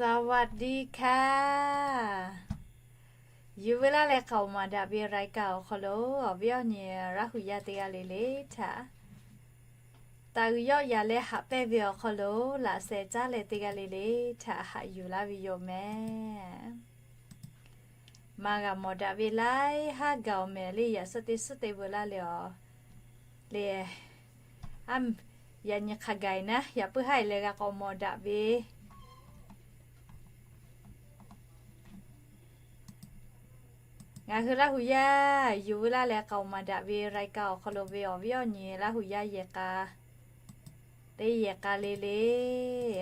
สวัสดีค่ะ Yuˬ veu laˇ leh k'aoˍ maˍ daꞈ ve รายการ awˬ hk'aw lo awˬ viˉ awˬ nyi Laˇ hu yaˇ teˇ g'aˇ le le htaꞈ taˍ uiˍ yawˆ yan leh haꞈ pehnˇ ve awˬ hk'aw lo laꞈ sheh caˉ leh teˇ g'aˇ le le htaꞈ haꞈ yuˬ laˇ ve yoˬ mehˍ. Maˇ g'a mawˬ daꞈ ve laiˉ haˉ gaˬ awˬ mehˍ le, yaꞈ suhˉ teˇ suhˉ te veu laˇ leh awˬ le. Yaꞈ nyi hk'a gaˬ naˉ, yaꞈ puiˉ haˉ e leh g'a k'awꞈ mawˬ daꞈ ve ngaˬ hui Laˇ hu yaˇ yuˬ veu laˇ leh k'aoˍ maˍ daꞈ ve รายการ awˬ hk'aw lo ve awˬ viˉ awˬ nyi Laˇ hu yaˇ yehˬ k'a teˇ yehˬ k'a le le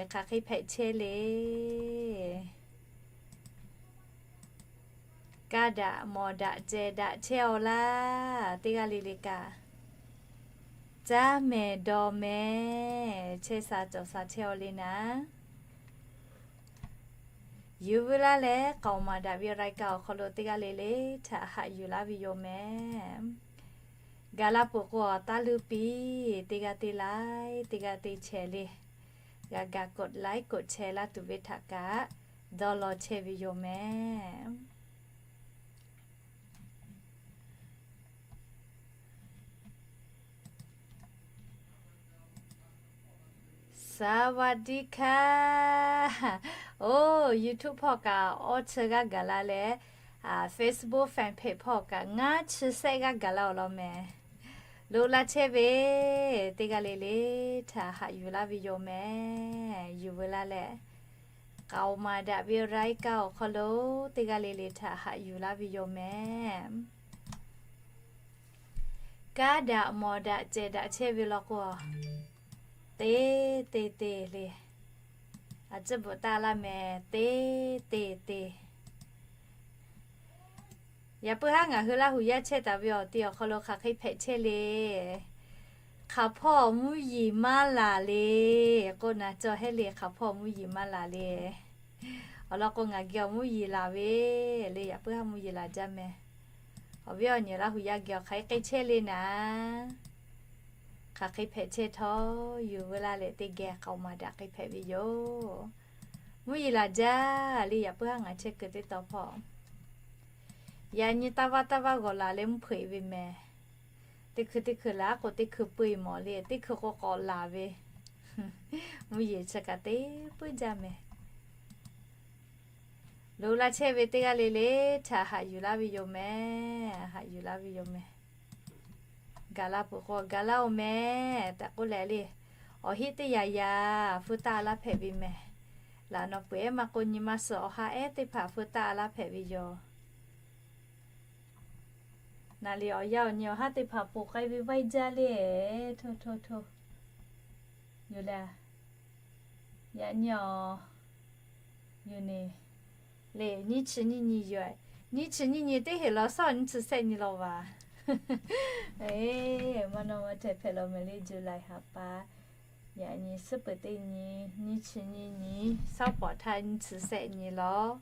hk'aˬ hk'e hpehꞈ chehˇ le. Kaˇ daꞈ mawˬ daꞈ cehˬ daꞈ chehˇ aw laˇ teˇ g'aˇ le le kaꞈ, caˇ mehˍ dawˬ mehˍ chehˇ sha cawˬ sha chehˇ aw le naˉ. Yuˬ veu laˇ leh k'aoˍ maˍ daꞈ ve รายการ awˬ hk'aw lo teˇ g'aˇ le le htaꞈ haꞈ yuˬ laˇ ve yoˬ mehˍ. Gaˬ la peuˬ k'o, taˇ luˇ piˇ, teˇ g'aˇ teˇ laiˉ, teˇ g'aˇ teˇ chehˇ le. G'a gaˬ กดไลค์ กดแชร์ laˇ tuˬ ve htaꞈ kaꞈ dawˇ law chehˇ ve yoˬ mehˍ. Saˍ vaˍ diˆ hkaˇ. Oˇ, YouTube hpawˇ kaꞈ awˇ chi g'aˇ gaˬ la leh, Facebook fan page hpawˇ kaꞈ ngaˇ chi sehˆ g'aˇ gaˬ la awˬ lawn mehˍ. Loꞈ la chehˇ ve teˇ g'aˇ le le htaꞈ haꞈ yuˬ laˇ ve yoˬ mehˍ. Yuˬ veu laˇ leh k'aoˍ maˍ daꞈ ve รายการ awˬ hk'aw lo teˇ g'aˇ le le htaꞈ haꞈ yuˬ laˇ ve yoˬ mehˍ. Kaˇ daꞈ mawˬ daꞈ cehˬ daꞈ chehˇ ve law k'o, te te te le. A ciˉ bvuhꞈ taˇ laˇ mehˍ, te te te. Yaꞈ puiˉ haˉ ngaˬ hui Laˇ hu yaˇ chehˇ taˍ ve awˬ ti awˬ hk'aw lo hk'aˬ hk'e hpehꞈ chehˇ le. Hk'aˬ hpawˇ mvuhˇ yeˬ maˇ laˬ le. K'oˆ na cawˬ hehˉ le, hk'aˬ hpawˇ mvuhˇ yeˬ maˇ laˬ le. Awˬ lawn k'o, ngaˬ geh awˬ mvuhˇ yeˬ laˬ ve le, yaꞈ puiˉ haˉ mvuhˇ yeˬ laˬ jaˇ mehˍ. Awˬ viˉ awˬ nyi Laˇ hu yaˇ geh awˬ hk'aˬ hk'e chehˇ le naˉ, hk'aˬ hk'e hpehꞈ chehˇ htawˇ, yuˬ veu laˇ leh teˇ geh k'aoˍ maˍ daꞈ hk'e hpehꞈ ve yoˬ. Mvuhˇ yeˬ laˬ jaˇ le, yaꞈ puiˉ haˉ ngaˬ chehˇ kuiˬ teˇ taw hpawˇ. Yaꞈ nyi taˇ vaˇ taˇ vaˇ g'awˬ laˬ leh mvuhˇ hpeuꞈ ve mehˍ. Teˇ hkui teˇ hkui laˬ k'o, teˇ hkui peu eˬ mawˬ le, teˇ hkui k'o k'awꞈ laˬ ve. Mvuhˇ yeˬ chi kaꞈ te puiˉ jaˇ mehˍ. Loꞈ la chehˇ ve teˇ g'aˇ le le htaꞈ haꞈ yuˬ laˇ ve yoˬ mehˍ. Haꞈ yuˬ laˇ ve yoˬ mehˍ. Gaˬ la peuˬ k'o, gaˬ laˇ oˬ mehˍ tehꞈ k'oˆ leh le, awˬ heˆ teˇ yanˇ yaˇ feu taˆ laˇ hpehꞈ ve mehˍ. Laꞈ nawˬ peuˬ ehˉ maˇ k'o, nyi ma suhˍ awˬ ha ehˉ teˇ hpaˍ feu taˆ laˇ hpehꞈ ve yoˬ. Naˬ liꞈ awˬ yanˇ awˬ nyi awˬ haˉ teˇ hpaˍ poˬ k'ai ve vaiˇ jaˇ le. Hto hto hto. Yoˬ le. Yaꞈ nyi awˬ, yoˬ ne. Le nyiˇ chi nyiˇ nyi yoˬ. Nyiˇ chi nyiˇ nyi teˇ heˆ law, sawˉ nyiˇ chi sehˆ nyi law vaˬ. Eˬ, maˇ nawˇ maˇ htehꞈ hpehꞈ law mehˍ le, July ha pa. Yaꞈ nyi suhˉ peuˬ teˇ nyi, nyiˇ chi nyiˇ nyi, sawˉ pawˍ htaˇ nyiˇ chi sehˆ nyi law.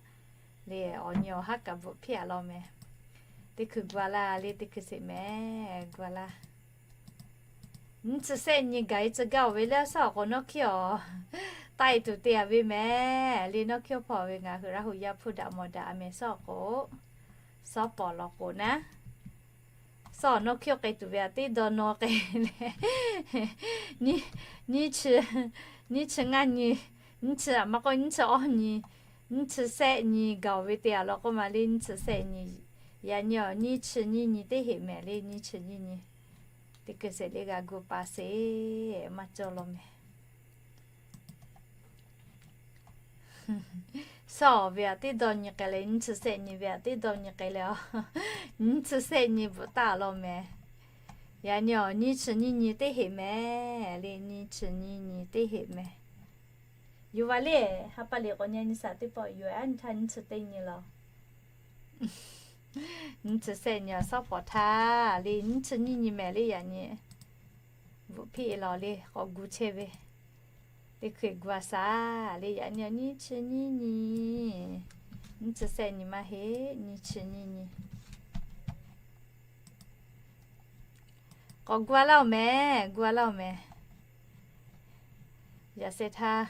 Le awˬ nyi awˬ haˉ kaꞈ bvuhꞈ hpiˇ a law mehˍ. Teˇ hkui gu a laˇ le, teˇ hkui sheˍ mehˍ gu a laˇ. Nyiˇ chi sehˆ nyi gaˬ e tcuh gaˇ oˬ ve le, sawˉ awˬ k'o nawˇ hkiˇ awˬ taˆ e tuˬ te a ve mehˍ. Le nawˇ hkiˇ hpawˇ ve ngaˬ hui Laˇ hu yaˇ hpuˇ daꞈ mawˬ daꞈ a mehˍ sawˉ awˬ k'o, sawˉ pawˍ law k'o naˉ, sawˉ awˬ nawˇ hkiˇ k'ai tuˬ ve a teˇ dawˇ nawˇ k'ai leh, nyiˇ chi, nyiˇ chi ngaˇ nyi, nyiˇ chi a maˇ k'oˆ nyiˇ chi awˇ nyi, nyiˇ chi sehˆ nyi gaˬ oˬ ve te a law k'oˆ ma le, nyiˇ chi sehˆ nyi. Yaꞈ nyi awˬ nyiˇ chi nyiˇ nyi teˇ heˆ mehˍ le, nyiˇ chi nyiˇ nyi. Teˇ hkui sheˍ le g'a gu pa sheˍ, maˇ cawˬ law mehˍ. Sawˉ awˬ ve a teˇ dawˇ nyi k'ai leh, nyiˇ chi sehˆ nyi ve a teˇ dawˇ nyi k'ai leh, nyiˇ chi sehˆ nyi bvuhꞈ taˆ law mehˍ. Yaꞈ nyi awˬ nyiˇ chi nyiˇ nyi teˇ heˆ mehˍ le, nyiˇ chi nyiˇ nyi teˇ heˆ mehˍ. Yuˬ vaˬ le, ha pa liꞈ k'awꞈ nyi nyi shaˍ teˇ pawˆ yuˬ a nyi htaˇ nyiˇ chi teˇ nyi law. Nyiˇ chi sehˆ nyi awˬ sawˉ pawˍ htaˇ le, nyiˇ chi nyiˇ nyi mehˍ le yaꞈ nyi. Bvuhꞈ hpiˇ law le k'awꞈ gu chehˇ ve. Teˇ hkui gu a shaˍ le, yaꞈ nyi nyiˇ chi nyiˇ nyi, nyiˇ chi sehˆ nyi maˇ heˆ, nyiˇ chi nyiˇ nyi. K'awꞈ gu a laˇ oˬ mehˍ, gu a laˇ oˬ mehˍ. Yaꞈ sheh htaˇ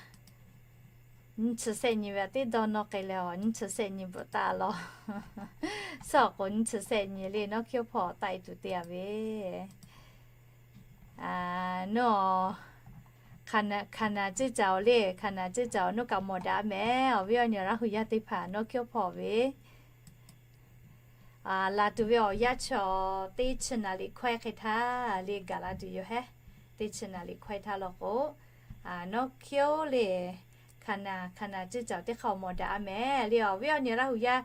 Nyiˇ chi shehˆ nyi ve teˇ dawˇ nawˇ k'ai leh, nyiˇ chi shehˆ nyi bvuhꞈ taˆ law. Suhˉ awˬ k'o nyiˇ chi shehˆ nyi le nawˉ hkiˉ hpawˇ taˆ e tuˬ te a ve. Nawˬ, Hkaˍnanˍ ceˇ caoˬ le, Hkaˍnanˍ ceˇ caoˬ nawˉ kaꞈ mawˬ daꞈ mehˍ. Awˬ viˉ awˬ nyi Laˇ hu yaˇ teˇ hpaˍ nawˉ hkiˉ hpawˇ ve laˬ tuˬ ve awˬ yanˇ chi teˇ chi naˍ riˍ hkawehˇ hk'e htaˇ le gaˬ la tuˬ yoˬ hehˉ. Teˇ chi naˍ riˍ hkawehˇ htaˇ law k'o, nawˉ hkiˉ oˬ le, Hkaˍnanˍ, Hkaˍnanˍ ceˇ caoˬ teˇ hk'aˇ mawˬ daꞈ a mehˍ le. Awˬ viˉ awˬ nyi Laˇ hu yaˇ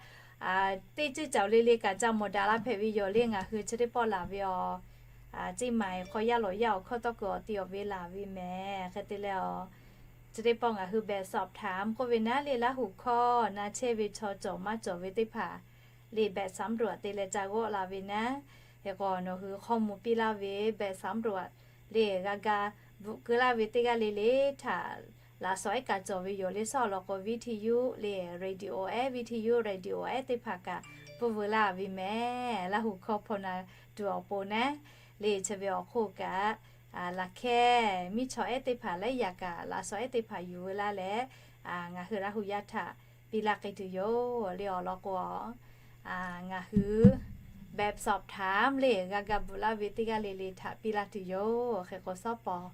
teˇ ceˇ caoˬ le le kaꞈ ca mawˬ daꞈ la hpehꞈ ve yoˬ le. Ngaˬ hui chi teˇ pawˆ laˬ ve awˬ ceˇ maˬ hk'aw yaˇ lawˬ yaˇ awˬ hkawˇ tawˇ kuiˬ awˬ ti awˬ ve laˬ ve mehˍ. Hk'e te leh, chi teˇ pawˆ ngaˬ hui แบบสอบถาม k'oˆ ve naˉ le, Laˇ hu hkawˇ na chehˇ ve chaw cawˬ maˇ cawˬ ve teˇ hpaˍ le แบบสำรวจ te leh ca g'awˆ la ve naˉ. Hk'e k'o nawˬ hui hkawˇ mvuh piˇ laˇ ve แบบสำรวจ le g'a ga bvuhꞈ keu laˇ ve teˇ g'aˇ le le htaꞈ laꞈ shawˍ ehˉ kaꞈ cawˬ ve yoˬ le. Suhˉ awˬ lawn k'o วิทยุ le radio ehˉ, วิทยุ radio ehˉ teˇ hpaˍ kaꞈ pfuhˇ veu laˇ ve mehˍ. Laˇ hu hkawˇ hpaw na tuˬ awˬ pon naˉ le chi ve awˬ hk'oˆ kaꞈ laꞈ hkehˇ miˇ chaw ehˉ teˇ hpaˍ laiˉ yaꞈ kaꞈ laꞈ shawˍ ehˉ teˇ hpaˍ yuˬ veu laˇ leh, ngaˬ hui Laˇ hu yaˇ htaꞈ piˇ laˇ k'ai tuˬ yoˬ le. Awˬ lawn k'o, ngaˬ hui แบบสอบถาม le g'a ga bvuhꞈ laˇ ve teˇ g'aˇ le le htaꞈ piˇ laˇ tuˬ yoˬ. Hk'e k'o suhˉ pawˍ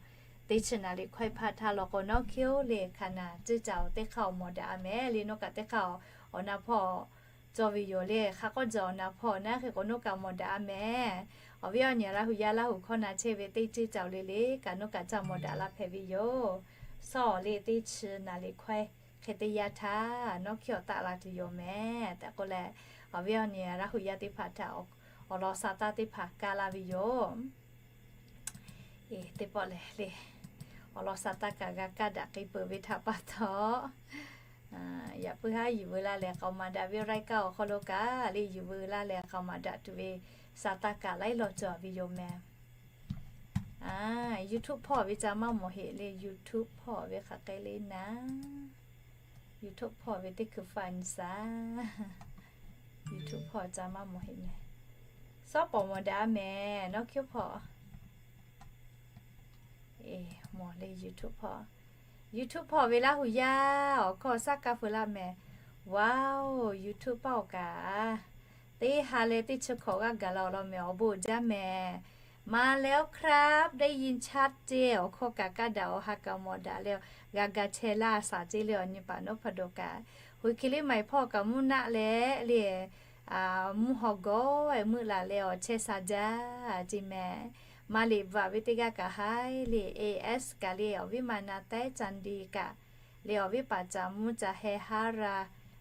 teˇ chi naˍ riˍ hkawehˇ hpaˇ htaˇ law k'o nawˉ hkiˉ oˬ le, Hkaˍnanˍ ceˇ caoˬ teˇ hk'aˇ awˬ mawˬ daꞈ a mehˍ le. Nawˉ kaꞈ teˇ hk'aˇ awˬ na hpawˇ cawˬ ve yoˬ le. Hk'a k'awˇ jaw awˬ na hpawˇ naˉ. Hk'e k'o nawˉ kaꞈ mawˬ daꞈ a mehˍ. Awˬ viˉ awˬ nyi Laˇ hu yaˇ Laˇ hu hkawˇ na chehˇ ve teˇ ceˇ caoˬ le le kaꞈ nawˉ kaꞈ ca mawˬ daꞈ la hpehꞈ ve yoˬ. Suhˉ awˬ le teˇ chi naˍ riˍ hkawehˇ hk'e teˇ yanˇ htaˇ nawˉ hkiˉ awˬ taˆ la tuˬ yoˬ mehˍ tehꞈ k'oˆ leh, awˬ viˉ awˬ nyi Laˇ hu yaˇ teˇ hpaˍ htaꞈ awˬ lawn sha taˇ teˇ hpaˍ kaˇ laˇ ve yoˬ. Teˇ pawˆ lehˬ le, awˬ lawn sha taˇ kaꞈ g'a kaˇ daꞈ k'ai peuˬ ve htaꞈ pa taw, yaꞈ puiˉ haˉ yuˬ veu laˇ lehˬ k'aoˍ maˍ daꞈ ve รายการ awˬ hk'aw lo kaꞈ le yuˬ veu laˇ lehˬ k'aoˍ maˍ daꞈ tuˬ ve sha taˇ kaꞈ laiˉ law cawˬ ve yoˬ mehˍ. YouTube hpawˇ ve ca maˇ mawˬ heˆ le. YouTube hpawˇ ve hk'aˬ hk'e le naˉ. YouTube hpawˇ ve teˇ hkui faˇ nyi shaˍ. YouTube hpawˇ ca maˇ mawˬ heˆ mehˍ. Suhˉ pawˍ mawˬ daꞈ a mehˍ nawˉ hkiˉ hpawˇ. Mawˬ le YouTube hpawˇ. YouTube hpawˇ ve Laˇ hu yaˇ awˬ hkawˇ shaˉ kaˇ feu laˇ mehˍ. Wow, YouTube paˇ awˬ kaꞈ teˇ ha leh teˇ chi hkawꞈ g'aˇ gaˬ la awˬ lawn mehˍ. Awˬ bon uiˍ jaˇ mehˍ. มาแล้วครับ ได้ยินชัดเจน awˬ hkawˇ kaꞈ kaˇ daꞈ awˬ ha kaꞈ mawˬ daꞈ leh g'a ga chehˇ laˇ shaˍ ceˇ le. Awˬ nyi paˍ nawˉ hpaˍ dawˬ kaꞈ, hui hki liˇ maˬ hpawˇ kaꞈ mvuhˇ naˆ leh le, mvuhˇ haw gawˇ meuˆ laˬ leh awˬ chehˇ sha jaˇ ceˇ mehˍ. Maˇ liꞈ bvuhꞈ ve teˇ g'aˇ kaꞈ haiˉ le, AS kaꞈ le awˬ viˉ ma na taiˉ ca di kaꞈ le awˬ viˉ paˍ caˍ mvuh ca heh haˉ ra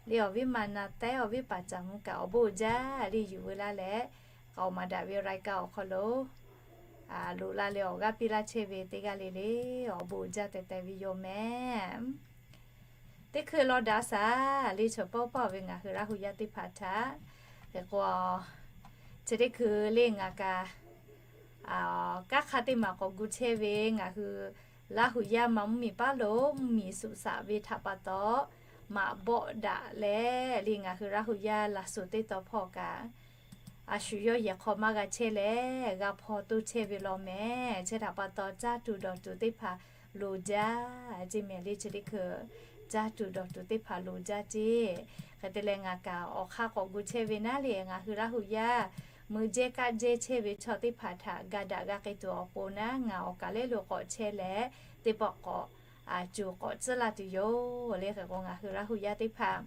le awˬ viˉ ma na taiˉ awˬ viˉ paˍ caˍ mvuh kaꞈ awˬ bon uiˍ jaˇ le yuˬ veu laˇ leh k'aoˍ maˍ daꞈ ve รายการ awˬ hk'aw lo loꞈ la leh awˬ g'aˇ piˇ laˇ chehˇ ve teˇ g'aˇ le le awˬ bon uiˍ jaˇ teh teh ve yoˬ mehˍ. Teˇ hkui law daꞈ shaˍ le chaw pawˆ pawˆ ve ngaˬ hui Laˇ hu yaˇ teˇ hpaˍ htaꞈ. Hk'e k'o, chi teˇ hkui le ngaˬ kaꞈ kanˉ hk'aˇ teˇ maˬ k'awꞈ gu chehˇ ve ngaˬ hui Laˇ hu yaˇ ma mvuhˇmiˬ paˉ lo mvuhˇmiˬ suꞈ shaꞈ ve htaꞈ pa taw, maꞈ bawˆ daꞈ leh le ngaˬ hui Laˇ hu yaˇ laˬ suhˍ teˇ taw hpawˇ kaꞈ a shu yawˇ yehˬ hk'aw maˇ g'a chehˇ leh g'a hpaw toˇ chehˇ ve law mehˍ. Chi htaꞈ pa taw caˇ tuˬ dawˬ tuˬ teˇ hpaˍ loˍ jaˇ ceˇ mehˍ le. Chi teˇ hkui caˇ tuˬ dawˬ tuˬ teˇ hpaˍ loˍ jaˇ ceˇ. Hk'e te leh ngaˬ kaꞈ awˬ hk'aˇ k'awꞈ gu chehˇ ve naˉ le ngaˬ hui Laˇ hu yaˇ mui jehˇ kaˆ jehˇ chehˇ ve chaw teˇ hpaˍ htaꞈ ga daꞈ g'a k'ai tuˬ awˬ pon naˉ ngaˬ awˬ kaˬ lehˉ lo k'awꞈ chehˇ leh teˇ pawˆ k'awꞈ cuˬ k'awꞈ tcuhˉ laˇ tuˬ yoˬ le. Hk'e k'o ngaˬ hui Laˇ hu yaˇ teˇ hpaˍ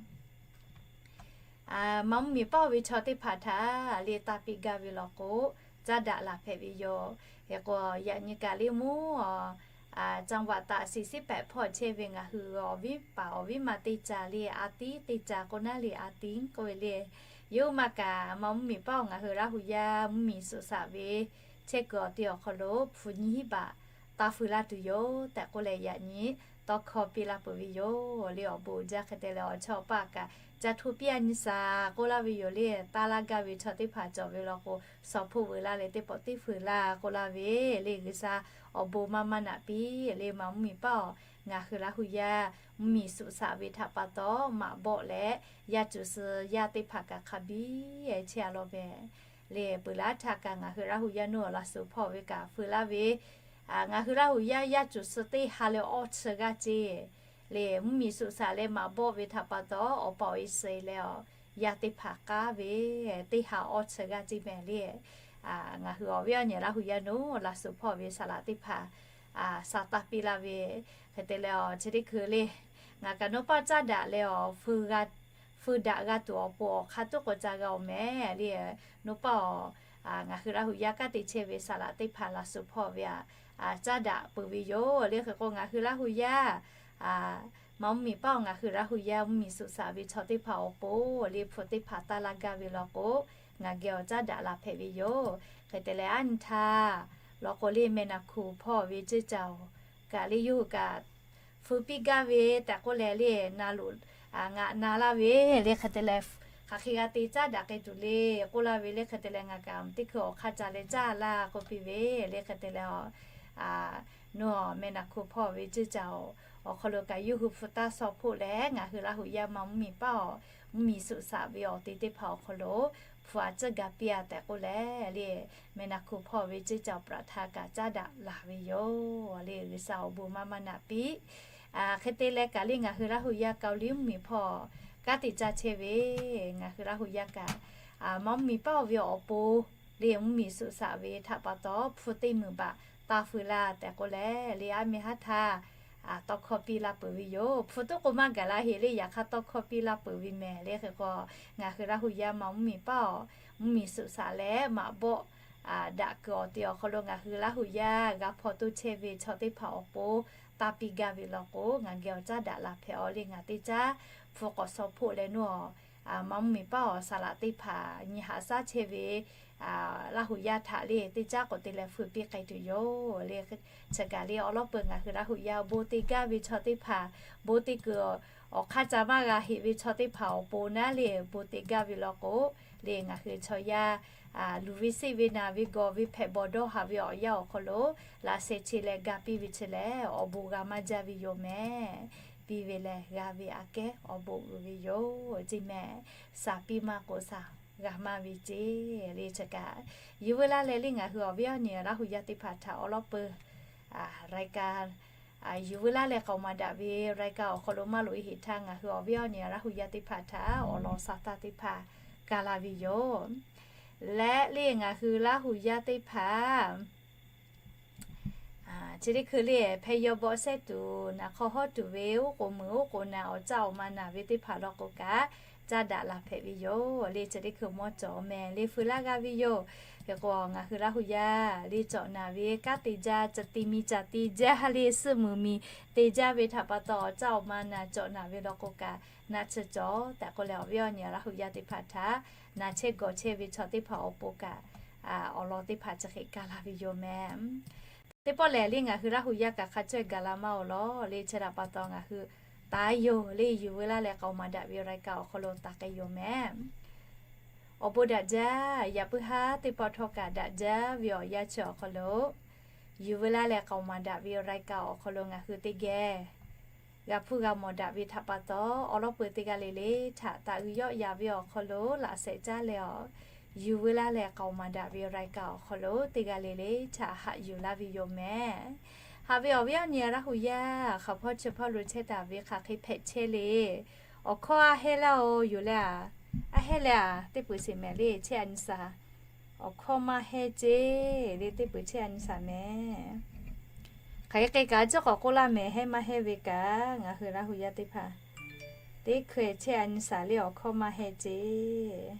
ma mvuhˇmiˬ paˇ ve chaw teˇ hpaˍ htaꞈ le taˇ piˇ gaˇ ve law k'o, caˇ daꞈ laˬ hpehꞈ ve yoˬ. Hk'e k'o yaꞈ nyi kaꞈ le mvuhˇ จังหวัดตากสิน siˉ pehꞈ hpawˇ chehˇ ve ngaˬ hui awˬ viˉ paˍ awˬ viˉ ma teˇ ca le a tiˉ teˇ ca k'o naˉ le a tiˉ k'oˆ ve le, yawˇ hui ma kaꞈ ma mvuhˇmiˬ paˇ awˬ ngaˬ hui Laˇ hu yaˇ mvuhˇmiˬ suꞈ shaꞈ ve chehˇ kuiˬ awˬ ti awˬ hk'aw lo hpu nyiˇ hiˉ baꞈ taˇ feu laˇ tuˬ yoˬ tehꞈ k'oˆ leh yaꞈ nyi tawˇ hkawˇ piˇ laˇ peuˬ ve yoˬ le. Awˬ bon uiˍ jaˇ. Hk'e te leh awˬ chawˇ paˇ kaꞈ ca hto piˇ a nyi shaˍ k'oˆ laˇ ve yoˬ le. Taˇ laˇ gaˇ ve chaw teˇ hpaˍ cawˬ ve law k'o, shawˍ hpoˆ veu laˇ leh teˇ pawˆ teˇ feu laˇ k'oˆ laˇ ve le. G'uiˬsha awˬ bon maˇ maˇ naꞈ piˇ le. Ma mvuhˇmiˬ paˇ awˬ ngaˬ hui Laˇ hu yaˇ mvuhˇmiˬ suꞈ shaꞈ ve htaꞈ pa taw maꞈ bawˆ leh yaˇ cuˬ suh yaˇ teˇ hpaˍ kaꞈ hk'a biˇ chehˇ a law mehˍ le. Peuˬ laˇ htaˇ kaꞈ ngaˬ hui Laˇ hu yaˇ nuˇ awˬ laˬ suhˍ hpawˇ ve kaꞈ feu laˇ ve, ngaˬ hui Laˇ hu yaˇ yaˇ cuˬ suh teˇ ha leh awˇ chi g'aˇ ceˇ le mvuhˇmiˬ suhˍ shaꞈ leh maꞈ bawˆ ve htaꞈ pa taw, awˬ pa awˬ Iˉsaˍreˍlaˆ awˬ yaˇ teˇ hpaˍ k'aˉ ve teˇ ha awˇ chi g'aˇ ceˇ mehˍ le. Ngaˬ hui awˬ viˉ awˬ nyi Laˇ hu yaˇ naˉ laꞈ suhˍ hpawˇ ve saˍ laꞈ teˇ hpaˍ sha taˇ piˇ laˇ ve, hk'e te leh chi teˇ hkui le, ngaˬ kaꞈ nawˉ paˆ caˉ daꞈ leh awˬ feu daꞈ g'a tuˬ awˬ pon awˬ hk'aˇ tuˉ k'awꞈ ca g'a-oˬ mehˍ le. Nawˉ paˆ awˬ, ngaˬ hui Laˇ hu yaˇ kanˉ te chehˇ ve saˍ laꞈ teˇ hpaˍ laꞈ suhˍ hpawˇ ve aꞈ caˉ daꞈ peuˬ ve yoˬ le. Hk'e k'o ngaˬ hui Laˇ hu yaˇ maˇ mvuhˇmiˬ paˆ awˬ, ngaˬ hui Laˇ hu yaˇ mvuhˇmiˬ suhˍ shaꞈ ve chaw teˇ hpaˍ awˬ pon le hpu teˇ hpaˍ taˇ laˇ gaˇ ve law k'o, ngaˬ geh awˬ caˉ daꞈ la hpehꞈ ve yoˬ. Hk'e te leh aˉ nyi htaˇ law k'o le, Mehˍnaˍhkuˍ hpawˇ ve ceˇ caˬ-oˬ kaꞈ le, yawˇ hui kaꞈ feu piˇ gaˇ ve tehꞈ k'oˆ leh le, na loꞈ ngaꞈ na laˇ ve le. Hk'e te leh hk'aˬ hk'e g'a te caˉ daꞈ k'ai tuˬ le k'oˆ laˇ ve le. Hk'e te leh ngaˬ kaꞈ teˇ hkui awˬ hk'aˇ ca leh caˇ laˇ k'oˆ piˇ ve le. Hk'e te leh nawˬ Mehˍnaˍhkuˍ hpawˇ ve ceˇ caˬ-oˬ awˬ hk'aw lo kaꞈ yawˇ hui hpu taˇ shaw hpoˆ leh, ngaˬ hui Laˇ hu yaˇ maˇ mvuhˇmiˬ paˆ awˬ mvuhˇmiˬ suhˍ shaꞈ ve awˬ te teˇ hpaˍ awˬ hk'aw lo hpu a ciˉ ga piˇ-a tehꞈ k'oˆ leh le, Mehˍnaˍhkuˍ hpawˇ ve ceˇ caˬ awˬ praꞈ htaꞈ kaꞈ caˉ daꞈ la ve yoˬ le. G'uiˬsha awˬ bon maˇ maˇ naꞈ piˇ. Hk'e te leh kaꞈ le, ngaˬ hui Laˇ hu yaˇ Kaoˍliˇ mvuhˇmiˬ hpawˇ kanˉ te caˇ chehˇ ve, ngaˬ hui Laˇ hu yaˇ kaꞈ maˇ mvuhˇmiˬ paˆ awˬ ve awˬ pon le mvuhˇmiˬ suhˍ shaꞈ ve htaꞈ pa taw hpu teˇ meunˍ baꞈ taˇ feu laˇ tehꞈ k'oˆ leh le, aˉ meh haˉ htaˇ tawˇ hkawˇ piˇ laˇ peuˬ ve yoˬ. Hpu toˉ k'o maˇ gaˬ la heˆ le, yaꞈ hk'aˇ tawˇ hkawˇ piˇ laˇ peuˬ ve mehˍ le. Hk'e k'o ngaˬ hui Laˇ hu yaˇ maˇ mvuhˇmiˬ paˆ awˬ mvuhˇmiˬ suhˍ shaꞈ leh maꞈ bawˆ daꞈ kuiˬ awˬ te awˬ hk'aw lo ngaˬ hui Laˇ hu yaˇ g'a hpaw toˇ chehˇ ve chaw teˇ hpaˍ awˬ pon taˇ piˇ gaˇ ve law k'o, ngaˬ geh awˬ caˉ daꞈ la hpehꞈ-aw le. Ngaˬ teˇ caˉ hpu k'awꞈ shaw hpoˆ leh nawˉ maˇ mvuhˇmiˬ paˆ awˬ saˍ laꞈ teˇ hpaˍ nyi haꞈ shaˉ chehˇ ve Laˇ hu yaˇ htaꞈ le teˇ caˉ k'awꞈ te leh feu piˇ k'ai tuˬ yoˬ le. Chi kaꞈ le awˬ lawn peuˬ ngaˬ hui Laˇ hu yaˇ bon te gaˇ ve chaw teˇ hpaˍ, bon te kuiˬ awˬ hk'aˇ ca maˇ g'a heˆ ve chaw teˇ hpaˍ awˬ pon naˉ le bon te gaˇ ve law k'o, le ngaˬ hui chaw yaˇ luˬ ve seˆ ve naˬ ve gawˬ ve hpehꞈ bawˬ dawˇ haˍ ve awˬ yanˇ awˬ hk'aw lo laꞈ sheh che leh ga piˇ ve chi lehˬ, awˬ bon g'a maˇ jaˇ ve yoˬ mehˍ. Piˇ ve lehˬ g'a ve aꞈ kehˉ awˬ bon uiˍ ve yoˬ ceˇ mehˍ. Shaˍ piˇ maˇ k'o shaˍ g'a maˇ ve ceˇ le. Chi kaꞈ yuˬ veu laˇ leh le ngaˬ hui awˬ viˉ awˬ nyi Laˇ hu yaˇ teˇ hpaˍ htaꞈ awˬ lawn peuˬ รายการ yuˬ veu laˇ leh k'aoˍ maˍ daꞈ ve รายการ awˬ hk'aw lo maˇ loꞈ-e heˆ htaˇ, ngaˬ hui awˬ viˉ awˬ nyi Laˇ hu yaˇ teˇ hpaˍ htaꞈ awˬ lawn sha taˇ teˇ hpaˍ ka la ve yoˬ. Leh le ngaˬ hui Laˇ hu yaˇ teˇ hpaˍ chi teˇ hkui le hpeh yaw bawˆ shehˇ tuˬ naˬ hk'aw hawˉ tuˬ ve oˉ k'oˍ meuˍ oˉ k'oˍ naˬ awˬ caˇ awˬ ma naˬ ve teˇ hpaˍ law k'o kaꞈ, caˇ daꞈ la hpehꞈ ve yoˬ le. Chi teˇ hkui mawˇ cawˬ mehˍ le feu laˇ g'a ve yoˬ. Hk'e k'o ngaˬ hui Laˇ hu yaˇ le cawꞈ naˬ ve kanˉ te jaˇ, ca ti mi ca ti jaˇ le suhˆ muiˬ miˬ te jaˇ ve htaꞈ pa taw awˬ caˇ awˬ ma naˬ cawꞈ naˬ ve law k'o kaꞈ, naˆ tsuhˇ cawˬ tehꞈ k'oˆ leh awˬ viˉ awˬ nyi Laˇ hu yaˇ teˇ hpaˍ htaꞈ naˬ chehˇ gawˬ chehˇ ve chaw teˇ hpaˍ awˬ pon kaꞈ awˬ lawn teˇ hpaˍ chi hk'e ka la ve yoˬ mehˍ. Teˇ pawˆ lehˬ le ngaˬ hui Laˇ hu yaˇ kaꞈ hk'a cawehˇ gaˬ la maˇ-oˬ lawˬ le. Chi htaꞈ pa taw ngaˬ hui taˍ yoˬ le yuˬ veu laˇ leh k'aoˍ maˍ daꞈ ve รายการ awˬ hk'aw lo taˍ k'ai yoˬ mehˍ. Awˬ bon daꞈ jaˇ, yaꞈ puiˉ haˉ teˇ pawˆ htawˇ kaꞈ daꞈ jaˇ ve awˬ yanˇ chi awˬ hk'aw lo yuˬ veu laˇ leh k'aoˍ maˍ daꞈ ve รายการ awˬ hk'aw lo ngaˬ hui teˇ geh g'a hpuˇ g'a mawˬ daꞈ ve htaꞈ pa taw, awˬ lawn peuˬ teˇ g'aˇ le le htaꞈ taˍ uiˍ yawˆ yan ve awˬ hk'aw lo laꞈ shehˍ caˇ leh awˬ, yuˬ veu laˇ leh k'aoˍ maˍ daꞈ ve รายการ awˬ hk'aw lo teˇ g'aˇ le le htaꞈ haꞈ yuˬ laˇ ve yoˬ mehˍ. Haꞈ ve awˬ viˉ awˬ nyi Laˇ hu yaˇ hk'aˬ hpawˇ chi hpawˇ lo chehˇ taˍ ve hk'aˬ hk'e hpehꞈ chehˇ le. Awˬ hkawˇ a hehˇ laˇ-oˬ yoˬ le a. A hehˇ leh a, teˇ peuˬ sheˍ mehˍ le chehˇ a nyi shaˍ. Awˬ hkawˇ maˇ hehˇ ceˇ le, teˇ peuˬ chehˇ a nyi shaˍ mehˍ. Hk'aˬ hk'e k'ai kaꞈ a ciˉ k'awꞈ k'oˆ laˇ mehˍ, hehˇ maˇ hehˇ ve kaꞈ ngaˬ hui Laˇ hu yaˇ teˇ hpaˍ teˇ hkui chehˇ a nyi shaˍ le awˬ hkawˇ maˇ hehˇ ceˇ.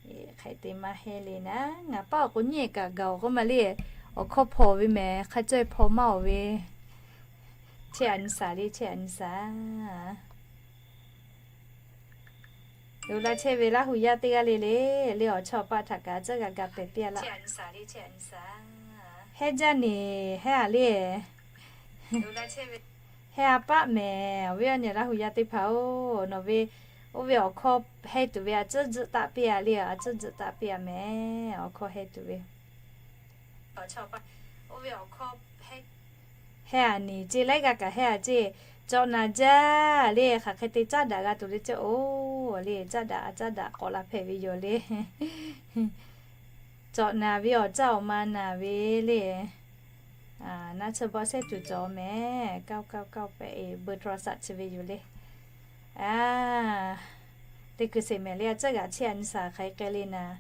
Hk'aˬ hk'e te maˇ hehˇ le naˉ, ngaˬ paˉ awˬ k'o nyiˇ kaꞈ gaˬ-oˬ k'oˆ ma le. Awˬ hkawˇ hpawnˬ ve mehˍ, hk'a cawehˇ hpawnˬ maˇ-oˬ ve. Chehˇ a nyi shaˍ le, chehˇ a nyi shaˍ. Yoˬ laˇ chehˇ ve Laˇ hu yaˇ teˇ g'aˇ le le, le awˬ chawˇ paˆ htaꞈ kaꞈ tcuhˉ g'a ga pehˍ piˇ-a laˇ. Hehˇ jaˇ neˬ, hehˇ a le. Hehˇ a paˆ mehˍ, awˬ viˉ awˬ nyi Laˇ hu yaˇ teˇ hpaˍ-oˬ, nawˬ ve oˇ ve awˬ hkawˇ hehˇ tuˬ ve a tcuhˉ tzuhꞈ taˆ piˇ-a le, a tcuhˉ tzuhꞈ taˆ piˇ-a mehˍ, awˬ hkawˇ hehˇ tuˬ ve hehˇ a neˬ ceˇ laiˉ g'aˇ kaꞈ hehˇ a ceˇ. Cawꞈ naˬ jaˇ le, hk'aˬ hk'e te caˉ daꞈ g'a tuˬ le ceˇ-oˬ le, caˉ daꞈ a caˉ daꞈ k'awꞈ la hpehꞈ ve yoˬ le. Cawꞈ naˬ ve awˬ caˇ awˬ ma naˬ ve le. Naˉ chi bawˆ shehˉ tuˬ cawˬ mehˍ, kaoˇ kaoˇ kaoˇ pehꞈ e beu htaw saꞈ chi ve yoˬ le. Teˇ kuiˬ sheˍ mehˍ le, a tcuhˉ g'aꞈ chehˇ a nyi saˍ hk'aˬ hk'e k'ai le naˍ.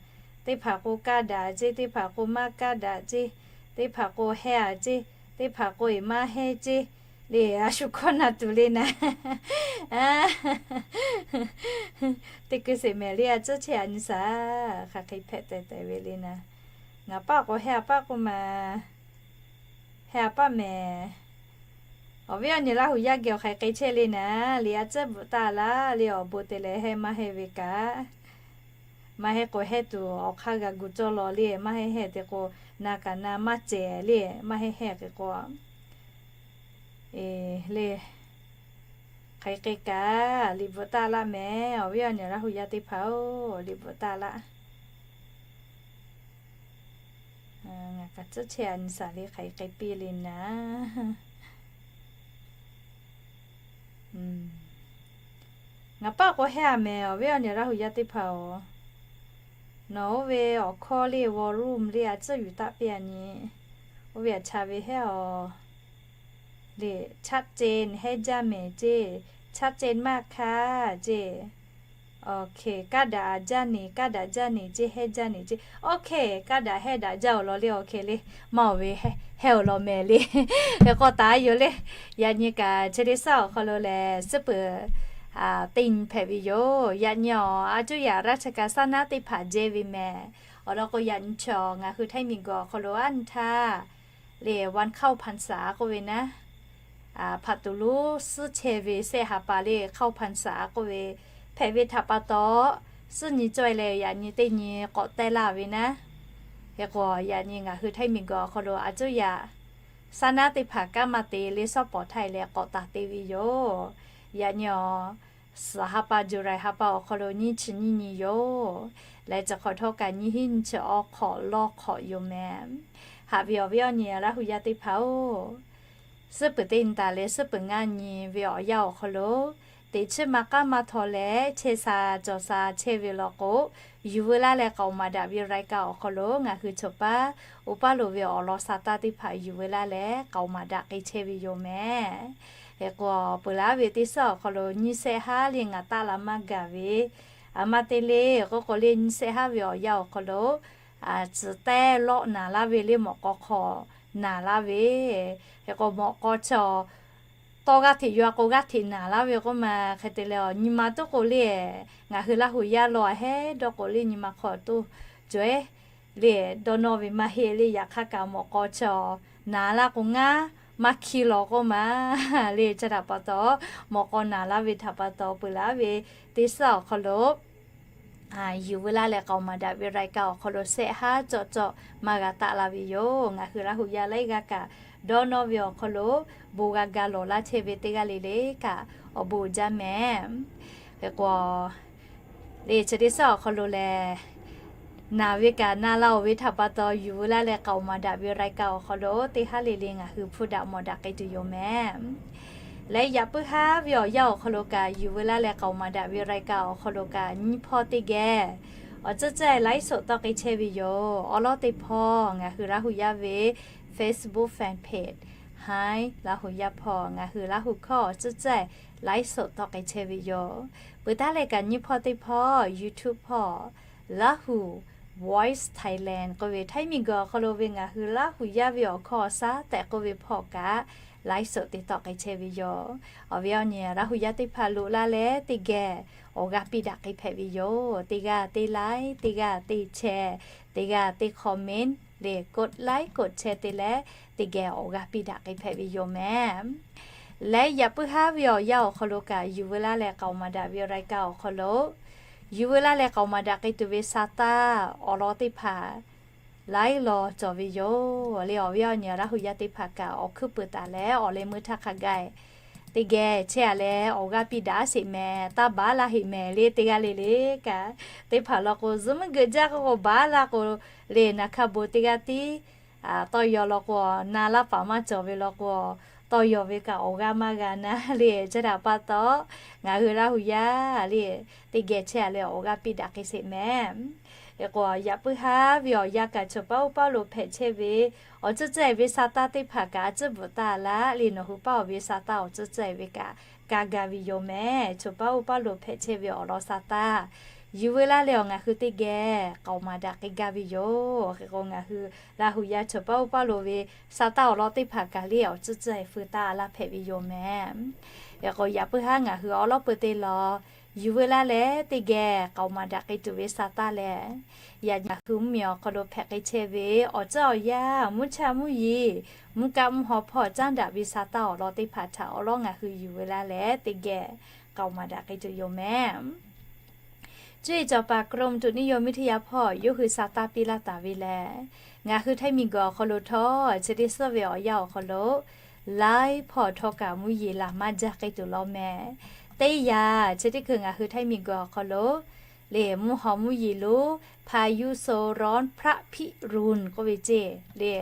Teˇ hpaˍ k'o kaˇ daꞈ ceˇ, teˇ hpaˍ k'o maˇ kaˇ daꞈ ceˇ, teˇ hpaˍ k'o heh a ceˇ, teˇ hpaˍ k'o eˬ maˇ heh ceˇ le, a shu hkawˇ na tuˬ le naˍ. Teˇ kuiˬ sheˍ mehˍ le, a tcuhˉ chehˇ a nyi saˍ hk'aˬ hk'e hpehꞈ tehˬ tehˬ ve le naˍ. Ngaˬ paˆ k'o heh a paˆ k'oˆ ma, heh a paˆ mehˍ. Awˬ viˉ awˬ nyi Laˇ huˍ yaˇ geh awˬ hk'aˬ hk'e chehˇ le naˍ, le a tcuhˉ bvuhꞈ taˇ laˇ le, awˬ bon te leh heh maˇ heh ve kaꞈ, maˇ heh k'o heh tuˬ awˬ hk'aˇ g'a gu cawˇ law le, maˇ heh heh te k'o, na kaꞈ na maˇ cehˬ le, maˇ heh heh k'e k'o le, hk'aˬ hk'e kaꞈ liꞈ bvuhꞈ taˇ laˇ mehˍ. Awˬ viˉ awˬ nyi Laˇ huˍ yaˇ teˇ hpaˍ-oˬ, liꞈ bvuhꞈ taˇ laˇ. Ngaˬ kaꞈ tcuhˉ chehˇ a nyi saˍ le, hk'aˬ hk'e piˇ le naˍ. Ngaˬ paˆ k'o heh a mehˍ, awˬ viˉ awˬ nyi Laˇ huˍ yaˇ teˇ hpaˍ-oˬ. Nawˬ oˇ ve awˬ hkawˇ le, volume le, a tcuhˉ yuˬ taˆ piˇ a nyi. Oˇ ve a cha ve heh a le, ชัดเจน heh jaˇ mehˍ ceˇ, ชัดเจนมากค่ะ ceˇ. Awˬ hk'e kaˇ daꞈ a jaˇ neˍ, kaˇ daꞈ jaˇ neˍ ceˇ, heh jaˇ neˍ ceˇ. Awˬ hk'e kaˇ daꞈ heh daꞈ jaˇ awˬ lawn le, awˬ hk'e le, maˇ awˬ ve heh awˬ lawn mehˍ le. Hk'e k'o taˍ yoˬ le. Yaꞈ nyi kaꞈ chi teˇ suhˉ awˬ hk'aw lo lehˬ, suhˉ peuˬ teˇ nyi hpehꞈ ve yoˬ. Yaꞈ nyi awˬ a cuˇ yaꞈ ราชการ saˉ naˉ teˇ hpaˍ jehˇ ve mehˍ. Awˬ lawn k'o yaꞈ nyi chaw ngaˬ hui ไทย miˬguiˬ awˬ hk'aw lo aˉ nyi htaˇ le, วันเข้าพรรษา k'oˆ ve naˉ, hpaꞈ tuˬ lonˉ suhˉ chehˇ ve sehˆ ha pa le, เข้าพรรษา k'oˆ ve hpehꞈ ve htaꞈ pa taw, suhˉ nyi caweh leh yaꞈ nyi teˇ nyi k'awꞈ tehˇ laˇ ve naˉ. Hk'e k'o yaꞈ nyi ngaˬ hui ไทย miˬguiˬ awˬ hk'aw lo a cuˇ yaꞈ saˉ naˉ teˇ hpaˍ kanˉ maˇ te le, shawˉ pawˍ htaˇ e leh k'awꞈ taˍ te ve yoˬ. Yaꞈ nyi awˬ suhˍ ha pa, July ha pa awˬ hk'aw lo nyiˇ chi nyiˇ nyi yoˬ. Leh chi hk'awꞈ htawˇ kaꞈ nyiˇ hinˉ nyiˇ chi awˬ hk'awꞈ lawˇ hk'awꞈ yoˬ mehˍ. Haꞈ ve awˬ viˉ awˬ nyi Laˇ huˍ yaˇ teˇ hpaˍ-oˬ, suhˉ peuˬ teˇ nyi taˍ leh suhˉ peuˬ ngaˇ nyi ve awˬ yanˇ awˬ hk'aw lo, teꞈ chiˇ ma k'aˉ ma htaw leh chehˇ sha cawˬ sha chehˇ ve law k'o, yuˬ veu laˇ leh k'aoˍ maˍ daꞈ ve รายการ awˬ hk'aw lo ngaˬ hui chaw paˉ oˇ paˉ lo ve awˬ lawn sha taˇ teˇ hpaˍ yuˬ veu laˇ leh k'aoˍ maˍ daꞈ k'ai chehˇ ve yoˬ mehˍ. Hk'e k'o peuˬ laˇ ve teˇ suhˉ awˬ hk'aw lo nyiˇ sehˆ haˉ le ngaˬ taˆ la maˇ gaˬ ve, a maˇ te le k'oˆ k'o le, nyiˇ sehˆ haˉ ve awˬ yanˇ awˬ hk'aw lo, tcuhˬ tehˇ lawˆ naˍ laˇ ve le, mawꞈ k'aw hk'aw naˍ laˇ ve. Hk'e k'o mawꞈ k'aw chaw tawˇ g'aˇ hteꞈ yaw a k'o g'aˇ hteꞈ naˍ laˇ ve k'oˆ ma. Hk'e te leh nyi ma toˇ k'o le, ngaˬ hui Laˇ huˍ yaˇ law a hehˉ dawˇ k'o le, nyi ma hk'aw toˇ caweh le, dawˇ nawˇ ve maˇ heˆ le. Yaꞈ hk'aˇ kaꞈ mawꞈ k'aw chaw naˍ laˇ k'o ngaˇ maˇ hkiˇ law k'oˆ ma le. Chi htaꞈ pa taw, mawꞈ k'aw naˍ laˇ ve htaꞈ pa taw peuˬ laˇ ve teˇ suhˉ awˬ hk'aw lo yuˬ veu laˇ leh k'aoˍ maˍ daꞈ ve รายการ awˬ hk'aw lo sehˆ haˉ cawˆ cawˆ maˇ g'a taˆ la ve yoˬ. Ngaˬ hui Laˇ huˍ yaˇ laiˉ g'aˇ kaꞈ dawˇ nawˇ ve awˬ hk'aw lo bon g'a ga lawˬ laˇ chehˇ ve teˇ g'aˇ le le kaꞈ awˬ bon uiˍ jaˇ mehˍ. Hk'e k'o le, chi teˇ suhˉ awˬ hk'aw lo lehˬ, naˍ ve kaꞈ na la-oˬ ve htaꞈ pa taw yuˬ veu laˇ leh k'aoˍ maˍ daꞈ ve รายการ awˬ hk'aw lo teˇ haˉ le le ngaˬ hui hpu daꞈ mawˬ daꞈ k'ai tuˬ yoˬ mehˍ. Leh yaꞈ puiˉ haˉ ve awˬ yanˇ awˬ hk'aw lo kaꞈ yuˬ veu laˇ leh k'aoˍ maˍ daꞈ ve รายการ awˬ hk'aw lo kaꞈ nyiˇ hpawˇ teˇ geh awˬ tcuhˉ cehˇ ไลฟ์สด tawˆ k'ai chehˇ ve yoˬ. Awˬ lawn teˇ hpawˇ ngaˬ hui Laˇ huˍ yaˇ ve Facebook fan page Hi Laˇ huˍ yaˇ hpawˇ ngaˬ hui Laˇ huˍ hkawˇ awˬ tcuhˉ cehˇ ไลฟ์สด tawˆ k'ai chehˇ ve yoˬ. Peuˬ taˉ leh kaꞈ nyiˇ hpawˇ teˇ hpawˇ YouTube hpawˇ Laˇ huˍ Voice Thailand k'oˆ ve ไทย miˬguiˬ awˬ hk'aw lo ve ngaˬ hui Laˇ huˍ yaˇ ve awˬ hkawˇ awˬ shaˉ tehꞈ k'oˆ ve hpawˇ kaꞈ ไลฟ์สด te tawˆ k'ai chehˇ ve yoˬ. Awˬ viˉ awˬ nyi Laˇ huˍ yaˇ teˇ hpaˍ loꞈ laˇ leh teˇ geh awˬ g'aˇ piˇ daꞈ k'ai hpehꞈ ve yoˬ. Teˇ g'aˇ teˇ like, teˇ g'aˇ teˇ share, teˇ g'aˇ teˇ comment le, กดไลค์ กดแชร์ te leh teˇ geh awˬ g'aˇ piˇ daꞈ k'ai hpehꞈ ve yoˬ mehˍ. Leh yaꞈ puiˉ haˉ ve awˬ yanˇ awˬ hk'aw lo kaꞈ yuˬ veu laˇ leh k'aoˍ maˍ daꞈ ve รายการ awˬ hk'aw lo yuˬ veu laˇ leh k'aoˍ maˍ daꞈ k'ai tuˬ ve sa taˇ awˬ lawn teˇ hpaˍ laiˉ law cawˬ ve yoˬ. Le awˬ viˉ awˬ nyi Laˇ huˍ yaˇ teˇ hpaˍ kaꞈ awˬ hkuiˉ peuˬ taˍ leh awˬ leh meuˇ htaˇ hk'a gaˬ teˇ geh chehˇ a leh awˬ g'aˇ piˇ daꞈ sheˍ mehˍ, taˇ baˬ laˇ heˍ mehˍ le. Teˇ g'aˇ le le kaꞈ teˇ hpaˍ law k'o zuhꞈ meuˇ geuꞈ jaˇ k'o k'o baˬ laˇ k'o le, naˍ hk'a bon teˇ g'aˇ tiˉ tawˇ yaw law k'o, na laˇ paˍ maˇ cawˬ ve law k'o, tawˇ yaw ve kaꞈ awˬ g'aˇ maˇ g'a naˉ le. Chi htaꞈ pa taw ngaˬ hui Laˇ huˍ yaˇ le teˇ geh chehˇ a leh awˬ g'aˇ piˇ daꞈ k'ai sheˍ mehˍ. Hk'e k'o, yaꞈ puiˉ haˉ ve awˬ yanˇ kaꞈ, chaw paˉ oˇ paˉ lo hpehꞈ chehˇ ve awˬ tcuhˉ tcuhˉ-e ve sa taˇ teˇ hpaˍ kaꞈ a tcuhˉ bvuhꞈ taˍ laˇ le. Nawˬ hui paˇ awˬ ve sa taˇ awˬ tcuhˉ tcuhˉ-e ve kaꞈ ka gaˇ ve yoˬ mehˍ. Chaw paˉ oˇ paˉ lo hpehꞈ chehˇ ve awˬ lawn sa taˇ yuˬ veu laˇ leh, awˬ ngaˬ hui teˇ geh k'aoˍ maˍ daꞈ k'ai gaˇ ve yoˬ. Hk'e k'o, ngaˬ hui Laˇ huˍ yaˇ chaw paˉ oˇ paˉ lo ve sa taˇ awˬ lawn teˇ hpaˍ kaꞈ le, awˬ tcuhˉ tcuhˉ-e feu taˇ laˇ hpehꞈ ve yoˬ mehˍ. Hk'e k'o, yaꞈ puiˉ haˉ ngaˬ hui awˉ lawˉ peu teˇ lawn yuˬ veu laˇ leh, teˇ geh k'aoˍ maˍ daꞈ k'ai tuˬ ve sa taˇ leh, yaꞈ nyi ngaˬ hui mvuhˇmiˬ awˬ hk'aw lo hpehꞈ k'ai chehˇ ve awˬ tcuhˉ awˬ yanˇ, mvuhˇ chaˇ mvuhˇ yeˬ, mvuhˇ kaˆ mvuhˇ haw hpawˇ caˉ daꞈ ve sa taˇ awˬ lawn teˇ hpaˍ htaꞈ awˉ lawˉ ngaˬ hui yuˬ veu laˇ leh, teˇ geh k'aoˍ maˍ daꞈ k'ai tuˬ yoˬ mehˍ. Cuˇ yiˍ cawˬ paˍ กรมอุตุนิยมวิทยา hpawˇ yawˇ hui sa taˇ piˇ laˇ taˍ ve lehˬ, ngaˬ hui Htaiˇ miˬguiˬ awˬ hk'aw lo htawˇ chi teˇ suhˉ ve awˬ yanˇ awˬ hk'aw lo, laiˉ hpawˇ htawˇ kaꞈ mvuhˇ yeˬ laˬ maˇ jaˇ k'ai tuˬ law mehˍ. Teˇ yanˇ chi teˇ hkui ngaˬ hui Htaiˇ miˬguiˬ awˬ hk'aw lo le, mvuhˇ haw mvuhˇ yeˬ lo พายุโซนร้อนพระพิรุณ k'oˆ ve ceˇ le,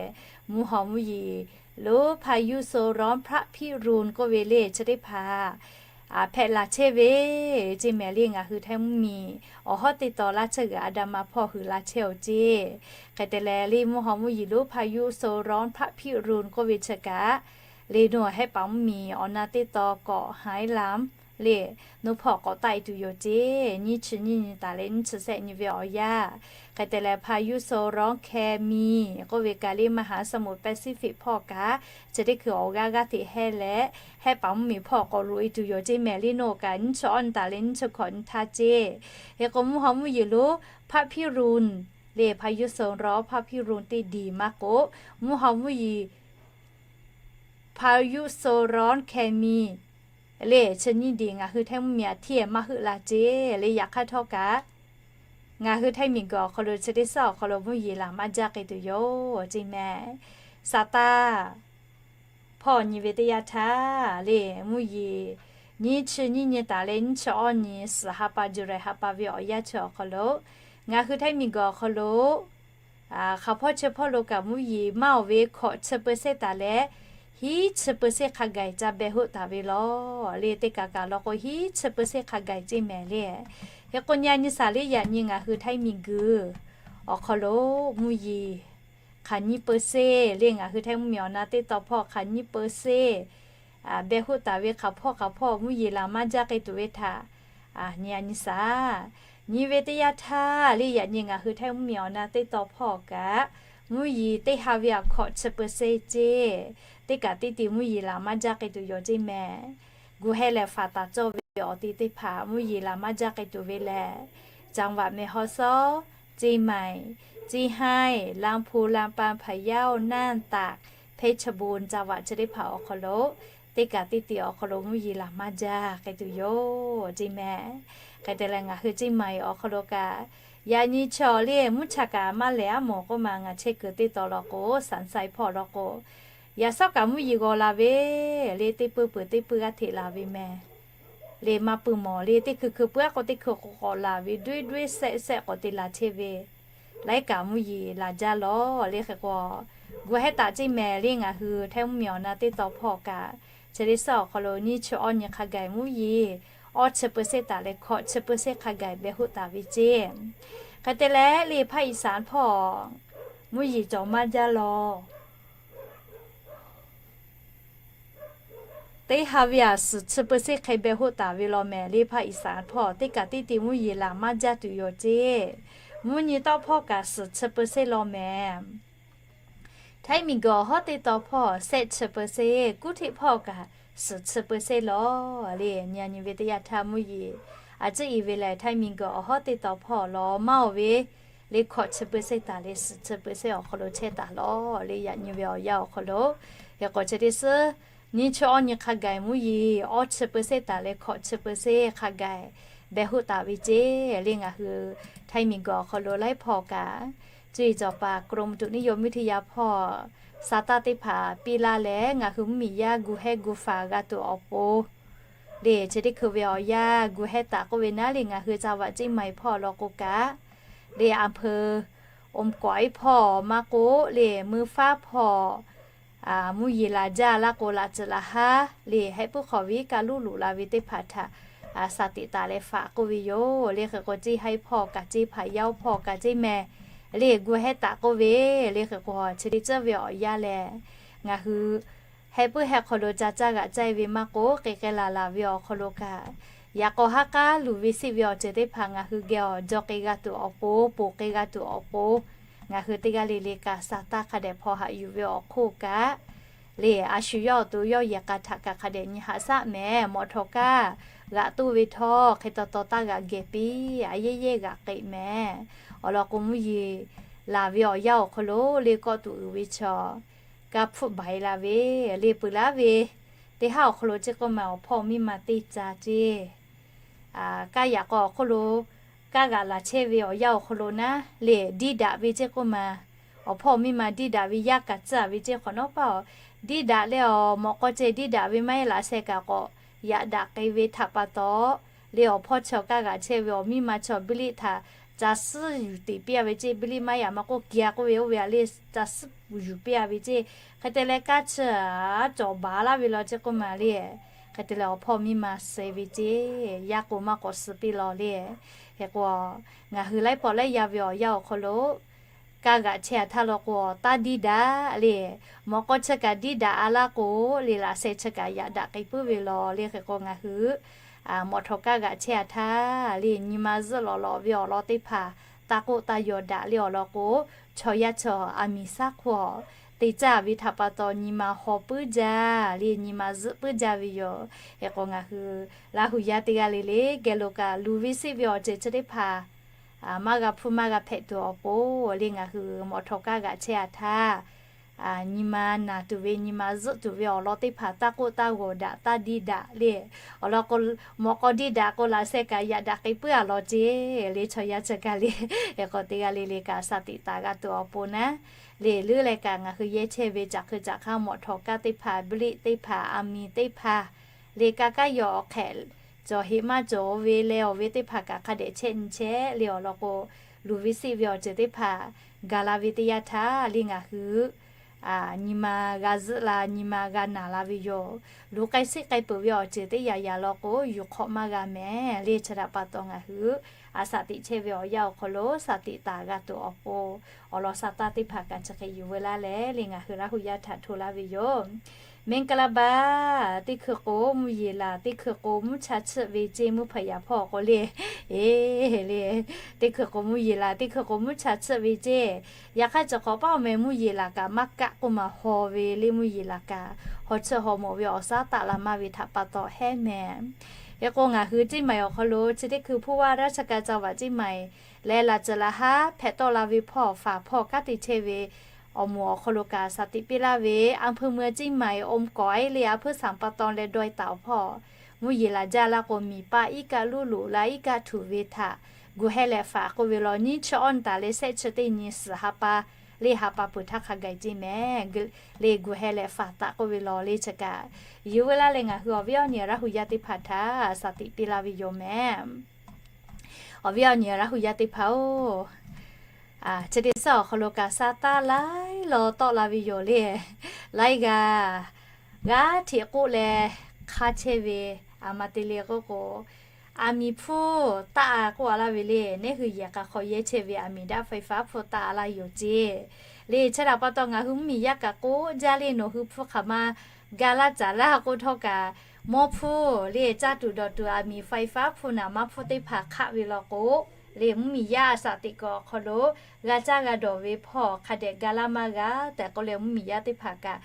mvuhˇ haw mvuhˇ yeˬ lo พายุโซนร้อนพระพิรุณ k'oˆ ve le, chi teˇ hpaˍ hpehꞈ laˬ chehˇ ve ceˇ mehˍ le. Ngaˬ hui Htaiˇ mvuhˇmiˬ awˬ hawˉ teˇ taw laˇ chehˇ g'uiˬ a da ma hpawˇ hui laˇ chehˇ-oˬ ceˇ. Hk'e te leh le, mvuhˇ haw mvuhˇ yeˬ lo พายุโซนร้อนพระพิรุณ k'oˆ ve chi kaꞈ le, nawˬ hehˆ paˍ mvuhˇmiˬ awˬ na teˇ taw k'awꞈ หายลำ le, nawˬ hpawˇ k'awꞈ taˆ e tuˬ yoˬ ceˇ. Nyiˇ chi nyiˇ nyi taˍ leh nyiˇ chi shehˆ nyi ve awˬ yanˇ, hk'e te leh พายุโซนร้อนเคมี k'oˆ ve kaꞈ le, มหาสมุทรแปซิฟิก hpawˇ kaꞈ chi teˇ hkui awˬ g'aˇ g'aˇ hteꞈ hehˇ leh, hehˆ paˍ mvuhˇmiˬ hpawˇ k'awꞈ loꞈ e tuˬ yoˬ ceˇ mehˍ le. Nawˬ kaꞈ nyiˇ chi awˇ nyi taˍ leh nyiˇ chi hkawꞈ nyi htaˇ ceˇ. Hk'e k'o, mvuhˇ haw mvuhˇ yeˬ lo พายุโซนร้อน le, พายุโซนร้อนพระพิรุณ teˇ diˬ maˇ k'oˆ, mvuhˇ haw mvuhˇ yeˬ พายุโซนร้อนเคมี le, chi nyiˇ diˬ ngaˬ hui Htaiˇ mvuhˇmiˬ aꞈ hteˇ maˇ heuˆ la ceˇ le. Yaꞈ hk'aˇ htawˇ kaꞈ, ngaˬ hui Htaiˇ miˬguiˬ awˬ hk'aw lo chi teˇ suhˉ awˬ hk'aw lo mvuhˇ yeˬ laˬ maˇ jaˇ k'ai tuˬ yoˬ ceˇ mehˍ. Sa taˇ hpawˇ nyi ve teˇ yanˇ htaˇ le, mvuhˇ yeˬ nyiˇ chi nyiˇ nyi taˍ leh nyiˇ chi awˇ nyi suhˍ ha pa July ha pa ve awˬ yanˇ chi awˬ hk'aw lo, ngaˬ hui Htaiˇ miˬguiˬ awˬ hk'aw lo hk'aˬ hpawˇ chi hpawˇ lo kaꞈ mvuhˇ yeˬ maˇ oˬ ve hkawꞈ chi peu seˇ taˍ leh, hiˉ chi peu seˇ hk'a gaˬ ca beh hoˆ taˍ ve law le. Teˇ kaꞈ kaꞈ law k'o, hiˉ chi peu seˇ hk'a gaˬ ceˇ mehˍ le. Hk'e k'o, nyi a nyi saˍ le, yaꞈ nyi ngaˬ hui Htaiˇ miˬguiˬ awˬ hk'aw lo mvuhˇ yeˬ hk'aˬ nyiˇ peu seˇ le, ngaˬ hui Htaiˇ mvuhˇmiˬ awˬ na teˇ taw hpawˇ hk'aˬ nyiˇ peu seˇ beh hoˆ taˍ ve hk'aˬ hpawˇ hk'aˬ hpawˇ mvuhˇ yeˬ laˬ maˇ jaˇ k'ai tuˬ ve htaꞈ nyi a nyi saˍ. Nyi ve teˇ yanˇ htaˇ le, yaꞈ nyi ngaˬ hui Htaiˇ mvuhˇmiˬ awˬ na teˇ taw hpawˇ kaꞈ, mvuhˇ yeˬ teˇ ha ve aꞈ hkawꞈ chi peu seˇ ceˇ. Teˇ kaꞈ teˇ te mvuhˇ yeˬ laˬ maˇ jaˇ k'ai tuˬ yoˬ ceˇ mehˍ. Gu heh lehˬ faˍ taˍ cawˇ ve awˬ te teˇ hpaˍ mvuhˇ yeˬ laˬ maˇ jaˇ k'ai tuˬ ve lehˬ, จังหวัดแม่ฮ่องสอน, เชียงใหม่, เชียงราย, ลำพูน, ลำปาง, พะเยา, น่าน, ตาก, เพชรบูรณ์ จังหวัด chi teˇ hpaˍ awˬ hk'aw lo, teˇ kaꞈ teˇ te awˬ hk'aw lo mvuhˇ yeˬ laˬ maˇ jaˇ k'ai tuˬ yoˬ ceˇ mehˍ. Hk'e te leh, ngaˬ hui เชียงใหม่ awˬ hk'aw lo kaꞈ, yaꞈ nyi chaw le mvuhˇ cha kaꞈ maˇ lehˬ aˉ mawˬ k'oˆ ma, ngaˬ chehˇ kuiˬ teˇ taw law k'o, สันทราย hpawˇ law k'o, yaꞈ shawˉ kaꞈ mvuhˇ yeˬ g'aw la ve le, teˇ pui peuˬ teˇ pui g'aˇ hteꞈ laˬ ve mehˍ. Le maˇ pui mawˬ le, teˇ hkui hkui pui aˉ k'o teˇ hkui k'awꞈ laˬ ve, duiˇ duiˇ sehˆ sehˆ k'awꞈ te laˬ chehˇ ve, laiˉ kaꞈ mvuhˇ yeˬ laˬ jaˇ law le. Hk'e k'o, gu heh taˍ ceˇ mehˍ le, ngaˬ hui Htaiˇ mvuhˇmiˬ awˬ na teˇ taw hpawˇ kaꞈ, chi teˇ suhˉ awˬ hk'aw lo nyiˇ chi awˇ nyi hk'a gaˬ mvuhˇ yeˬ awˇ chi peu seˇ taˍ leh hkawꞈ chi peu seˇ hk'a gaˬ beh hoˆ taˍ ve ceˇ. Hk'e te leh le, ภาคอีสาน hpawˇ mvuhˇ yeˬ cawˬ maˇ jaˇ law. Teˇ ha ve aꞈ suhˍ chi peu seˇ hk'e beh hoˆ taˍ ve law mehˍ le. ภาคอีสาน hpawˇ teˇ kaꞈ teˇ te mvuhˇ yeˬ laˬ maˇ jaˇ tuˬ yoˬ ceˇ. Mvuhˇ nyi tawˆ hpawˇ kaꞈ suhˍ chi peu seˇ law mehˍ. Htaiˇ miˬguiˬ awˬ hawˉ teˇ taw hpawˇ sehˆ chi peu seˇ, kuˉ hteˆ hpawˇ kaꞈ suhˍ chi peu seˇ law le. Nyi a nyi ve teˇ yanˇ htaˇ mvuhˇ yeˬ a ciˉ i ve lehˬ, Htaiˇ miˬguiˬ awˬ hawˉ teˇ taw hpawˇ law maˇ oˬ ve le, hkawꞈ chi peu seˇ taˍ leh suhˍ chi peu seˇ awˬ hk'aw lo chehˇ taˍ law le. Yaꞈ nyi ve awˬ yanˇ awˬ hk'aw lo, hk'e k'o chi teˇ suhˉ nyiˇ chi awˇ nyi hk'a gaˬ mvuhˇ yeˬ awˇ chi peu seˇ taˍ leh hkawꞈ chi peu seˇ hk'a gaˬ beh hoˆ taˍ ve ceˇ le. Ngaˬ hui Htaiˇ miˬguiˬ awˬ hk'aw lo laiˉ hpawˇ kaꞈ, cuˇ yiˍ cawˬ paˍ กรมอุตุนิยมวิทยา hpawˇ sa taˇ teˇ hpaˍ piˇ laˇ leh, ngaˬ hui mvuhˇmiˬ yaˇ gu heh gu faˍ g'a tuˬ awˬ pon le, chi teˇ hkui ve awˬ yanˇ gu heh taˍ k'oˆ ve naˉ le, ngaˬ hui จังหวัดเชียงใหม่ hpawˇ law k'o kaꞈ le, อำเภออมก๋อย hpawˇ maˇ k'oˆ le, เมืองฟ้า hpawˇ mvuhˇ yeˬ laˬ jaˇ laˇ k'o, laꞈ tcuhꞈ laˬ haˉ le, heh puiˉ hk'awꞈ ve iˉ kaˆ luˉ luꞈ la ve teˇ hpaˍ htaꞈ shaˍ tiꞈ taˍ leh faꞈ k'oˆ ve yoˬ. Le hk'e k'o, ceˇ haiˉ hpawˇ kaꞈ ceˇ hpaˍ yaˇ oˇ hpawˇ kaꞈ ceˇ mehˍ le gu hehˉ taˍ k'oˆ ve. Le hk'e k'o, chi teˇ tcuhˉ ve awˬ yanˇ lehˬ, ngaˬ hui heh puiˉ heh hk'aw lo ca caˇ g'aꞈ caˇ ve maˇ k'oˆ, k'ai k'ai laˬ laˬ ve awˬ hk'aw lo kaꞈ, yaꞈ k'aw haˉ k'aˉ luˬ ve siˆ ve awˬ ceuˬ teˇ hpaˍ ngaˬ hui geh awˬ jaw k'ai g'a tuˬ awˬ pon, ponˬ k'ai g'a tuˬ awˬ pon, ngaˬ hui teˇ g'aˇ le le kaꞈ sa taˇ hk'a dehꞈ hpaw haꞈ yuˬ ve awˬ hk'oˆ kaꞈ, le a shu yawˇ awˬ to yawˇ yehˬ k'a htaꞈ kaꞈ hk'a dehꞈ nyi haꞈ shaˆ mehˍ. Mawꞈ htawꞈ kaˇ g'aꞈ toˇ ve htawˇ, hk'e taw taw taˇ g'aꞈ geh piˇ, a yehˇ yehˇ g'aꞈ k'ai mehˍ. Awˬ lawn k'o, mvuhˇ yeˬ laˬ ve awˬ yanˇ awˬ hk'aw lo le kawˆ tuˬ uiˍ ve chaw, kaˇ hpfuhˆ baiˍ la ve, le peuˬ laˉ ve teˇ haˉ awˬ hk'aw lo ceˇ k'oˆ ma, awˬ hpawˇ miˇ ma teˇ ca ceˇ kaˇ yaꞈ k'aw awˬ hk'oˆ lo kaˇ g'aꞈ laˬ chehˇ ve awˬ yanˇ awˬ hk'aw lo naˉ le, diˇ daꞈ ve ceˇ k'oˆ ma, awˬ hpawˇ miˇ ma diˇ daꞈ ve yaˇ kaꞈ tcuhˉ ve ceˇ hk'awꞈ nawˉ paˇ a, diˇ daꞈ leh awˬ mawꞈ k'aw ceh diˇ daꞈ ve maˇ heˆ laꞈ sheh kaꞈ k'awꞈ yaꞈ daꞈ k'ai ve htaꞈ pa taw, le awˬ hpawˇ chaw kaˇ g'aꞈ chehˇ ve awˬ miˇ ma chaw biˇ liˆ htaꞈ ca suhˉ yuˬ teꞈ piˇ a ve ceˇ. Biˇ liˆ maˇ yaꞈ maˇ k'oˆ, ki a k'oˆ ve oˇ ve a le, ca suhˉ yuˬ piˇ a ve ceˇ. Hk'e te leh kaˇ chi a cawˬ baˬ laˇ ve law ceˇ k'oˆ ma le. Hk'e te leh awˬ hpawˇ miˇ ma suh ve ceˇ, yaˇ k'o maˇ k'awꞈ suh piˇ law le. Hk'e k'o, ngaˬ hui laiˉ pawˆ laiˉ yaˇ ve awˬ yanˇ awˬ hk'aw lo kaˇ g'aꞈ chehˇ a htaˇ law k'o, taˇ diˇ daꞈ le. Mawꞈ k'aw chi kaꞈ diˇ daꞈ a laˇ k'o le, laꞈ sheh chi kaꞈ yaꞈ daꞈ k'ai puiˉ ve law le. Hk'e k'o, ngaˬ hui mawꞈ htawꞈ kaˇ g'aꞈ chehˇ a htaˇ le, nyi ma zuhˆ lawꞈ lawꞈ ve awˬ lawn teˇ hpaˍ taˇ k'oˆ taˇ yaw daꞈ le. Awˬ lawn k'o, chaw yaˇ chaw a miˍ shaˉ hk'oˆ te caˇ ve htaꞈ pa taw nyi ma haw puiˉ jaˇ le, nyi ma zuhˆ puiˉ jaˇ ve yoˬ. Hk'e k'o, ngaˬ hui Laˇ hu yaˇ teˇ g'aˇ le le geh lo kaꞈ luˬ ve siˆ ve awˬ ceuˬ chi teˇ hpaˍ maˇ g'a hpuˇ maˇ g'a hpehꞈ tuˬ awˬ pon le, ngaˬ hui mawꞈ htawꞈ kaˇ g'aꞈ chehˇ a htaˇ, nyi ma naˬ tuˬ ve, nyi ma zuhˆ tuˬ ve awˬ lawn teˇ hpaˍ taˇ k'oˆ taˇ g'awˬ daꞈ, taˇ diˇ daꞈ le. Awˬ lawn k'o, mawꞈ k'aw diˇ daꞈ k'o, laꞈ sheh kaꞈ yaꞈ daꞈ k'ai puiˉ a law ceˇ le. Chaw yaˇ chi kaꞈ le, hk'e k'o teˇ g'aˇ le le kaꞈ shaˍ tiꞈ taˍ g'a tuˬ awˬ pon naˉ le, leuˉ leh kaꞈ ngaˬ hui yehˇ chehˇ ve caꞈ hk'e caꞈ hk'aˇ mawꞈ htawꞈ kaˇ teˇ hpaˍ, biˇ liˆ teˇ hpaˍ, a miˍ teˇ hpaˍ le, kaˇ kaˉ yaw awˬ hk'ehꞈ cawˬ heꞈ maˇ cawˬ ve leh awˬ ve teˇ hpaˍ kaꞈ hk'a dehꞈ chehˇ nyi chehˇ le. Awˬ lawn k'o, luˬ ve siˆ ve awˬ ceuˬ teˇ hpaˍ gaˬ la ve teˇ yanˇ htaˇ le, ngaˬ hui nyi ma g'a zuhˆ la, nyi ma g'a naˬ la ve yoˬ. Luˬ k'ai siˆ k'ai peuˬ ve awˬ ceuˬ teˇ yaꞈ yaꞈ lawn k'o, yuˬ hk'awꞈ maˇ g'a mehˍ le. Chi htaꞈ pa taw ngaˬ hui a shaˍ tiꞈ chehˇ ve awˬ yanˇ awˬ hk'aw lo shaˍ tiꞈ taˍ g'a tuˬ awˬ pon, awˬ lawn sha taˇ teˇ hpaˍ kaꞈ chi hk'e yuˬ veu laˇ leh le, ngaˬ hui Laˇ hu yaˇ htaꞈ hto laˇ ve yoˬ. မင်္ဂလာပါ, teˇ hkui k'o mvuhˇ yeˬ laˬ, teˇ hkui k'o mvuhˇ cha chiˆ ve ceˇ, mvuhˇ hpaˍ yaꞈ hpawˇ k'o le, e le, teˇ hkui k'o mvuhˇ yeˬ laˬ, teˇ hkui k'o mvuhˇ cha chiˆ ve ceˇ. Yaꞈ hk'aˇ, cawˬ hk'awꞈ paˉ awˬ meh mvuhˇ yeˬ laˬ kaꞈ maˇ kaˆ k'oˆ maˬ haw ve le, mvuhˇ yeˬ laˬ kaꞈ haw chiˇ haw mawˬ ve awˬ shaˉ taˆ la maˇ ve htaꞈ pa taw hehˉ mehˍ. Hk'e k'o, ngaˬ hui เชียงใหม่ awˬ hk'aw lo chi teˇ hkui ผู้ว่าราชการจังหวัดเชียงใหม่ leh laˬ ceuˬ laˬ haˉ hpehꞈ tawˆ la ve hpawˇ faˍ hpawˇ kanˉ te chehˇ ve awˬ moˍ awˬ hk'aw lo kaꞈ shaˍ tiꞈ piˇ laˇ ve, อำเภอเมืองเชียงใหม่ อมก๋อย le, a hpuiˇ สัมปะตอง leh dawˇ taˍ awˬ hpawˇ mvuhˇ yeˬ laˬ jaˇ laˇ k'o, miˬ paˆ iˉ kaˆ luˇ loꞈ la iˉ kaˆ htuꞈ ve htaꞈ gu heh leh faˍ k'oˆ ve law, nyiˇ chi awˇ nyi taˍ leh shehˆ chi teˇ nyi suhˍ ha pa le, ha pa peuˬ htaˇ hk'a gaˬ ceˇ mehˍ le, gu heh leh faˍ taˍ k'oˆ ve law le. Chi kaꞈ yuˬ veu laˇ leh ngaˬ hui awˬ viˉ awˬ nyi Laˇ hu yaˇ teˇ hpaˍ htaꞈ shaˍ tiꞈ piˇ laˇ ve yoˬ mehˍ. Awˬ viˉ awˬ nyi Laˇ hu yaˇ teˇ hpaˍ-oˬ, chi teˇ suhˉ awˬ hk'aw lo kaꞈ sha taˇ laiˉ law tawˆ la ve yoˬ le. Laiˉ g'aˇ g'aˇ hteꞈ k'oˆ leh hk'aˇ chehˇ ve, a ma te le k'oˆ k'o, aˬ miˍ hpfuhˇ taˆ k'oˆ a laˇ ve le. Neˇ hui yehˬ k'a hk'aw yehˇ chehˇ ve aˬ miˍ daꞈ ไฟฟ้า hpfuhˇ taˆ a laˇ yoˬ ceˇ. Le chi htaꞈ pa taw ngaˬ hui mvuhˇ miˬ yaˇ kaꞈ k'oˆ jaˇ le, nawˬ hui hpfuhˇ hk'aˬ ma ga laˇ caˍ laˇ k'oˆ htawˇ kaꞈ, mawˇ hpfuhˇ le caˇ tuˬ dawˬ tuˬ aˬ miˍ ไฟฟ้า hpfuhˇ naˍ maˇ hpfuhˇ teˇ hpaˍ hk'aˆ ve law k'o, le mvuhˇ miˬ yaˇ a shaˍ teꞈ kuiˬ awˬ hk'aw lo g'a caˇ g'a dawˬ ve hpawˇ hk'a dehꞈ ga laˇ maˇ g'a tehꞈ k'oˆ leh, mvuhˇ miˬ yaˇ teˇ hpaˍ kaꞈ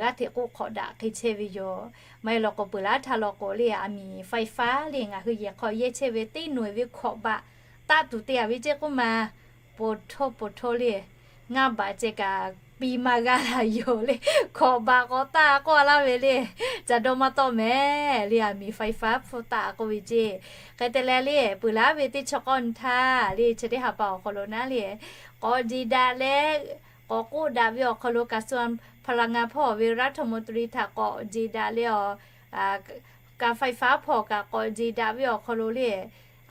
g'aˇ hteꞈ k'oˆ hk'awꞈ daꞈ hk'e chehˇ ve yoˬ. Maˇ heˆ law k'o, peuˬ laˇ htaˇ law k'o le, aˬ miˍ ไฟฟ้า le ngaˬ hui yehˬ hk'aw yehˇ chehˇ ve teˇ nawˬ e ve hkawꞈ baꞈ taˆ tuˬ te a ve ceˇ k'oˆ ma, poˬ htoˇ poˬ htoˇ le, ngaˇ baꞈ ceh kaꞈ piˇ maˇ g'a la yoˬ le. Hkawꞈ baꞈ k'awꞈ taˆ k'oˆ a laˇ ve le, ca dawˇ maˇ tawˆ mehˍ le, aˬ miˍ ไฟฟ้า hpfuhˇ taˆ k'oˆ ve ceˇ. Hk'e te leh le, peuˬ laˇ ve teˇ chi k'awˇ nyi htaˇ le, chi teˇ ha pa awˬ hk'aw lo naˉ le, k'awꞈ jeˬ daꞈ leh k'awꞈ k'oˆ daꞈ ve awˬ hk'aw lo กระทรวงพลังงาน hpawˇ ve รัฐมนตรี htaꞈ k'awꞈ jeˬ daꞈ leh awˬ, ka ไฟฟ้า hpawˇ kaꞈ k'awꞈ jeˬ daꞈ ve awˬ hk'aw lo le,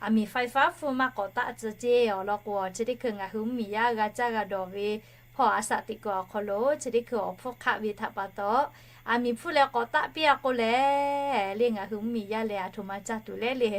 aˬ miˍ ไฟฟ้า hpfuhˇ maˇ k'awꞈ taˆ tcuh ceˇ. Awˬ lawn k'o, chi teˇ hkui ngaˬ hui mvuhˇ miˬ yaˇ g'a caˇ g'a dawˬ ve hpawˇ a shaˍ teꞈ kuiˬ awˬ hk'aw lo chi teˇ hkui awˬ hpfuhˇ hk'aˆ ve htaꞈ pa taw, aˬ miˍ hpfuhˇ leh k'awꞈ taˆ piˇ-a k'o lehˬ, le ngaˬ hui mvuhˇmiˬ yaˇ leh aˬ htoꞈ ma caˇ tuˬ le le,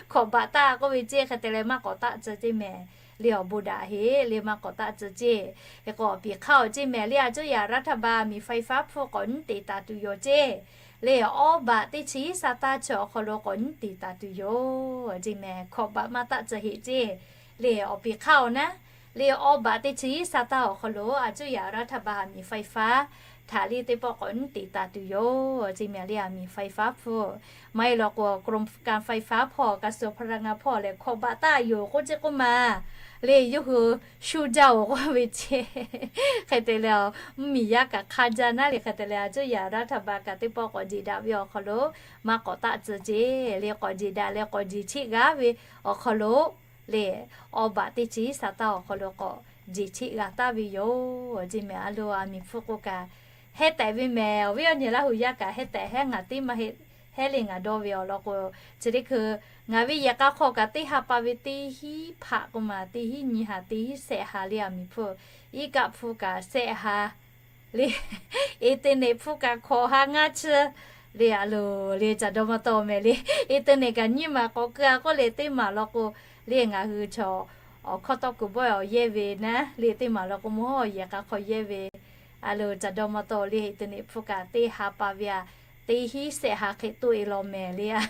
hkawꞈ baꞈ taˆ k'oˆ ve ceˇ hk'e te leh maˇ k'awꞈ taˆ tcuh ceˇ mehˍ. Le awˬ bon daꞈ heˆ le maˇ k'awꞈ taˆ tcuh ceˇ. Hk'e k'o awˬ piˍ hk'aˇ awˬ ceˇ mehˍ le a cuˇ yaꞈ raˇ htaˇ ba miˬ faiˍ faˉ hpfuhˇ k'awꞈ nyiˉ te taˍ tuˬ yoˬ ceˇ. Le awˇ baꞈ teˇ chi hiˉ sa taˇ chi awˬ hk'aw lo k'awꞈ nyiˉ te taˍ tuˬ yoˬ ceˇ mehˍ. Hkawꞈ baꞈ maˇ taˆ tcuh heˆ ceˇ. Le awˬ piˍ hk'aˇ awˬ naˉ, le awˇ baꞈ teˇ chi hiˉ sa taˇ awˬ hk'aw lo a cuˇ yaꞈ raˇ htaˇ ba miˬ faiˍ faˉ htaꞈ le teˇ pawˆ k'awꞈ nyiˉ te taˍ tuˬ yoˬ ceˇ mehˍ. Le a miˬ faiˍ faˉ hpfuhˇ maˇ heˆ law k'o กรมการไฟฟ้า hpawˇ กระทรวงพลังงาน hpawˇ lehˬ hkawꞈ baꞈ taˆ yoˬ k'oˆ ceˇ k'oˆ ma. Le yawˇ hui shu jaˇ-oˬ k'oˆ ve ceˇ. Hk'e te leh mvuhˇmiˬ yaˇ kaꞈ hk'a jaˇ naˉ le hk'e te leh a cuˇ yaꞈ raˇ htaˇ ba kaꞈ teˇ pawˆ k'awꞈ jeˬ daꞈ ve awˬ hk'aw lo maˇ k'awꞈ taˆ tcuh ceˇ. Le k'awꞈ jeˬ daꞈ leh k'awꞈ jeˬ cheˆ g'a ve awˬ hk'aw lo le awˇ baꞈ teˇ chi hiˉ sa taˇ awˬ hk'aw lo k'awꞈ jeˬ cheˆ g'a taˍ ve yoˬ ceˇ mehˍ. A lo a miˍ hpfuhˇ k'o kaꞈ hehˉ tehꞈ ve mehˍ. Awˬ viˉ awˬ nyi Laˇ huˍ yaˇ kaꞈ hehˉ tehꞈ hehˉ ngaˬ teˇ maˇ heˆ. Hehˉ le ngaˬ dawˇ ve awˬ lawn k'o, chi teˇ hkui ngaˬ ve yehˬ k'a hk'aw kaꞈ teˇ ha pa ve teˇ hinˉ hpaꞈ k'oˆ ma, teˇ hinˉ nyi ha, teˇ hinˉ shehˆ ha le a miˍ hpfuhˇ, iˉ kaˆ hpfuhˇ kaꞈ shehˆ ha le, internet hpfuhˇ kaꞈ hkawꞈ ha ngaˇ chi le a loˬ le caˬ dawˇ maˇ tawˆ mehˍ le. Internet kaꞈ nyiˇ maˬ k'awꞈ keu-a k'oˆ le teˇ maˬ law k'o le ngaˬ hui chaw awˬ hkawˇ tawˇ kuiˬ bawˆ awˬ yehˇ ve naˉ le teˇ maˬ law k'o mvuhˇ hawˉ yehˬ k'a hk'aw yehˇ ve a loˬ caˬ dawˇ maˇ tawˆ le internet hpfuhˇ kaꞈ teˇ ha pa ve a, teˇ hinˉ shehˆ ha hk'e toˆ-e law mehˍ le a.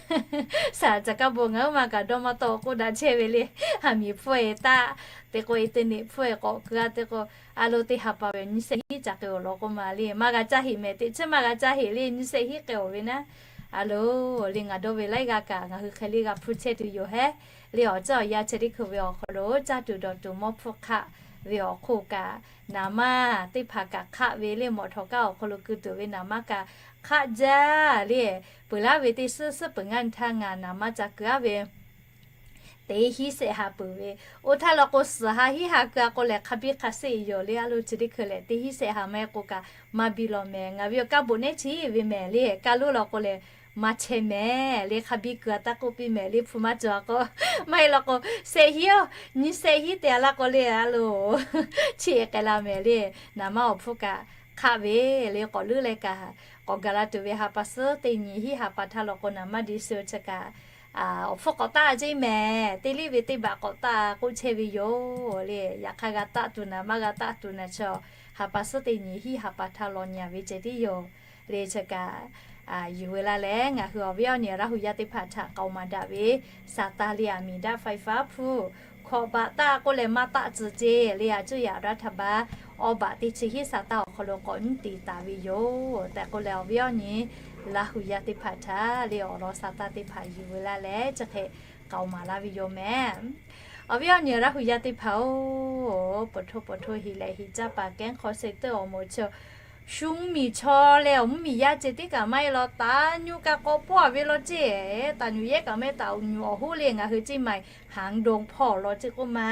Saˍ caˬ kaˇ bon ngaˬ huiˉ ma kaꞈ dawˇ maˇ tawˆ k'oˆ daꞈ chehˇ ve le. A miˍ hpfuhˇ-e taˆ te k'o internet hpfuhˇ-e k'awꞈ keu-a te k'o a loˬ teˇ ha pa ve nyiˇ shehˆ hinˉ ca k'e awˬ lawn k'oˆ ma le maˇ g'a caˇ heˆ mehˍ. Teꞈ chiˉ maˇ g'a caˇ heˆ le nyiˇ shehˆ hinˉ k'e awˬ ve naˉ a loˬ le ngaˬ dawˇ ve laiˉ g'aˇ kaꞈ ngaˬ hui hk'e le g'a hpuˇ chehˇ tuˬ yoˬ hehˉ. Le awˬ ceuˬ awˬ yanˇ chi teˇ hkui ve awˬ hk'aw lo caˇ tuˬ dawˬ tuˬ mawˇ hpfuhˇ hk'aˆ ve awˬ hk'oˆ kaꞈ naˍ manˇ teˇ hpaˍ kaꞈ hk'aˆ ve le mawˬ htawˍ kaˇ awˬ hk'aw lo keu tuˬ ve naˍ manˇ kaꞈ hk'aˆ jaˇ le. Peuˬ laˇ ve teˇ suhˉ suhˉ peuˬ ngaˇ nyi htaˇ ngaˬ naˍ manˇ ca keu-a ve teˇ hinˉ shehˆ ha peuˬ ve, oˇ htaˇ law k'o suhˍ ha hinˉ ha keu-a k'o lehˬ hk'a biˇ hk'a sheˆ yoˬ le. A loˬ chi teˇ hkui lehˬ teˇ hinˉ shehˆ ha maˇ heˆ k'o kaꞈ maˇ biˇ law mehˍ. Ngaˬ ve awˬ kaˇ boꞈ nehˉ chi ve mehˍ le kaˇ loˉ law k'o lehˬ maˇ chehˇ mehˍ le hk'a biˇ keu-a taˇ k'oˆ piˇ mehˍ le hpu maˇ cawˬ-a k'o maˇ heˆ law k'o shehˆ hinˉ-oˬ nyiˇ shehˆ hinˉ te-a laˇ k'o le a loˬ chi k'ai la mehˍ le. Naˍ manˇ awˬ hpfuhˇ kaꞈ hk'aˆ ve le k'awꞈ leuˉ leh kaꞈ k'awꞈ gaˬ la tuˬ ve ha pa suhˉ teˇ nyi hiˉ ha pa htaˇ law k'o naˍ manˇ di su chi kaꞈ awˬ hpfuhˇ k'awꞈ taˆ-a ceˇ mehˍ. Teˇ liˇ ve teˇ baꞈ k'awꞈ taˆ k'oˆ chehˇ ve yoˬ le. Yaꞈ hk'aˇ g'a taˆ tuˬ naˍ manˇ g'a taˆ tuˬ naˍ chaw ha pa suhˉ teˇ nyi hiˉ ha pa htaˇ law nyi-a ve ceh tiˉ yoˬ le. Chi kaꞈ yuˬ ve laˇ leh ngaˬ hui awˬ viˉ awˬ nyi Laˇ huˍ yaˇ teˇ hpaˍ htaꞈ k'aoˍ maˍ daꞈ ve saˍ taˍ le aˬ miˍ daꞈ faiˍ faˉ hpfuhˇ hkawꞈ baꞈ taˆ k'oˆ leh maˇ taˆ tcuh ceˇ le a cuˇ yaꞈ raˇ htaˇ ba awˇ baꞈ teˇ chi hiˉ saˍ taˇ awˬ hk'aw lo k'awꞈ nyiˉ te taˍ ve yoˬ tehꞈ k'oˆ leh awˬ viˉ awˬ nyi Laˇ huˍ yaˇ teˇ hpaˍ htaꞈ le awˬ lawn saˍ taˍ teˇ hpaˍ yuˬ ve laˇ leh chi hk'e k'aoˍ maˍ laˇ ve yoˬ mehˍ. Awˬ viˉ awˬ nyi Laˇ huˍ yaˇ teˇ hpaˍ-oˬ, po htoˇ po htoˇ heˍ leh heˍ caˇ paˍ kehˉ hk'aw sheh teˇ awˬ moˍ chi shu mvuhˇmiˬ chaw leh awˬ mvuhˇmiˬ yaˇ ceh tiˉ kaꞈ maˇ heˆ law. Taˍ nyuꞈ kaꞈ k'awꞈ pawˆ-a ve law ceˇ. Taˍ nyuꞈ yehˇ kaꞈ mehˉ taˍ nyuꞈ awˬ hoˉ le ngaˬ hui ceˇ maˬ haˍ dawˬ hpawˇ law ceˇ k'oˆ ma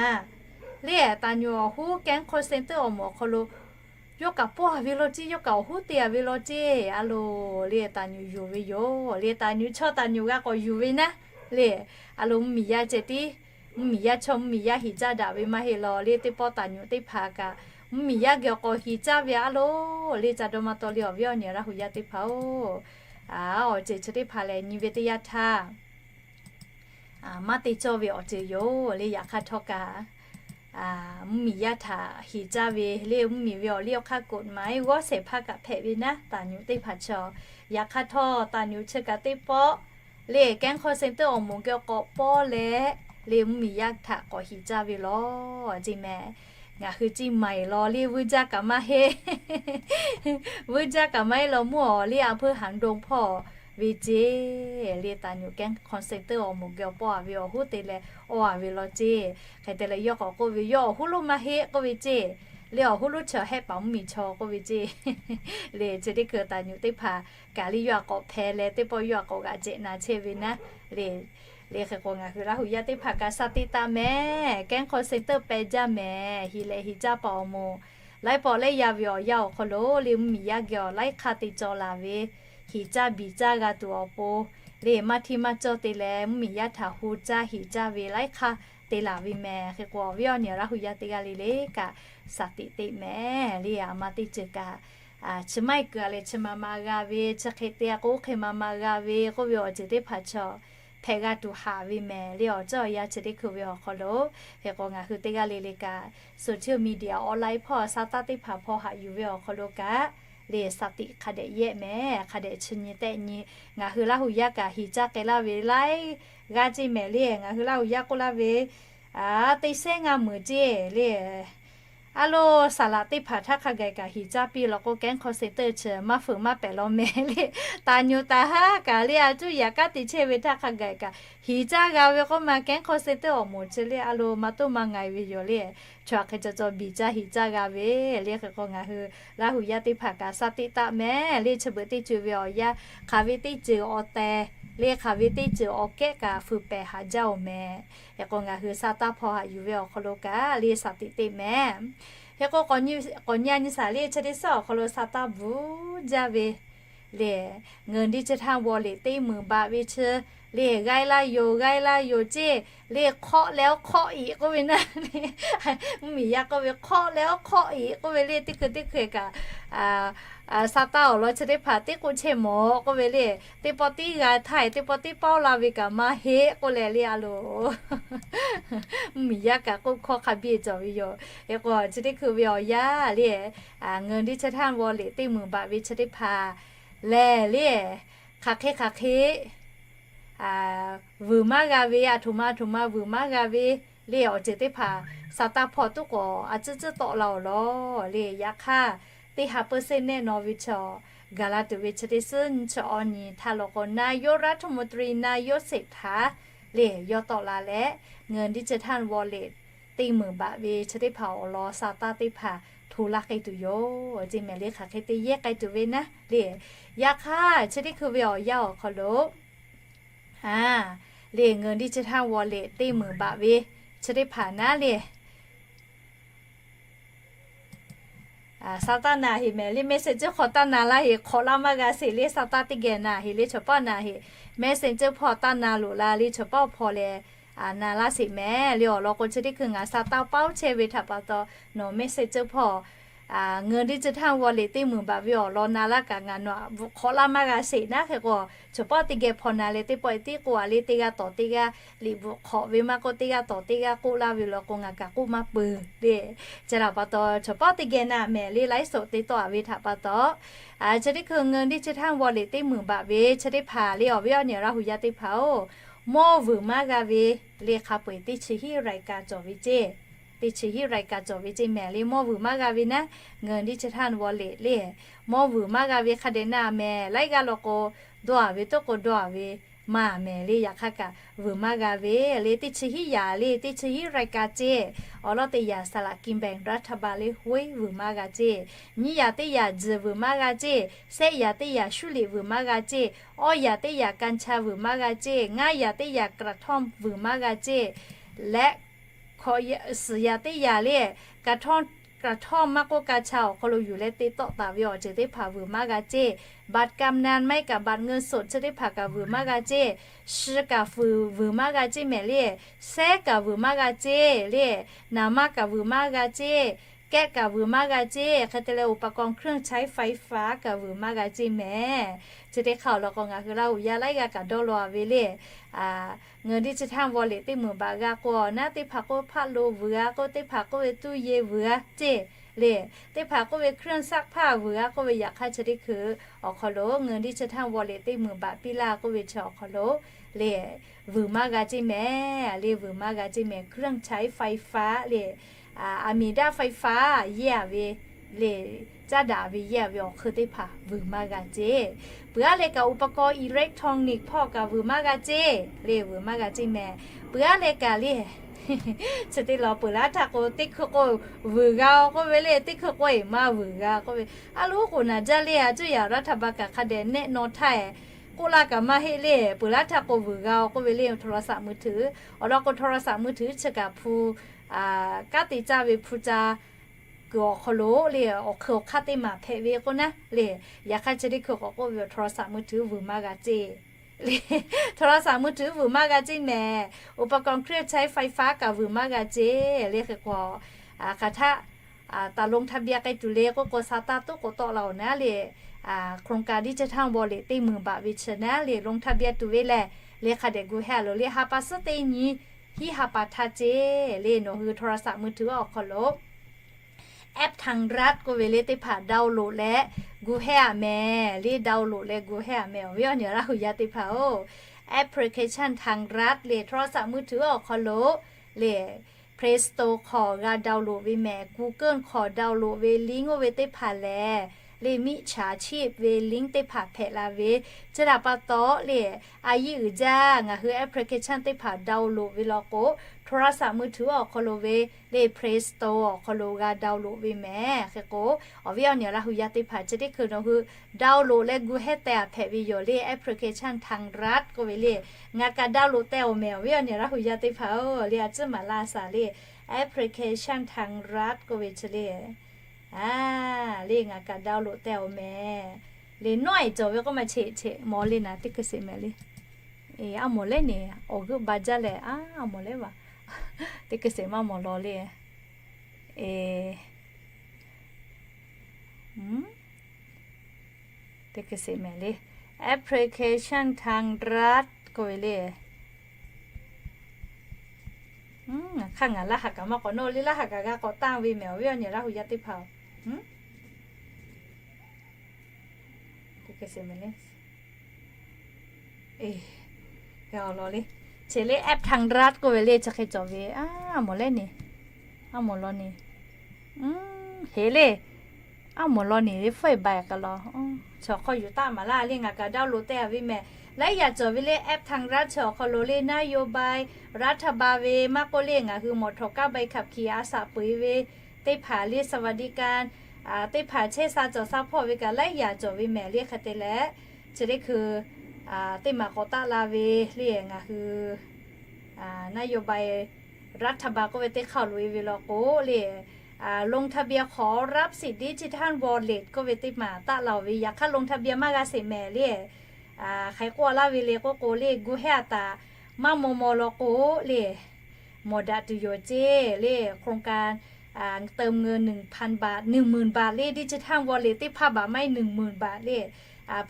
le. Taˍ nyuꞈ awˬ hoˉ kehˉ hk'aw sheh teˇ awˬ moˍ awˬ hk'aw lo yawˇ kaꞈ pawˆ-a ve law ceˇ, yawˇ kaꞈ awˬ hoˉ te-a ve law ceˇ. A loˬ le taˍ nyuꞈ yuˬ ve yoˬ le. Taˍ nyuꞈ chaw taˍ nyuꞈ g'a k'awꞈ yuˬ ve naˉ le. A loˬ mvuhˇmiˬ yaˇ ceh tiˉ mvuhˇmiˬ yaˇ chaw mvuhˇmiˬ yaˇ heˍ caˇ daꞈ ve maˇ heˆ law. Le teˇ pawˆ taˍ nyuꞈ teˇ hpaˍ kaꞈ mvuhˇmiˬ yaˇ geh awˬ k'awꞈ heˍ caˇ ve a loˬ le. Ca dawˇ maˇ tawˆ le awˬ viˉ awˬ nyi Laˇ huˍ yaˇ teˇ hpaˍ-oˬ, awˬ ceuˬ chi teˇ hpaˍ lehˬ nyi ve teˇ yanˇ htaˇ maˇ te cawˇ ve awˬ ceuˬ yoˬ le. Yaꞈ hk'aˇ htawˇ kaꞈ mvuhˇmiˬ yaˇ htaꞈ heˍ caˇ ve le mvuhˇmiˬ ve awˬ liˇ awˬ hk'aˇ กฎหมาย g'awˇ shehˍ hpaˇ kaꞈ hpehꞈ ve naˉ taˍ nyuꞈ teˇ hpaˍ chaw. Yaꞈ hk'aˇ htawˇ taˍ nyuꞈ chi kaꞈ teˇ pawˆ le kehˉ hk'aw sheh teˇ awˬ moˍ geh k'awꞈ pawˆ leh le mvuhˇmiˬ yaˇ htaꞈ k'awꞈ heˍ caˇ ve law ceˇ mehˍ. Ngaˬ hui ceˇ maˬ law le vuiˇ jaˇ kaꞈ maˇ heˆ. Vuiˇ jaˇ kaꞈ maˇ heˆ law mvuhˇ awˬ le a hpuiˇ haˍ dawˬ hpawˇ ve ceˇ le. Taˍ nyuꞈ kehˉ hk'aw sheh teˇ awˬ moˍ geh awˬ pawˆ-a ve awˬ hoˉ te leh awˬ-a ve law ceˇ. Hk'e te leh yawˇ k'awꞈ k'oˆ ve yawˇ awˬ hoˉ lonˉ maˇ heˆ k'oˆ ve ceˇ le. Awˬ hoˉ lonˉ chi hehˆ paˍ mvuhˇmiˬ chaw k'oˆ ve ceˇ le. Chi teˇ hkui taˍ nyuꞈ teˇ hpaˍ kaꞈ le yawˇ a k'awꞈ hpeh leh teˇ pawˆ yawˇ a k'awꞈ g'aꞈ jehˬ na chehˇ ve naˉ le. Le hk'e k'o ngaˬ hui Laˇ huˍ yaˇ teˇ hpaˍ kaꞈ shaˍ tiꞈ taˍ mehˍ. Kehˉ hk'aw sheh teˇ peh jaˇ mehˍ. Heˍ leh heˍ caˇ paˍ awˬ moˍ laiˉ pawˆ laiˉ yaˇ ve awˬ yanˇ awˬ hk'aw lo le mvuhˇmiˬ yaˇ geh awˬ laiˉ hk'aˇ te cawˬ laˬ ve heˍ caˇ biˬ caˇ g'a tuˬ awˬ pon le maˇ hteˇ maˇ cawˇ te leh mvuhˇmiˬ yaˇ htaꞈ hu caˇ heˍ caˇ ve laiˉ hk'aˇ te laˬ ve mehˍ. Hk'e k'o awˬ viˉ awˬ nyi Laˇ huˍ yaˇ teˇ g'aˇ le le kaꞈ shaˍ tiꞈ teˇ mehˍ le. A ma teˇ ceuˬ kaꞈ chi maˇ heˆ kuiˬ a leh chi ma ma g'a ve, chi hk'e te a k'o oˇ hk'e ma ma g'a ve k'oˆ ve awˬ ceuˬ teˇ hpaˍ chaw hpehꞈ g'a tuˬ haꞈ ve mehˍ le. Awˬ ceuˬ awˬ yanˇ chi teˇ hkui ve awˬ hk'aw lo, hk'e k'o ngaˬ hui teˇ g'aˇ le le kaꞈ social media online hpawˇ sa taˇ teˇ hpaˍ hpawˇ haꞈ yuˬ ve awˬ hk'aw lo kaꞈ le, sa tiꞈ hk'a dehꞈ yehˆ mehˍ, hk'a dehꞈ chi nyi tehˆ nyi. Ngaˬ hui Laˇ huˍ yaˇ kaꞈ hiˍ caˇ k'ai laˇ ve laiˉ g'aˇ ceˇ mehˍ le. Ngaˬ hui Laˇ huˍ yaˇ k'oˆ laˇ ve, teˇ sehˉ ngaˇ meunˍ ceˇ le. A lo, saˍ laꞈ teˇ hpaˍ htaˇ hk'a gaˬ kaꞈ hiˍ caˇ piˇ law k'o, kehˉ hk'aw se teˇ chi maˇ fuiˍ maˇ pehˍ law mehˍ le. Taˍ nyoˍ taˍ haˉ kaꞈ le, a cuˇ yaꞈ kanˉ te chehˇ ve htaˇ hk'a gaˬ kaꞈ hiˍ caˇ g'a ve k'oˆ ma, kehˉ hk'aw se teˇ awˬ moˍ chi le a lo maˇ toˇ maˇ nga e ve yoˬ le. Chaw hk'e caw caw biˬ caˇ hiˍ caˇ g'a ve le. Hk'e k'o ngaˬ hui Laˇ huˍ yaˇ teˇ hpaˍ kaꞈ sa teˇ taˆ mehˍ le. Chi beuꞈ teˇ ceuˬ ve awˬ yanˇ, hk'aˬ ve teˇ ceuˬ awˬ tehˬ le, hk'aˬ ve teˇ ceuˬ awˬ kehˉ kaꞈ fuiˍ pehˍ haꞈ jaˇ oˬ mehˍ. Hk'e k'o ngaˬ hui sa taˇ hpawˇ haꞈ yuˬ ve awˬ hk'aw lo kaꞈ le, sa tiꞈ teˇ mehˍ. Hk'e k'o, k'awꞈ nyi a nyi saˍ le, chi teˇ suhˉ awˬ hk'aw lo sa taˇ bvuhˬ jaˇ ve le, เงินดิจิทัลวอลเล็ต teˇ meunˍ baꞈ ve chi le, g'ai laˇ yoˬ, g'ai laˇ yoˬ ceˇ le. Hk'awˆ leh oˇ hk'awˆ iꞈ k'oˆ ve naˇ le, mvuhˇmiˬ yaˇ k'oˆ ve hk'awˆ leh oˇ hk'awˆ iꞈ k'oˆ ve le. Teˇ hkui teˇ hkui kaꞈ sa taˇ awˬ lawn chi teˇ hpaˍ teˇ k'oˆ chehˇ mawˬ k'oˆ ve le. Teˇ pawˆ tiˉ g'a htaˇ, teˇ pawˆ tiˉ paoˉ la ve kaꞈ maˇ heˆ k'oˆ leh le a lo, mvuhˇmiˬ yaˇ kaꞈ k'oˆ hkawˇ hk'a biˇ cawˬ ve yoˬ. Hk'e k'o chi teˇ hkui ve awˬ yanˇ le, เงินดิจิทัลวอลเล็ต teˇ meunˍ baꞈ ve chi teˇ hpaˍ lehˬ le, hk'aˬ hk'e hk'aˬ hk'e vuiˬ maˇ g'a ve, aˬ htoꞈ ma aˬ htoꞈ ma vuiˬ maˇ g'a ve le, awˬ ceuˬ teˇ hpaˍ sa taˇ hpawˇ tuˉ k'awꞈ a tcuhˉ tcuhˉ tawˆ la awˬ lawn le. Yaꞈ hk'aˇ, teˇ ha เปอร์เซ็นต์ แน่นอน ve chaw gaˬ la tuˬ ve chi teˇ suhˉ nyiˇ chi awˬ nyi htaˇ law k'o, นายกรัฐมนตรี นายกเศรษฐา le yawˇ tawˆ la leh, เงินดิจิทัลวอลเล็ต teˇ meunˍ baꞈ ve chi teˇ hpaˍ awˬ lawn sa taˇ teˇ hpaˍ hto laˇ k'ai tuˬ yoˬ ceˇ mehˍ le. Hk'aˬ hk'e te yehˇ k'ai tuˬ ve naˇ le. Yaꞈ hk'aˇ, chi teˇ hkui ve awˬ yanˇ awˬ hk'aw lo le, เงินดิจิทัลวอลเล็ต teˇ meunˍ baꞈ ve chi teˇ hpaˍ naˉ le, sa taˇ na heˍ mehˍ le. Message ceuˬ hk'aw taˇ na laˇ heˍ, hk'awꞈ laˇ maˇ g'a sheˍ le. Sa taˇ teˇ geh na heˍ le, chaw paˆ na heˍ. Message ceuˬ hpawˇ taˇ na loꞈ la le, chaw paˆ hpawˇ leh na laˇ sheˍ mehˍ le. Awˬ lawn k'o, chi teˇ hkui ngaˬ sa taˇ paoˉ chehˇ ve htaꞈ pa taw, nawˬ message ceuˬ hpawˇ เงินดิจิทัลวอลเล็ต teˇ meunˍ baꞈ ve awˬ lawn na laˇ kaꞈ ngaˬ nawˬ bvuhꞈ hk'awꞈ laˇ maˇ g'a sheˍ naˉ. Hk'e k'o, chaw paˆ teˇ geh hpawˇ na leh teˇ pawˆ tiˉ k'oˆ a le, teˇ g'aˇ tawˍ teˇ g'aˇ liꞈ bvuhꞈ hk'awꞈ ve maˇ k'oˆ, teˇ g'aˇ tawˍ teˇ g'aˇ k'oˆ laˇ ve law k'o, ngaˬ kaꞈ k'oˆ maˇ peuˬ le. Chi htaꞈ pa taw, chaw paˆ teˇ geh na mehˍ le, ไลฟ์สด te tawˆ a ve htaꞈ pa taw, chi teˇ hkui เงินดิจิทัลวอลเล็ต teˇ meunˍ baꞈ ve chi teˇ hpaˍ le, awˬ viˉ awˬ nyi Laˇ huˍ yaˇ teˇ hpaˍ-oˬ, mawˇ vuiˬ maˇ g'a ve le, hk'a peu-eˬ teˇ chi hiˉ รายการ cawˬ ve ceˇ. Teˇ chi hiˉ รายการ cawˬ ve ceˇ mehˍ le, mawˇ vuiˬ maˇ g'a ve naˉ, เงินดิจิทัลวอลเล็ต le, mawˇ vuiˬ maˇ g'a ve hk'a dehꞈ na mehˍ. Laiˉ g'aˇ law k'o, dawˇ a ve toˆ k'o dawˇ a ve maˇ mehˍ le. Yaꞈ hk'aˇ kaꞈ vuiˬ maˇ g'a ve le, teˇ chi hiˉ yaꞈ le, teˇ chi hiˉ รายการ ceˇ. Awˬ lawn teˇ yaꞈ สลากกินแบ่งรัฐบาล le, hoiˉ vuiˬ maˇ g'a ceˇ. Nyiˇ yaꞈ teˇ yaꞈ juiˬ vuiˬ maˇ g'a ceˇ. Sehˆ yaꞈ teˇ yaꞈ ชู้เหล็ก vuiˬ maˇ g'a ceˇ. Awˇ yaꞈ teˇ yaꞈ กัญชา vuiˬ maˇ g'a ceˇ. Ngaˇ yaꞈ teˇ yaꞈ กระท่อม vuiˬ maˇ g'a ceˇ. Leh suhˍ yaꞈ teˇ yaꞈ le, กระท่อม maˇ k'oˆ กัญชา awˬ hk'aw lo yuˬ leh te tawˆ taˍ ve awˬ ceuˬ teˇ hpaˍ vuiˬ maˇ g'a ceˇ. บัตรกำนัล maˇ heˆ kaꞈ บัตรเงินสด chi teˇ hpaˍ kaꞈ vuiˬ maˇ g'a ceˇ. Shi kaꞈ fuiˍ vuiˬ maˇ g'a ceˇ mehˍ le. Sehˉ kaꞈ vuiˬ maˇ g'a ceˇ le. Naˍ manˇ kaꞈ vuiˬ maˇ g'a ceˇ. Kehˉ kaꞈ vuiˬ maˇ g'a ceˇ. Hk'e te leh อุปกรณ์เครื่องใช้ไฟฟ้า kaꞈ vuiˬ maˇ g'a ceˇ mehˍ. Chi teˇ hk'aˇ awˬ lawn k'o, ngaˬ hui Laˇ huˍ yaˇ laiˉ g'aˇ kaꞈ dawˇ law a ve le. เงินดิจิทัลวอลเล็ต teˇ meunˍ baꞈ g'a k'o, naˉ teˇ hpaˍ k'oˆ พัดลม vuiˬ g'a k'oˆ, teˇ hpaˍ k'oˆ ve ตู้เย็น vuiˬ g'a ceˇ le. Teˇ hpaˍ k'oˆ ve เครื่องซักผ้า vuiˬ g'a k'oˆ ve. Yaꞈ hk'aˇ chi teˇ hkui awˬ hk'aw lo เงินดิจิทัลวอลเล็ต teˇ meunˍ baꞈ piˇ laˇ k'oˆ ve chi awˬ hk'aw lo le, vuiˬ maˇ g'a ceˇ mehˍ le. Vuiˬ maˇ g'a ceˇ mehˍ, เครื่องใช้ไฟฟ้า le, อะไหล่ด้านไฟฟ้า yehˇ a ve le, caˉ daꞈ ve yehˇ a ve awˬ hk'eun teˇ hpaˍ vuiˬ maˇ g'a ceˇ. Peuˬ aˉ leh kaꞈ อุปกรณ์อิเล็กทรอนิกส์ hpawˇ kaꞈ vuiˬ maˇ g'a ceˇ le, vuiˬ maˇ g'a ceˇ mehˍ. Peuˬ aˉ leh kaꞈ le, chi te lawˬ peuˬ laˇ htaˇ k'o, teˇ hkui k'o vuiˬ g'a k'oˆ ve le, teˇ hkui k'o eˬ maˇ vuiˬ g'a k'oˆ ve. A loˉ k'oˍ naˍ jaˇ le, a cuˇ yaꞈ รัฐบาล kaꞈ hk'a dehꞈ nehˆ naw htaˇ e k'oˆ laˇ kaꞈ maˇ heˆ le, peuˬ laˇ htaˇ k'o vuiˬ g'a k'oˆ ve le. โทรศัพท์มือถือ awˬ lawn k'o, โทรศัพท์มือถือ chi kaꞈ hpu kanˉ te caˇ ve hpu ca kuiˬ awˬ hk'aw lo le, awˬ hk'eun awˬ hk'aˇ teˇ maˬ hpehꞈ ve k'oˆ naˉ le. Yaꞈ hk'aˇ chi teˇ hkui k'awꞈ k'oˆ ve, โทรศัพท์มือถือ vuiˬ maˇ g'a ceˇ le. โทรศัพท์มือถือ vuiˬ maˇ g'a ceˇ mehˍ. อุปกรณ์เครื่องใช้ไฟฟ้า kaꞈ vuiˬ maˇ g'a ceˇ le. Hk'e k'o, hk'aˬ htaˆ taˍ ลงทะเบียน k'ai tuˬ le k'oˆ k'o, สตาร์ท k'oˆ tawˆ la-oˬ naˉ le, โครงการดิจิทัลวอลเล็ต teˇ meunˍ baꞈ ve chi naˉ le, ลงทะเบียน tuˬ ve lehˬ, le hk'a dehꞈ gu hehˇ a loˬ le, ha pa suhˉ teˇ nyi hiˉ ha pa htaˇ ceˇ le, nawˬ hui โทรศัพท์มือถือ awˬ hk'aw lo แอปทางรัฐ k'oˆ ve le teˇ hpaˍ download leh gu hehˇ a mehˍ le, download leh gu hehˇ a mehˍ, awˬ viˉ awˬ nyi Laˇ hu yaˇ teˇ hpaˍ-oˬ. แอปพลิเคชันทางรัฐ le โทรศัพท์มือถือ awˬ hk'aw lo le, Play Store hk'aw g'a download ve mehˍ, Google hk'aw download ve link oˇ ve teˇ hpaˍ lehˬ, le มิจฉาชีพ ve link teˇ hpaˍ hpehꞈ la ve, chi htaꞈ pa taw le, a yiˇ uiˍ jaˇ ngaˬ hui แอปพลิเคชัน teˇ hpaˍ download ve law k'o, โทรศัพท์มือถือ awˬ hk'aw lo ve le Play Store awˬ hk'aw lo g'a download ve mehˍ. Hk'e k'o, awˬ viˉ awˬ nyi Laˇ hu yaˇ teˇ hpaˍ, chi teˇ hkui nawˬ hui download leh gu hehˇ teh a hpehꞈ ve yoˬ le, แอปพลิเคชันทางรัฐ k'oˆ ve le. Ngaˬ kaꞈ download teh awˬ mehˍ, awˬ viˉ awˬ nyi Laˇ hu yaˇ teˇ hpaˍ-oˬ, le a ciˉ maˍ laˇ shaˍ le, แอปพลิเคชันทางรัฐ k'oˆ ve chi le. A, le ngaˬ kaꞈ download teh awˬ mehˍ. Le nawˉ eˍ cawˬ ve k'oˆ ma cheꞈ cheꞈ mawˬ le naˍ, teˇ hkui sheˍ mehˍ le. Aˉ mawˬ lehˉ ne, awˬ g'euˆ ba jaˇ leh, aˉ mawˬ lehˉ va, teˇ hkui sheˍ maˇ mawˬ law le. Teˇ hkui sheˍ mehˍ le, แอปพลิเคชันทางรัฐ k'oˆ ve le. Hk'aˇ ngaˬ laˇ haˍ kaꞈ maˇ k'awꞈ nawˇ le, laˇ haˍ kaꞈ g'a k'awꞈ tanˇ ve mehˍ, awˬ viˉ awˬ nyi Laˇ hu yaˇ teˇ hpaˍ-oˬ. Teˇ hkui sheˍ mehˍ le. Eˬ, g'a awˬ lawn le. Cheˬ le แอปทางรัฐ k'oˆ ve le chi hk'e cawˬ ve, aˉ mawˬ lehˉ ne, aˉ mawˬ law ne. Heˍ le, aˉ mawˬ law ne le, hpfuhˇ eˍ ba eˍ kaꞈ law. Chaw hk'aw yuˬ taˆ maˍ laˇ le, ngaˬ kaꞈ download teh a ve mehˍ. Laiˉ yaꞈ cawˬ ve le แอปทางรัฐ chi awˬ hk'aw lo le นโยบายรัฐบาล ve maˇ k'oˆ le ngaˬ hui มอเตอร์ไซค์ ใบขับขี่ a shaꞈ peu eˬ ve teˇ hpaˍ le สวัสดิการ teˇ hpaˍ chehˇ sha cawˬ sha hpawˇ ve kaꞈ laiˉ yaꞈ cawˬ ve mehˍ le. Hk'e te leh, chi teˇ hkui teˇ maˬ k'awꞈ taˆ la ve le ngaˬ hui นโยบายรัฐบาล k'oˆ ve teˇ hk'aˇ loꞈ e ve law k'o le, ลงทะเบียนขอรับสิทธิ์ดิจิทัลวอลเล็ต k'oˆ ve teˇ maˬ taˆ la-oˬ ve, yaꞈ hk'aˇ ลงทะเบียน maˇ g'a sheˍ mehˍ le. Hk'aˬ hk'e k'oˆ laˇ ve le k'oˆ k'o le, gu hehˇ a taˍ maˇ maw maw law k'o le, mawˬ daꞈ tuˬ yoˬ ceˇ le, โครงการ เติมเงิน หนึ่งพันบาท หนึ่งหมื่นบาท le, ดิจิทัลวอลเล็ต teˇ hpaˇ baꞈ maˇ heˆ หนึ่งหมื่นบาท le,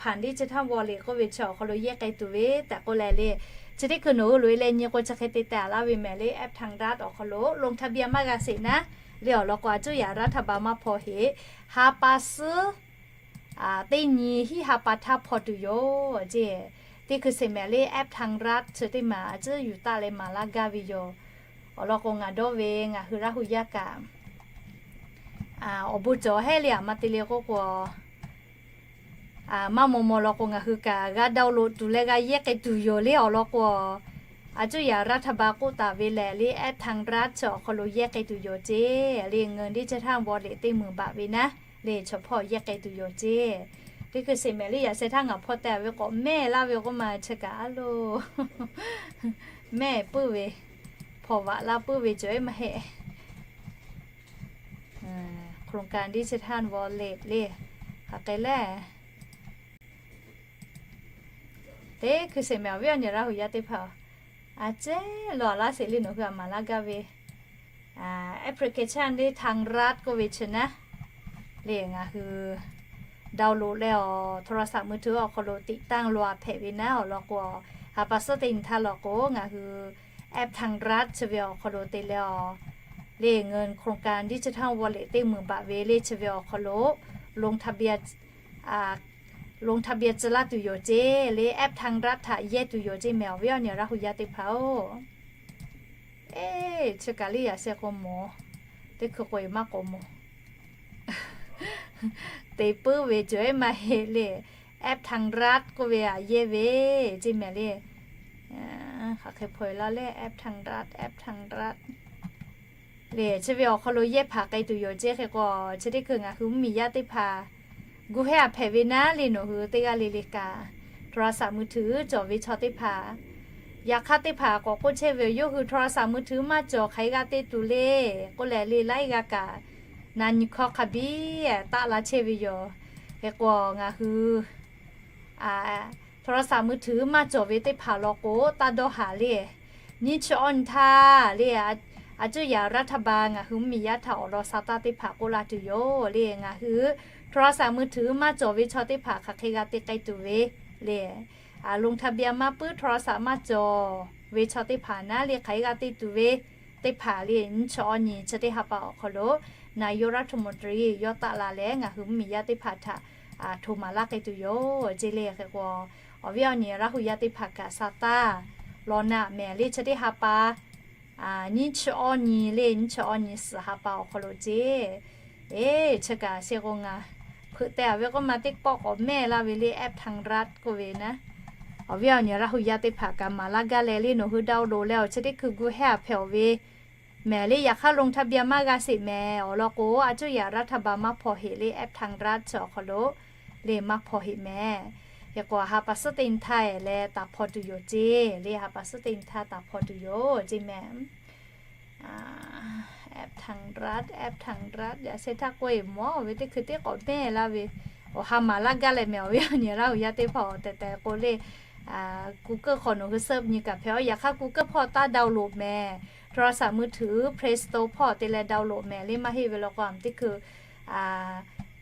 ผ่านดิจิทัลวอลเล็ต k'oˆ ve chi awˬ hk'aw lo yehˇ k'ai tuˬ ve tehꞈ k'oˆ leh le, chi teˇ hkui nawˬ hui loꞈ e leh nyi k'o chi hk'e te teh a laˇ ve mehˍ le, แอปทางรัฐ awˬ hk'aw lo ลงทะเบียน maˇ g'a sheˍ naˉ le, awˬ lawn k'o a cuˇ yaꞈ รัฐบาล maˇ hpaw heˆ, ha pa suhˉ teˇ nyi hiˉ ha pa htaˇ hpaw tuˬ yoˬ ceˇ. Teˇ hkui sheˍ mehˍ le แอปทางรัฐ chi teˇ maˬ a cuˇ yuˬ taˆ leh maˍ laˇ gaˇ ve yoˬ. Awˬ lawn k'o ngaˬ dawˇ ve ngaˬ hui Laˇ hu yaˇ kaꞈ awˬ bon cawˬ hehˉ le, aˬ ma te le k'oˆ k'o, maˇ maw maw law k'o ngaˬ hui kaꞈ g'a download tuˬ leh g'a yehˇ k'ai tuˬ yoˬ le. Awˬ lawn k'o, a cuˇ yaꞈ รัฐบาล k'oˆ taˍ ve lehˬ le แอปทางรัฐ chi awˬ hk'aw lo yehˇ k'ai tuˬ yoˬ ceˇ le, เงินดิจิทัลวอลเล็ต teˇ meunˍ baꞈ ve naˉ le, chaw hpawˇ yehˇ k'ai tuˬ yoˬ ceˇ. Teˇ hkui sheˍ mehˍ le, yaꞈ sheh htaˇ ngaˬ hpaw teh ve k'awꞈ mehˇ laˇ ve k'oˆ ma chi kaꞈ a loˬ, mehˇ puiˉ ve, hpaw vaꞈ laˇ puiˉ ve cawˬ e maˇ heˆ. โครงการดิจิทัลวอลเล็ต le, hk'aˬ hk'e le. Teˇ hkui sheˍ mehˍ, awˬ viˉ awˬ nyi Laˇ hu yaˇ teˇ hpaˍ, a cehˉ law a laˇ sheˍ le, nawˬ hui a maˍ laˇ gaˇ ve แอปพลิเคชัน le ทางรัฐ k'oˆ ve chi naˉ le, ngaˬ hui download leh awˬ โทรศัพท์มือถือ awˬ hk'aw lo ติดตั้ง law a hpehꞈ ve naˉ. Awˬ lawn k'o, ha pa suhˉ teˇ nyi htaˇ law k'o ngaˬ hui แอปทางรัฐ chi ve awˬ hk'aw lo te leh awˬ le เงินโครงการดิจิทัลวอลเล็ต teˇ meunˍ baꞈ ve le chi ve awˬ hk'aw lo ลงทะเบียน tcuh laˇ tuˬ yoˬ ceˇ le, แอปทางรัฐ htaꞈ yehˇ tuˬ yoˬ ceˇ mehˍ, awˬ viˉ awˬ nyi Laˇ hu yaˇ teˇ hpaˍ-oˬ. Eˇ, chi kaꞈ le yaꞈ sheh k'o mawˬ, teˇ hkui k'o e maˇ k'awꞈ mawˬ. Te puiˉ ve cawˬ e maˇ heˆ le, แอปทางรัฐ k'oˆ ve a yehˇ ve ceˇ mehˍ le. Hk'aˬ hk'e hpaw e laˇ le, แอปทางรัฐ, แอปทางรัฐ le chi ve awˬ hk'aw lo yehˇ hpaˍ k'ai tuˬ yoˬ ceˇ. Hk'e k'o, chi teˇ hkui ngaˬ hui mvuhˇmiˬ yaˇ teˇ hpaˍ gu hehˉ a hpehꞈ ve naˉ le, nawˬ hui teˇ g'aˇ le le kaꞈ โทรศัพท์มือถือ cawˬ ve chaw teˇ hpaˍ, yaꞈ hk'aˇ teˇ hpaˍ k'awꞈ k'oˆ chehˇ ve, yawˇ hui โทรศัพท์มือถือ maˇ cawˬ hk'aˬ hk'e g'a te tuˬ le k'oˆ leh le, laiˉ g'aˇ kaꞈ na nyi hkawˇ hk'a biˇ taˆ la chehˇ ve yoˬ. Hk'e k'o, ngaˬ hui โทรศัพท์มือถือ maˇ cawˬ ve teˇ hpaˍ law k'o, taˇ dawˇ haˍ le. Nyiˇ chi awˇ nyi htaˇ le, အစိုးရ รัฐบาล ngaˬ hui mvuhˇmiˬ yaˇ htaꞈ awˬ lawn sa taˇ teˇ hpaˍ k'oˆ laˇ tuˬ yoˬ le. Ngaˬ hui โทรศัพท์มือถือ maˇ cawˬ ve chaw teˇ hpaˍ hk'aˬ hk'e g'a te k'ai tuˬ ve le. ลงทะเบียน maˇ puiˉ โทรศัพท์ maˇ cawˬ ve chaw teˇ hpaˍ naˉ le hk'aˬ hk'e g'a te tuˬ ve teˇ hpaˍ le, nyiˇ chi awˇ nyi chi teˇ ha pa awˬ hk'aw lo นายกรัฐมนตรี yawˇ taˆ la leh ngaˬ hui mvuhˇmiˬ yaˇ teˇ hpaˍ htaꞈ htoꞈ maˍ laˇ k'ai tuˬ yoˬ ce le. Hk'e k'o, awˬ viˉ awˬ nyi Laˇ hu yaˇ teˇ hpaˍ kaꞈ sa taˇ law naˆ mehˍ le chi teˇ ha pa nyiˇ chi awˇ nyi le, nyiˇ chi awˇ nyi suhˍ ha pa awˬ hk'aw lo ce. Eˬ, chi kaꞈ shehˆ k'o ngaˬ hpeuꞈ teh a ve k'oˆ ma teˇ pawˆ k'awꞈ mehˆ laˇ ve le, แอปทางรัฐ k'oˆ ve naˉ. Awˬ viˉ awˬ nyi Laˇ hu yaˇ teˇ hpaˍ kaꞈ maˍ laˇ gaˇ leh le, nawˬ hui ดาวน์โหลด leh awˬ chi teˇ hkui gu hehˇ a hpehꞈ awˬ ve mehˍ le. Yaꞈ hk'aˇ ลงทะเบียน maˇ g'a sheˍ mehˍ awˬ lawn k'o, อစိုးရ รัฐบาล maˇ hpaw heꞈ le, แอปทางรัฐ chi awˬ hk'aw lo le maˇ hpaw heꞈ mehˍ. Hk'e k'o, หาบัตรสวัสดิการ leh taˍ hpaw tuˬ yoˬ ce le, หาบัตรสวัสดิการ taˍ hpaw tuˬ yoˬ ce mehˍ. แอปทางรัฐ แอปทางรัฐ yaꞈ sheh htaˇ k'oˆ e mawˬ ve teˇ hkui teˇ k'awꞈ mehˆ laˇ ve, awˬ ha maˍ laˇ gaˇ leh mehˍ. Awˬ viˉ awˬ nyi Laˇ hu yaˇ teˇ hpaˍ awˬ tehˬ tehˬ k'o le, Google hk'aw nawˬ hui เซิร์ช nyi kaꞈ hpehꞈ aˬ. Yaꞈ hk'aˇ Google hpawˇ taˇ ดาวน์โหลด mehˍ, โทรศัพท์มือถือ Play Store hpawˇ te leh ดาวน์โหลด mehˍ le maˇ heˆ ve law k'o, a teˇ hkui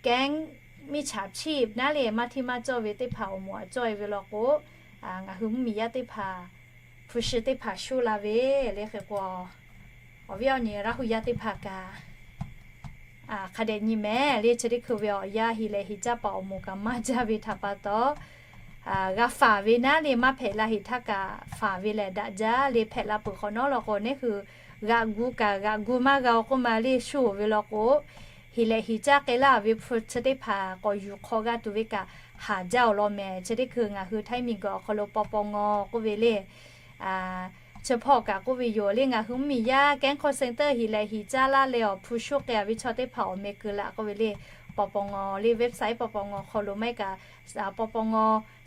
แก๊งมิจฉาชีพ naˉ le maˇ hteˇ maˇ cawˇ ve teˇ hpaˍ awˬ moˍ aꞈ cawˇ e ve law k'o, ngaˬ hui mvuhˇmiˬ yaˇ teˇ hpaˍ hpu shi teˇ hpaˍ shuˉ la ve le. Hk'e k'o, awˬ viˉ awˬ nyi Laˇ hu yaˇ teˇ hpaˍ kaꞈ hk'a dehꞈ nyi mehˍ le. Chi teˇ hkui ve awˬ yanˇ heˍ leh heˍ caˇ paˍ awˬ moˍ kaꞈ maˇ jaˇ ve htaꞈ pa taw, g'a faˍ ve naˉ le maˇ hpehꞈ la heˍ htaˇ kaꞈ faˍ ve lehˬ daꞈ jaˇ le. Hpehꞈ la peuˬ hk'awꞈ nawˉ law k'o, neˉ hui g'aꞈ gu kaꞈ g'aꞈ gu maˇ g'a oˬ k'oˆ ma le shuˉ oˬ ve law k'o, heˍ leh heˍ caˇ k'ai laˇ ve hpu chi teˇ hpaˍ k'awꞈ yuˬ hk'aw g'a tuˬ ve kaꞈ haˍ jaˇ awˬ lawn mehˍ. Chi teˇ hkui ngaˬ hui Htaiˇ miˬguiˬ awˬ hk'aw lo ปปง k'oˆ ve le, chi hpawˇ kaꞈ k'oˆ ve yoˬ le. Ngaˬ hui mvuhˇmiˬ yaˇ แก๊ง call center heˍ leh heˍ caˇ laˇ leh awˬ hpu shuˉ k'ai a ve chaw teˇ hpaˍ awˬ meh keu laꞈ k'oˆ ve le, ปปง le website ปปง awˬ hk'aw lo maˇ heˆ kaꞈ ปปง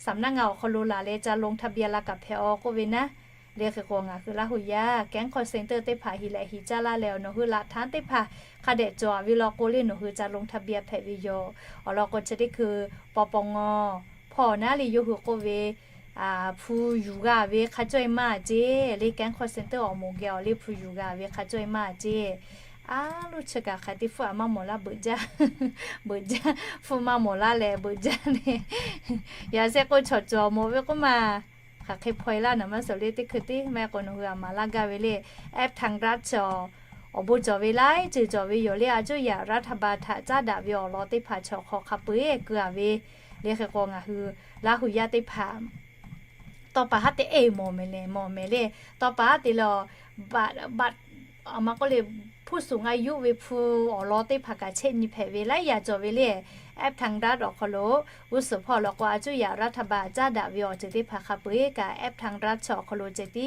สำนักงาน awˬ hk'aw lo laˬ leh ca ลงทะเบียน la kaꞈ hpehꞈ aˬ k'oˆ ve naˉ. Le hk'e k'o, ngaˬ hui Laˇ hu yaˇ แก๊ง call center teˇ hpaˍ heˍ leh heˍ caˇ laˇ leh awˬ nawˬ hui laꞈ htaˇ teˇ hpaˍ hk'a dehꞈ cawˬ a ve law k'o le, nawˬ hui ca ลงทะเบียน hpehꞈ ve yoˬ. Awˬ lawn k'o, chi teˇ hkui ปปง hpawˇ naˉ le yawˇ hui k'oˆ ve, hpu yuˬ g'a ve hk'a cawˇ e maˇ ce le, แก๊ง call center awˬ moˍ geh awˬ le hpu yuˬ g'a ve hk'a cawˇ e maˇ ce. A loˉ chi kaꞈ hk'aˬ te hpfuhˇ a maˇ mawˬ laˇ beuꞈ jaˇ, beuꞈ jaˇ, hpfuhˇ maˇ mawˬ laˇ leh beuꞈ jaˇ le. Yaꞈ sheh k'o, chaw cawˬ awˬ moˍ ve k'oˆ ma hk'aˬ hk'e hpaw e laˇ naˍ maˇ suhˍ le. Teˇ hkui teˇ maˇ k'o, nawˬ hui a maˍ laˇ gaˇ ve le, แอปทางรัฐ chaw awˬ bon cawˬ ve laiˉ ceuˬ cawˬ ve yoˬ le. อาစိုးရ รัฐบาล htaꞈ caˉ daꞈ ve awˬ lawn teˇ hpaˍ chaw hk'aw hk'a peu eˬ keu a ve le. Hk'e k'o, ngaˬ hui Laˇ hu yaˇ teˇ hpaˍ tawˇ pa haˉ te eˬ mawˬ mehˍ le, mawˬ mehˍ le. Tawˇ pa haˉ te le, บัตร a ma k'oˆ le, ผู้สูงอายุ ve hpu awˬ lawn teˇ hpaˍ kaꞈ chehˇ nyi hpehꞈ ve laiˉ yaꞈ cawˬ ve le. แอปทางรัฐ awˬ hk'aw lo g'uˇ suhˍ hpawˇ law k'o, อาစိုးရ รัฐบาล caˉ daꞈ ve awˬ ceuˬ teˇ hpaˍ hk'a peu eˬ kaꞈ แอปทางรัฐ chaw awˬ hk'aw lo ceh tiˉ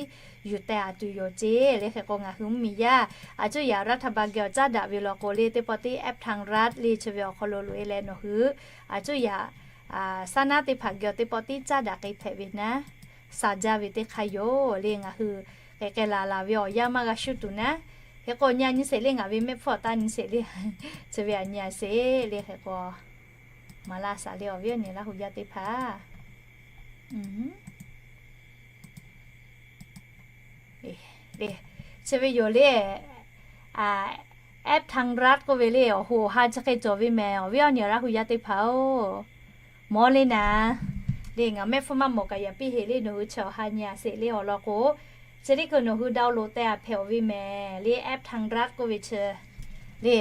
yuˬ teh a tuˬ yoˬ ce le. Hk'e k'o, ngaˬ hui mvuhˇmiˬ yaˇ อาစိုးရ รัฐบาล geh awˬ caˉ daꞈ ve law k'o le, teˇ pawˆ tiˉ แอปทางรัฐ le chi ve awˬ hk'aw lo loꞈ e leh nawˬ hui อาစိုးရ saˉ naˉ teˇ hpaˍ geh awˬ teˇ pawˆ tiˉ caˉ daꞈ k'ai hpehꞈ ve naˉ, sa jaˇ ve teˇ hk'aˇ yoˬ le. Ngaˬ hui k'ehˬ k'ehˬ laˬ laˬ ve awˬ yanˇ maˇ g'a shuˉ tuˬ naˉ. Hk'e k'o, nyi a nyi sheˍ le, ngaˬ ve mehˆ hpfuhˇ a taˇ nyi sheˍ le, chi ve a nyi a sheˍ le. Hk'e k'o, maˍ laˇ shaˍ le, awˬ viˉ awˬ nyi Laˇ hu yaˇ teˇ hpaˍ le, chi ve yoˬ le. แอปทางรัฐ k'oˆ ve le, awˬ hoꞈ awˬ ha chi hk'e cawˬ ve mehˍ, awˬ viˉ awˬ nyi Laˇ hu yaˇ teˇ hpaˍ-oˬ, mawˬ le naˍ. Le ngaˬ mehˆ hpfuhˇ maˇ mawˬ kaꞈ yaꞈ piˇ heˍ le, nawˬ hui chi awˬ ha nyi a sheˍ le awˬ lawn k'o, chi teˇ hkui nawˬ hui ดาวน์โหลด teh a hpehꞈ awˬ ve mehˍ le. แอปทางรัฐ k'oˆ ve chi le,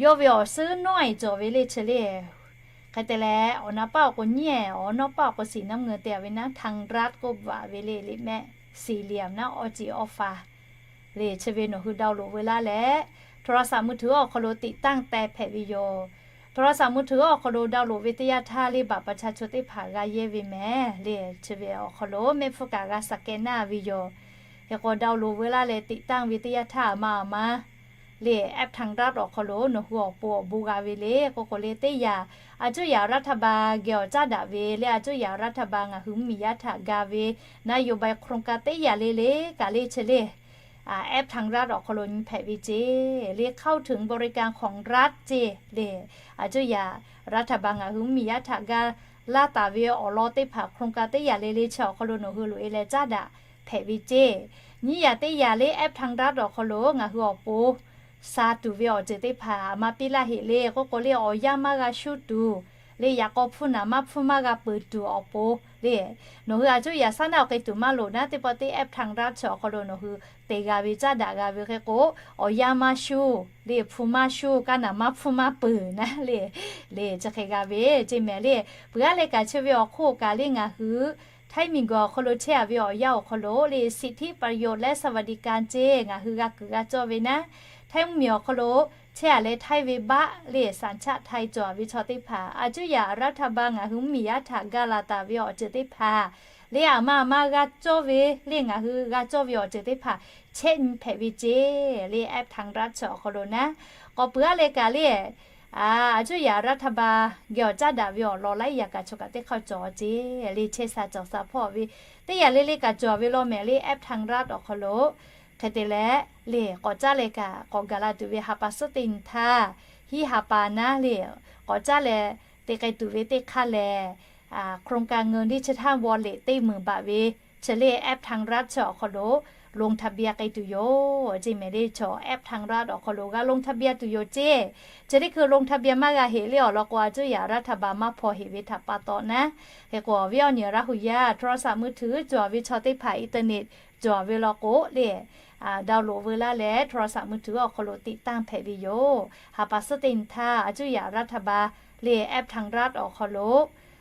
yawˇ ve awˬ suhˉ nawˉ e cawˬ ve le chi le. Hk'e te leh, awˬ na paˇ awˬ k'o nyiˉ e, awˬ nawˉ paˇ awˬ k'o สีน้ำเงิน te a ve naˉ, ทางรัฐ k'oˆ bvuhꞈ ve le, liꞈ mehˆ สี่เหลี่ยม naˉ, awˇ ceˬ awˇ faˍ le. Chi ve nawˬ hui ดาวน์โหลด veu laˇ leh, โทรศัพท์มือถือ awˬ hk'aw lo tiꞈ tanˇ teh hpehꞈ ve yoˬ. โทรศัพท์มือถือ awˬ hk'aw lo ดาวน์โหลด ve teˇ yanˇ htaˇ le, บัตรประชาชน teˇ hpaˍ g'a yehˇ ve mehˍ le. Chi ve awˬ hk'aw lo mehˆ hpfuhˇ kaꞈ g'a สแกน naˇ ve yoˬ. Hk'e k'o, ดาวน์โหลด veu laˇ leh tiꞈ tanˇ ve teˇ yanˇ htaˇ, a ma a ma le, แอปทางรัฐ awˬ hk'aw lo nawˬ hui awˬ pon awˬ bon g'a ve le k'oˆ k'o le, teˇ yanˇ อาစိုးရ รัฐบาล geh awˬ caˉ daꞈ ve le, อาစိုးရ รัฐบาล ngaˬ hui mvuhˇmiˬ yaˇ htaꞈ ga ve นโยบาย โครงการ teˇ yanˇ le le kaꞈ le chi le, แอปทางรัฐ awˬ hk'aw lo nyi hpehꞈ ve ce le. เข้าถึงบริการของรัฐ ce le, อาစိုးရ รัฐบาล ngaˬ hui mvuhˇmiˬ yaˇ htaꞈ ga laˇ taˍ ve awˬ lawn teˇ hpaˍ โครงการ teˇ yanˇ le le chi awˬ hk'aw lo nawˬ hui loꞈ e leh caˉ daꞈ hpehꞈ ve ce. Nyiˇ yaꞈ teˇ yaꞈ le, app ทางรัฐ awˬ hk'aw lo ngaˬ hui awˬ pon sha tuˬ ve awˬ ceuˬ teˇ hpaˍ maˇ piˇ laˇ heꞈ le k'oˆ k'o le, awˬ yanˇ maˇ g'a shuˇ tuˬ le, yaꞈ k'aw hpu naˍ maˇ hpfuhˇ maˇ g'a peuˬ tuˬ awˬ pon le, nawˬ hui a cuˇ yaꞈ shaˉ naˆ awˬ hk'e tuˬ maˇ loˍ naˉ, teˇ pawˆ teˇ app ทางรัฐ chi awˬ hk'aw lo nawˬ hui te g'a ve caˉ daꞈ g'a ve hk'e k'o, awˬ yanˇ maˇ shuˇ le, hpu maˇ shuˇ, kaˇ naˍ maˇ hpfuhˇ maˇ peuˬ naˉ le, le chi hk'e g'a ve ceˇ mehˍ le. Peuˬ aˉ leh kaꞈ chi ve awˬ hk'oˆ kaꞈ le ngaˬ hui Htaiˇ miˬguiˬ awˬ hk'aw lo chehˇ a ve awˬ yanˇ awˬ hk'aw lo le, สิทธิประโยชน์และสวัสดิการ ceˇ ngaˬ hui g'a kuiˬ g'a cawˇ ve naˉ, Htaiˇ mvuhˇmiˬ awˬ hk'aw lo chehˇ a leh Htaiˇ ve baˆ le สัญชาติไทย cawˬ ve chaw teˇ hpaˍ a cuˇ yaꞈ รัฐบาล ngaˬ hui mvuhˇmiˬ yaˇ htaꞈ ga laˬ taˍ ve awˬ ceuˬ teˇ hpaˍ le, aˬ ma aˬ ma g'a cawˇ ve le, ngaˬ hui g'a cawˇ ve awˬ ceuˬ teˇ hpaˍ chehˇ nyi hpehꞈ ve ceˇ le, app ทางรัฐ chi awˬ hk'aw lo naˉ. K'awꞈ peuˬ aˉ leh kaꞈ le, a cuˇ yaꞈ รัฐบาล geh awˬ caˉ daꞈ ve awˬ lawn laiˉ yaꞈ kaꞈ chaw kaꞈ teˇ hk'aˇ cawˬ ceˇ le, chehˇ sha cawˬ sha hpawˇ ve teˇ yaꞈ le le kaꞈ cawˬ ve law mehˍ le, app ทางรัฐ awˬ hk'aw lo hk'e te leh le, k'awꞈ caˉ leh kaꞈ k'awꞈ gaˬ la tuˬ ve หาปลาสด te nyi htaˇ, hiˉ ha pa naˉ le, k'awꞈ caˉ leh te k'ai tuˬ ve teˇ hk'aˇ lehˬ, โครงการเงินดิจิทัลวอลเล็ต teˇ meunˍ baꞈ ve chi le, app ทางรัฐ chi awˬ hk'aw lo ลงทะเบียน k'ai tuˬ yoˬ ceˇ mehˍ le. Chaw app ทางรัฐ awˬ hk'aw lo g'a ลงทะเบียน tuˬ yoˬ ceˇ. Chi teˇ hkui ลงทะเบียน maˇ g'a heꞈ le awˬ lawn k'o, a cuˇ yaꞈ รัฐบาล maˇ hpaw heꞈ ve htaꞈ pa taw naˉ. Hk'e k'o awˬ viˉ awˬ nyi Laˇ hu yaˇ โทรศัพท์มือถือ cawˬ ve chaw teˇ hpaˍ, internet cawˬ ve law k'o le, download veu laˇ leh โทรศัพท์มือถือ awˬ hk'aw lo ติดตั้ง hpehꞈ ve yoˬ. หาปลาสด te nyi htaˇ a cuˇ yaꞈ รัฐบาล le, app ทางรัฐ awˬ hk'aw lo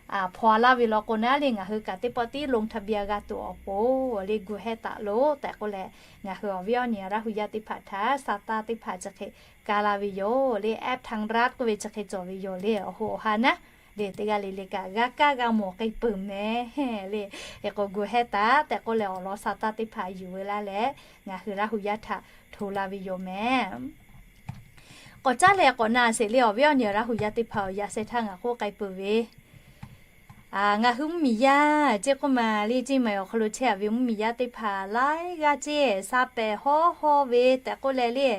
hpaw laˇ ve law k'o naˉ le, ngaˬ hui kaꞈ teˇ pawˆ tiˉ ลงทะเบียน g'a tuˬ awˬ pon le, gu heh taˍ loˬ tehꞈ k'oˆ leh, ngaˬ hui awˬ viˉ awˬ nyi Laˇ hu yaˇ teˇ hpaˍ htaꞈ sha taˇ teˇ hpaˍ chi hk'e ka la ve yoˬ le, app ทางรัฐ k'oˆ ve chi hk'e cawˬ ve yoˬ le, awˬ hoꞈ awˬ ha naˉ le, teˇ g'aˇ le le kaꞈ g'a kaˇ g'a mawˬ k'ai peuˬ mehˍ le. Hk'e k'o gu heh taˍ tehꞈ k'oˆ leh, awˬ lawn sha taˇ teˇ hpaˍ yuˬ veu laˇ leh, ngaˬ hui Laˇ hu yaˇ htaꞈ hto la ve yoˬ mehˍ. K'awꞈ caˉ leh k'awꞈ na sheˍ le, awˬ viˉ awˬ nyi Laˇ hu yaˇ teˇ hpaˍ awˬ yaꞈ sheh htaˇ ngaˬ k'oˆ k'ai peuˬ ve, ngaˬ hui mvuhˇmiˬ yaˇ ceˇ k'oˆ ma le, ceˇ maˬ awˬ hk'aw lo chehˇ a ve mvuhˇmiˬ yaˇ teˇ hpaˍ laiˉ g'aˇ ceˇ, sha pehˍ hawˉ hawˉ ve tehꞈ k'oˆ leh le,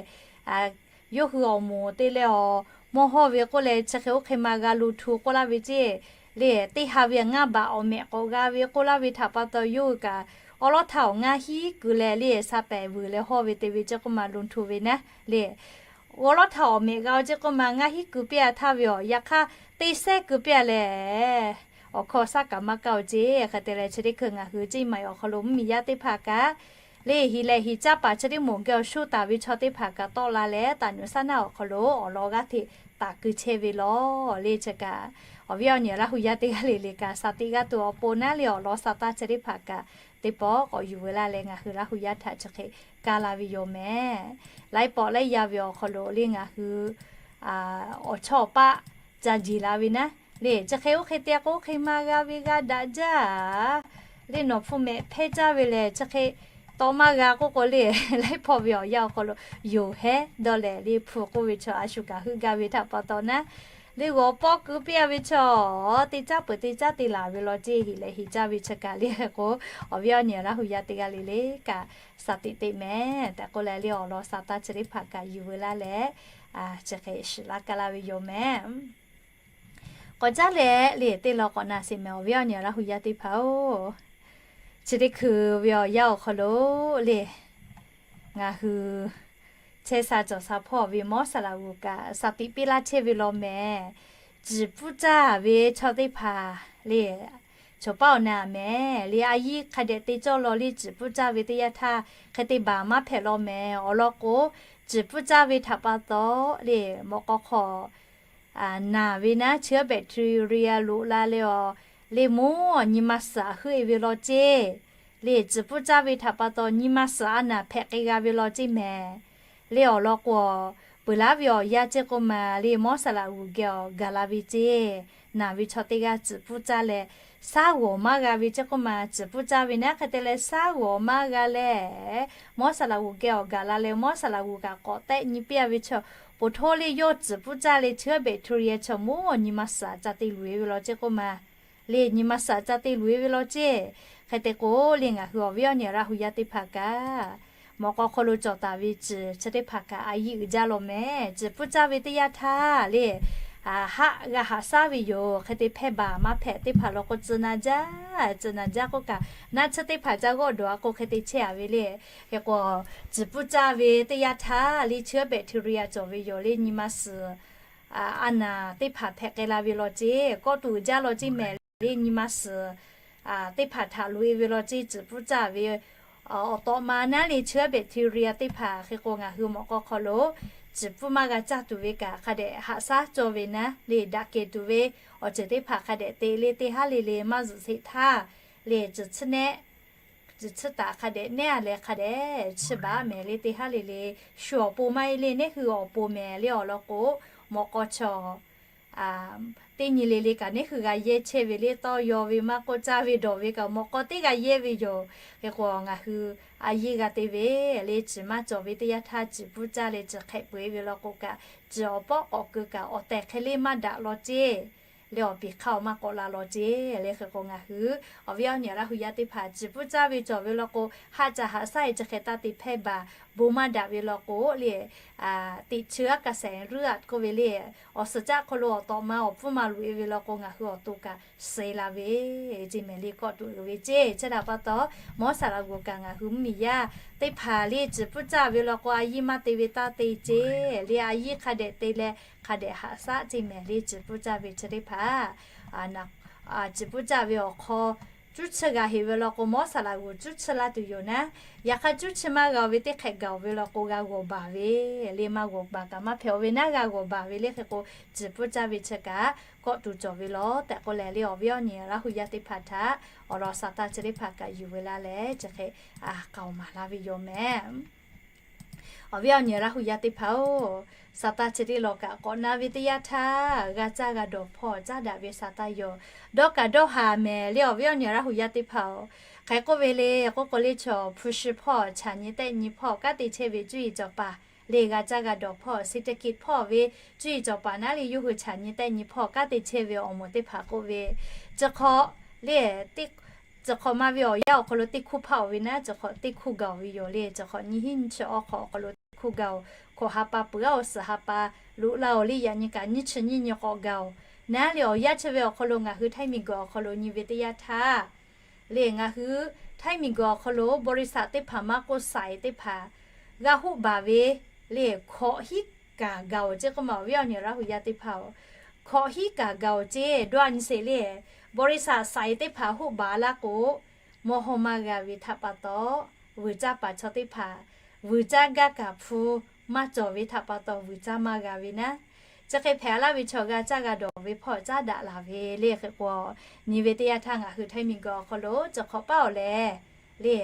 yawˇ hui awˬ moˍ te leh awˬ mawˇ hawˇ ve k'oˆ leh, chi hk'e oˇ hk'e ma g'a lo htu k'oˆ laˇ ve ceˇ le, teˇ ha ve ngaˇ baꞈ awˬ mehꞈ k'awꞈ g'a ve k'oˆ laˇ ve htaꞈ pa taw, yawˇ hui kaꞈ awˉ lawˉ htaˇ awˬ ngaˇ hiˉ keu leh le, sha pehˍ vuiˬ leh hawˇ ve te ve ceˇ k'oˆ ma lo htu ve naˉ le, awˉ lawˉ htaˇ awˬ mehꞈ g'a ceˇ k'oˆ ma ngaˇ hiˉ keu piˇ a htaˇ ve awˬ yaꞈ hk'aˇ teˇ sehˉ keu piˇ a leh, awˬ hkawˇ shaˉ kaꞈ maˇ kaˇ oˬ ceˇ. Hk'e te leh chi teˇ hkui ngaˬ hui ceˇ maˬ awˬ hk'aw lo mvuhˇmiˬ yaˇ teˇ hpaˍ kaꞈ le, hiˍ lehˬ hiˍ caˇ paˍ chi teˇ moˍ geh awˬ shu taˍ ve chaw teˇ hpaˍ kaꞈ tawˆ la leh, taˍ nuˬ shaˉ naˆ awˬ hk'aw lo awˬ lawn g'aˇ hteꞈ taˍ keu chehˇ ve law le. Chi kaꞈ awˬ viˉ awˬ nyi Laˇ hu yaˇ teˇ g'aˇ le le kaꞈ sha teˇ g'aˇ tuˬ awˬ pon naˉ le, awˬ lawn sha taˇ chi teˇ hpaˍ kaꞈ teˇ pawˆ k'awꞈ yuˬ veu laˇ leh, ngaˬ hui Laˇ hu yaˇ htaꞈ chi hk'e ka la ve yoˬ mehˍ. Laiˉ pawˆ laiˉ yaˇ ve awˬ hk'aw lo le ngaˬ hui awˬ chawˇ awˬ paˆ ca jeˬ la ve naˉ le, chi hk'e oˇ hk'e te k'o oˇ hk'e ma g'a ve g'a daꞈ jaˇ le, nawˬ hpu mehꞈ hpehˇ jaˇ ve lehˬ chi hk'e tawˇ maˇ g'a k'oˆ k'o le, laiˉ pawˆ ve awˬ yanˇ awˬ hk'aw lo yoˬ hehˉ dawˇ lehˬ le, hpu k'oˆ ve chaw a shu kaꞈ heuˆ gaˇ ve htaꞈ pa taw naˉ le, g'awˬ pawˆ keu piˇ a ve chaw teˇ caˉ peuˬ teˇ caˉ te laˬ ve law ceˇ. Hiˍ lehˬ hiˍ caˇ ve chi kaꞈ le k'o, awˬ viˉ awˬ nyi Laˇ hu yaˇ teˇ g'aˇ le le kaꞈ sha teꞈ teꞈ mehˍ tehꞈ k'oˆ leh le, awˬ lawn sha taˇ chi teˇ hpaˍ kaꞈ yuˬ veu laˇ leh, chi hk'e shiˍ laˇ ka laˇ ve yoˬ mehˍ. K'awꞈ caˉ leh le teˇ lawn k'awꞈ na sheˍ mehˍ, awˬ viˉ awˬ nyi Laˇ hu yaˇ teˇ hpaˍ-oˬ, chi teˇ hkui ve awˬ yanˇ awˬ hk'aw lo le ngaˬ hui chehˇ sha cawˬ sha hpawˇ ve mawˇ saˍ laꞈ g'uˬ kaꞈ sha tiꞈ piˇ laˇ chehˇ ve law mehˍ. Ciˍ pfuhˇ caˇ ve chaw teˇ hpaˍ le, chaw paˉ awˬ na mehˍ le, a yiˇ hk'a dehꞈ te cawˇ law le, ciˍ pfuhˇ caˇ ve teˇ yanˇ htaˇ hk'e te baˬ maˇ hpehꞈ law mehˍ. Awˬ lawn k'o, ciˍ pfuhˇ caˇ ve htaꞈ pa taw le, mawꞈ k'aw hk'aw naˬ ve naˉ, เชื้อแบคทีเรีย loꞈ la leh awˬ le, mvuhˇ awˬ nyi ma suhˍ heuˆ e ve law ceˇ. Le ciˍ pfuhˇ caˇ ve htaꞈ pa taw nyi ma suhˍ a naˬ hpehꞈ k'ai g'a ve law ceˇ mehˍ. Le awˬ lawn k'o, peuˬ laˉ ve awˬ yanˇ ceˇ k'oˆ ma le, mawˇ saˍ laꞈ g'uˬ geh awˬ gaˬ la ve ceˇ. Naˬ ve chaw teˇ g'aˇ ciˍ pfuhˇ caˇ leh, shaˉ g'awˬ maˇ g'a ve ceˇ k'oˆ ma, ciˍ pfuhˇ caˇ ve naˉ hk'e te leh shaˉ g'awˬ maˇ g'a leh, mawˇ saˍ laꞈ g'uˬ geh awˬ gaˬ la leh, mawˇ saˍ laꞈ g'uˬ kaꞈ k'awꞈ tehˆ nyi piˇ a ve chaw, poˬ htaw le yawˇ ciˍ pfuhˇ caˇ leh เชื้อแบคทีเรีย chaw mvuhˇ awˬ nyi ma suhˍ ca te luˬ e ve law ceˇ k'oˆ ma. Le nyi ma suhˍ ca te luˬ e ve law ceˇ. Hk'e te k'o le, ngaˬ hui awˬ viˉ awˬ nyi Laˇ hu yaˇ teˇ hpaˍ kaꞈ, mawꞈ k'aw hk'aw lo cawˬ taˍ ve ciˍ chi teˇ hpaˍ kaꞈ a yiˇ uiˍ jaˇ law mehˍ. Ciˍ pfuhˇ caˇ ve teˇ yanˇ htaˇ le, haˆ g'a haꞈ shaˉ ve yoˬ. Hk'e te hpehˇ baˬ maˇ hpehꞈ teˇ hpaˍ law k'o, tcuh na jaˇ, tcuh na jaˇ k'oˆ kaꞈ, naˆ tsuhˇ teˇ hpaˍ caˇ g'awˆ dawˬ a k'o hk'e te chehˇ a ve le. Hk'e k'o, ciˍ puˇ caˇ ve teˇ yanˇ htaˇ le, cheuˇ bacteria cawˬ ve yoˬ le, nyi ma suhˍ a naˍ teˇ hpaˍ hpehꞈ k'ai la ve law ceˇ, kawˆ tuˬ jaˇ law ceˇ mehˍ le, nyi ma suhˍ teˇ hpaˍ htaꞈ loꞈ e ve law ceˇ, ciˍ puˇ caˇ ve awˬ tawꞈ ma naˉ le, cheuˇ bacteria teˇ hpaˍ. Hk'e k'o, ngaˬ hui mawꞈ k'aw hk'aw lo ciˍ puˇ maˇ g'a caˇ tuˬ ve kaꞈ, hk'a dehꞈ haꞈ shaˉ cawˇ ve naˉ le, daꞈ kehˬ tuˬ ve awˬ ceuˬ teˇ hpaˍ hk'a dehꞈ te le, teˇ haˉ le le maˇ zuhꞈ sheˍ htaˇ le, ciˍ tsuhˇ nehˆ, ciˍ tsuhˇ taˍ hk'a dehꞈ nehˉ a leh hk'a dehꞈ chiˇ baˬ mehˍ le, teˇ haˉ le le shu awˬ pon maˇ heˆ le, neˉ hui awˬ pon mehˍ le awˬ lawn k'o, mawꞈ k'aw chaw teˇ nyi le le kaꞈ neˉ hui g'a yehˇ chehˇ ve le, tawˇ yaw ve maˇ k'oˆ, caˇ ve dawˬ ve kaꞈ mawꞈ k'aw teˇ g'a yehˇ ve yoˬ. Hk'e k'o, ngaˬ hui a yiˇ g'a te ve le, ciˍ maˇ cawˬ ve teˇ yanˇ htaˇ ciˍ puˇ caˇ leh ciˍ hk'ehꞈ peu eˬ ve law k'o kaꞈ, ciˍ awˬ pawˆ k'awꞈ keu kaꞈ awˬ tehˬ hk'e le maˇ daꞈ law ceˇ le, awˬ piˍ hk'aˇ awˬ maˇ k'awꞈ la law ceˇ le. Hk'e k'o, ngaˬ hui awˬ viˉ awˬ nyi Laˇ hu yaˇ teˇ hpaˍ ciˍ puˇ caˇ ve cawˬ ve law k'o, haˆ ca haꞈ shaˉ e chi hk'e taˇ te hpehˇ baˬ, bon maˇ daꞈ ve law k'o le, teꞈ cheu aˉ kaꞈ shehˍ ruˉ aꞈ k'oˆ ve le, awˬ suhˍ caˆ hk'aw lo awˬ tawꞈ ma awˬ pfuhˇ ma loꞈ e ve law k'o, ngaˬ hui awˬ to kaꞈ suh la ve ceˇ mehˍ le, kawˆ tuˬ uiˍ ve ceˇ. Chi htaꞈ pa taw, mawˇ saˍ laꞈ g'oˍ kaꞈ ngaˬ hui mvuhˇmiˬ yaˇ teˇ hpaˍ le, ciˍ puˇ caˇ ve law k'o, a yiˇ maˇ te ve taˇ te ceˇ le, a yiˇ hk'a dehꞈ te leh hk'a dehꞈ haꞈ shaˉ ceˇ mehˍ le, ciˍ puˇ caˇ ve chi teˇ hpaˍ ciˍ puˇ caˇ ve awˬ hk'aw cuˉ chi g'a heꞈ ve law k'o, mawˇ saˍ laꞈ g'oˍ cuˉ chi laˇ tuˬ yoˬ naˉ. Yaꞈ hk'aˇ cuˉ chi maˇ g'a ve teˇ hk'ehꞈ gaˬ ve law k'o, g'a g'awˬ baˬ ve le, maˇ g'awˬ baˬ kaꞈ maˇ hpehꞈ ve naˉ, g'a g'awˬ baˬ ve le. Hk'e k'o, ciˍ puˇ caˇ ve chi kaꞈ kawˆ tuˬ cawˬ ve law tehꞈ k'oˆ leh le, awˬ viˉ awˬ nyi Laˇ hu yaˇ teˇ hpaˍ htaꞈ awˬ lawn saˍ taˇ chi teˇ hpaˍ kaꞈ yuˬ ve laˇ leh, chi hk'e k'aoˍ maˍ laˇ ve yoˬ mehˍ. Awˬ viˉ awˬ nyi Laˇ hu yaˇ teˇ hpaˍ-oˬ, saˍ taˇ chi teˇ lawn kaꞈ k'awꞈ na ve teˇ yanˇ htaˇ, g'a caˇ g'a dawˬ hpawˇ caˉ daꞈ ve saˍ taˇ yoˬ. Dawˇ kaꞈ dawˇ haˍ mehˍ le, awˬ viˉ awˬ nyi Laˇ hu yaˇ teˇ hpaˍ-oˬ. Hk'e k'oˆ ve le k'oˆ k'o le, chaw hpu shi hpawˇ chaꞈ nyi tehˆ nyi hpawˇ kaˉ te chehˇ ve cuˇ yiˍ cawˬ paˍ le, g'a caˇ g'a dawˬ hpawˇ เศรษฐกิจ hpawˇ ve cuˇ yiˍ cawˬ paˍ naˉ le, yawˇ hui chaꞈ nyi tehˆ nyi hpawˇ kaˉ te chehˇ ve awˬ moˍ teˇ hpaˍ k'oˆ ve, chi hk'aw le, chi hk'awꞈ ma ve awˬ yanˇ awˬ hk'aw lo teˇ hkuˇ hpaˆ-oˬ ve naˉ, chi hk'awꞈ teˇ hkuˇ gaˬ-oˬ ve yoˬ le. Chi hk'awꞈ nyiˇ hinˉ nyiˇ chi awˇ hk'awꞈ awˬ hk'aw lo teˇ hkuˇ gaˬ-oˬ. Hkawꞈ ha pa peuˬ-aˇ awˬ suhˍ ha pa loꞈ la-oˬ le, yaꞈ nyi kaꞈ nyiˇ chi nyiˇ nyi k'awꞈ gaˬ-oˬ. Naˉ le awˬ yanˇ chi ve awˬ hk'aw lo ngaˬ hui htaiˇ miˬguiˬ awˬ hk'aw lo nyi ve teˇ yanˇ htaˇ le, ngaˬ hui htaiˇ miˬguiˬ awˬ hk'aw lo บริษัท teˇ hpaˍ maˇ k'oˆ, saiˍ teˇ hpaˍ g'a hoˆ baˬ ve le, hkawꞈ hiˉ kaˬ gaˬ-oˬ ceˇ k'oˆ ma, awˬ viˉ awˬ nyi Laˇ hu yaˇ teˇ hpaˍ-oˬ. Hkawꞈ hiˉ kaˬ gaˬ-oˬ ceˇ, dawˇ a nyi sheˍ le, บริษัท saiˍ teˇ hpaˍ hoˆ baˬ laˇ k'o, mawˇ hawˇ maˇ g'a ve htaꞈ pa taw, vuiˬ caˇ paˍ chaw teˇ hpaˍ vuiˬ caˇ gaˇ kaꞈ hpu maˇ cawˬ ve htaꞈ pa taw vuiˬ caˇ maˇ g'a ve naˉ. Chi hk'e hpehꞈ laˇ ve chaw g'a caˇ g'a dawˬ ve hpawˇ caˉ daꞈ laˬ ve le. Hk'e k'o, nyi ve teˇ yanˇ htaˇ ngaˬ hui htaiˇ miˬguiˬ awˬ hk'aw lo chi hk'awꞈ paˉ-oˬ leh le,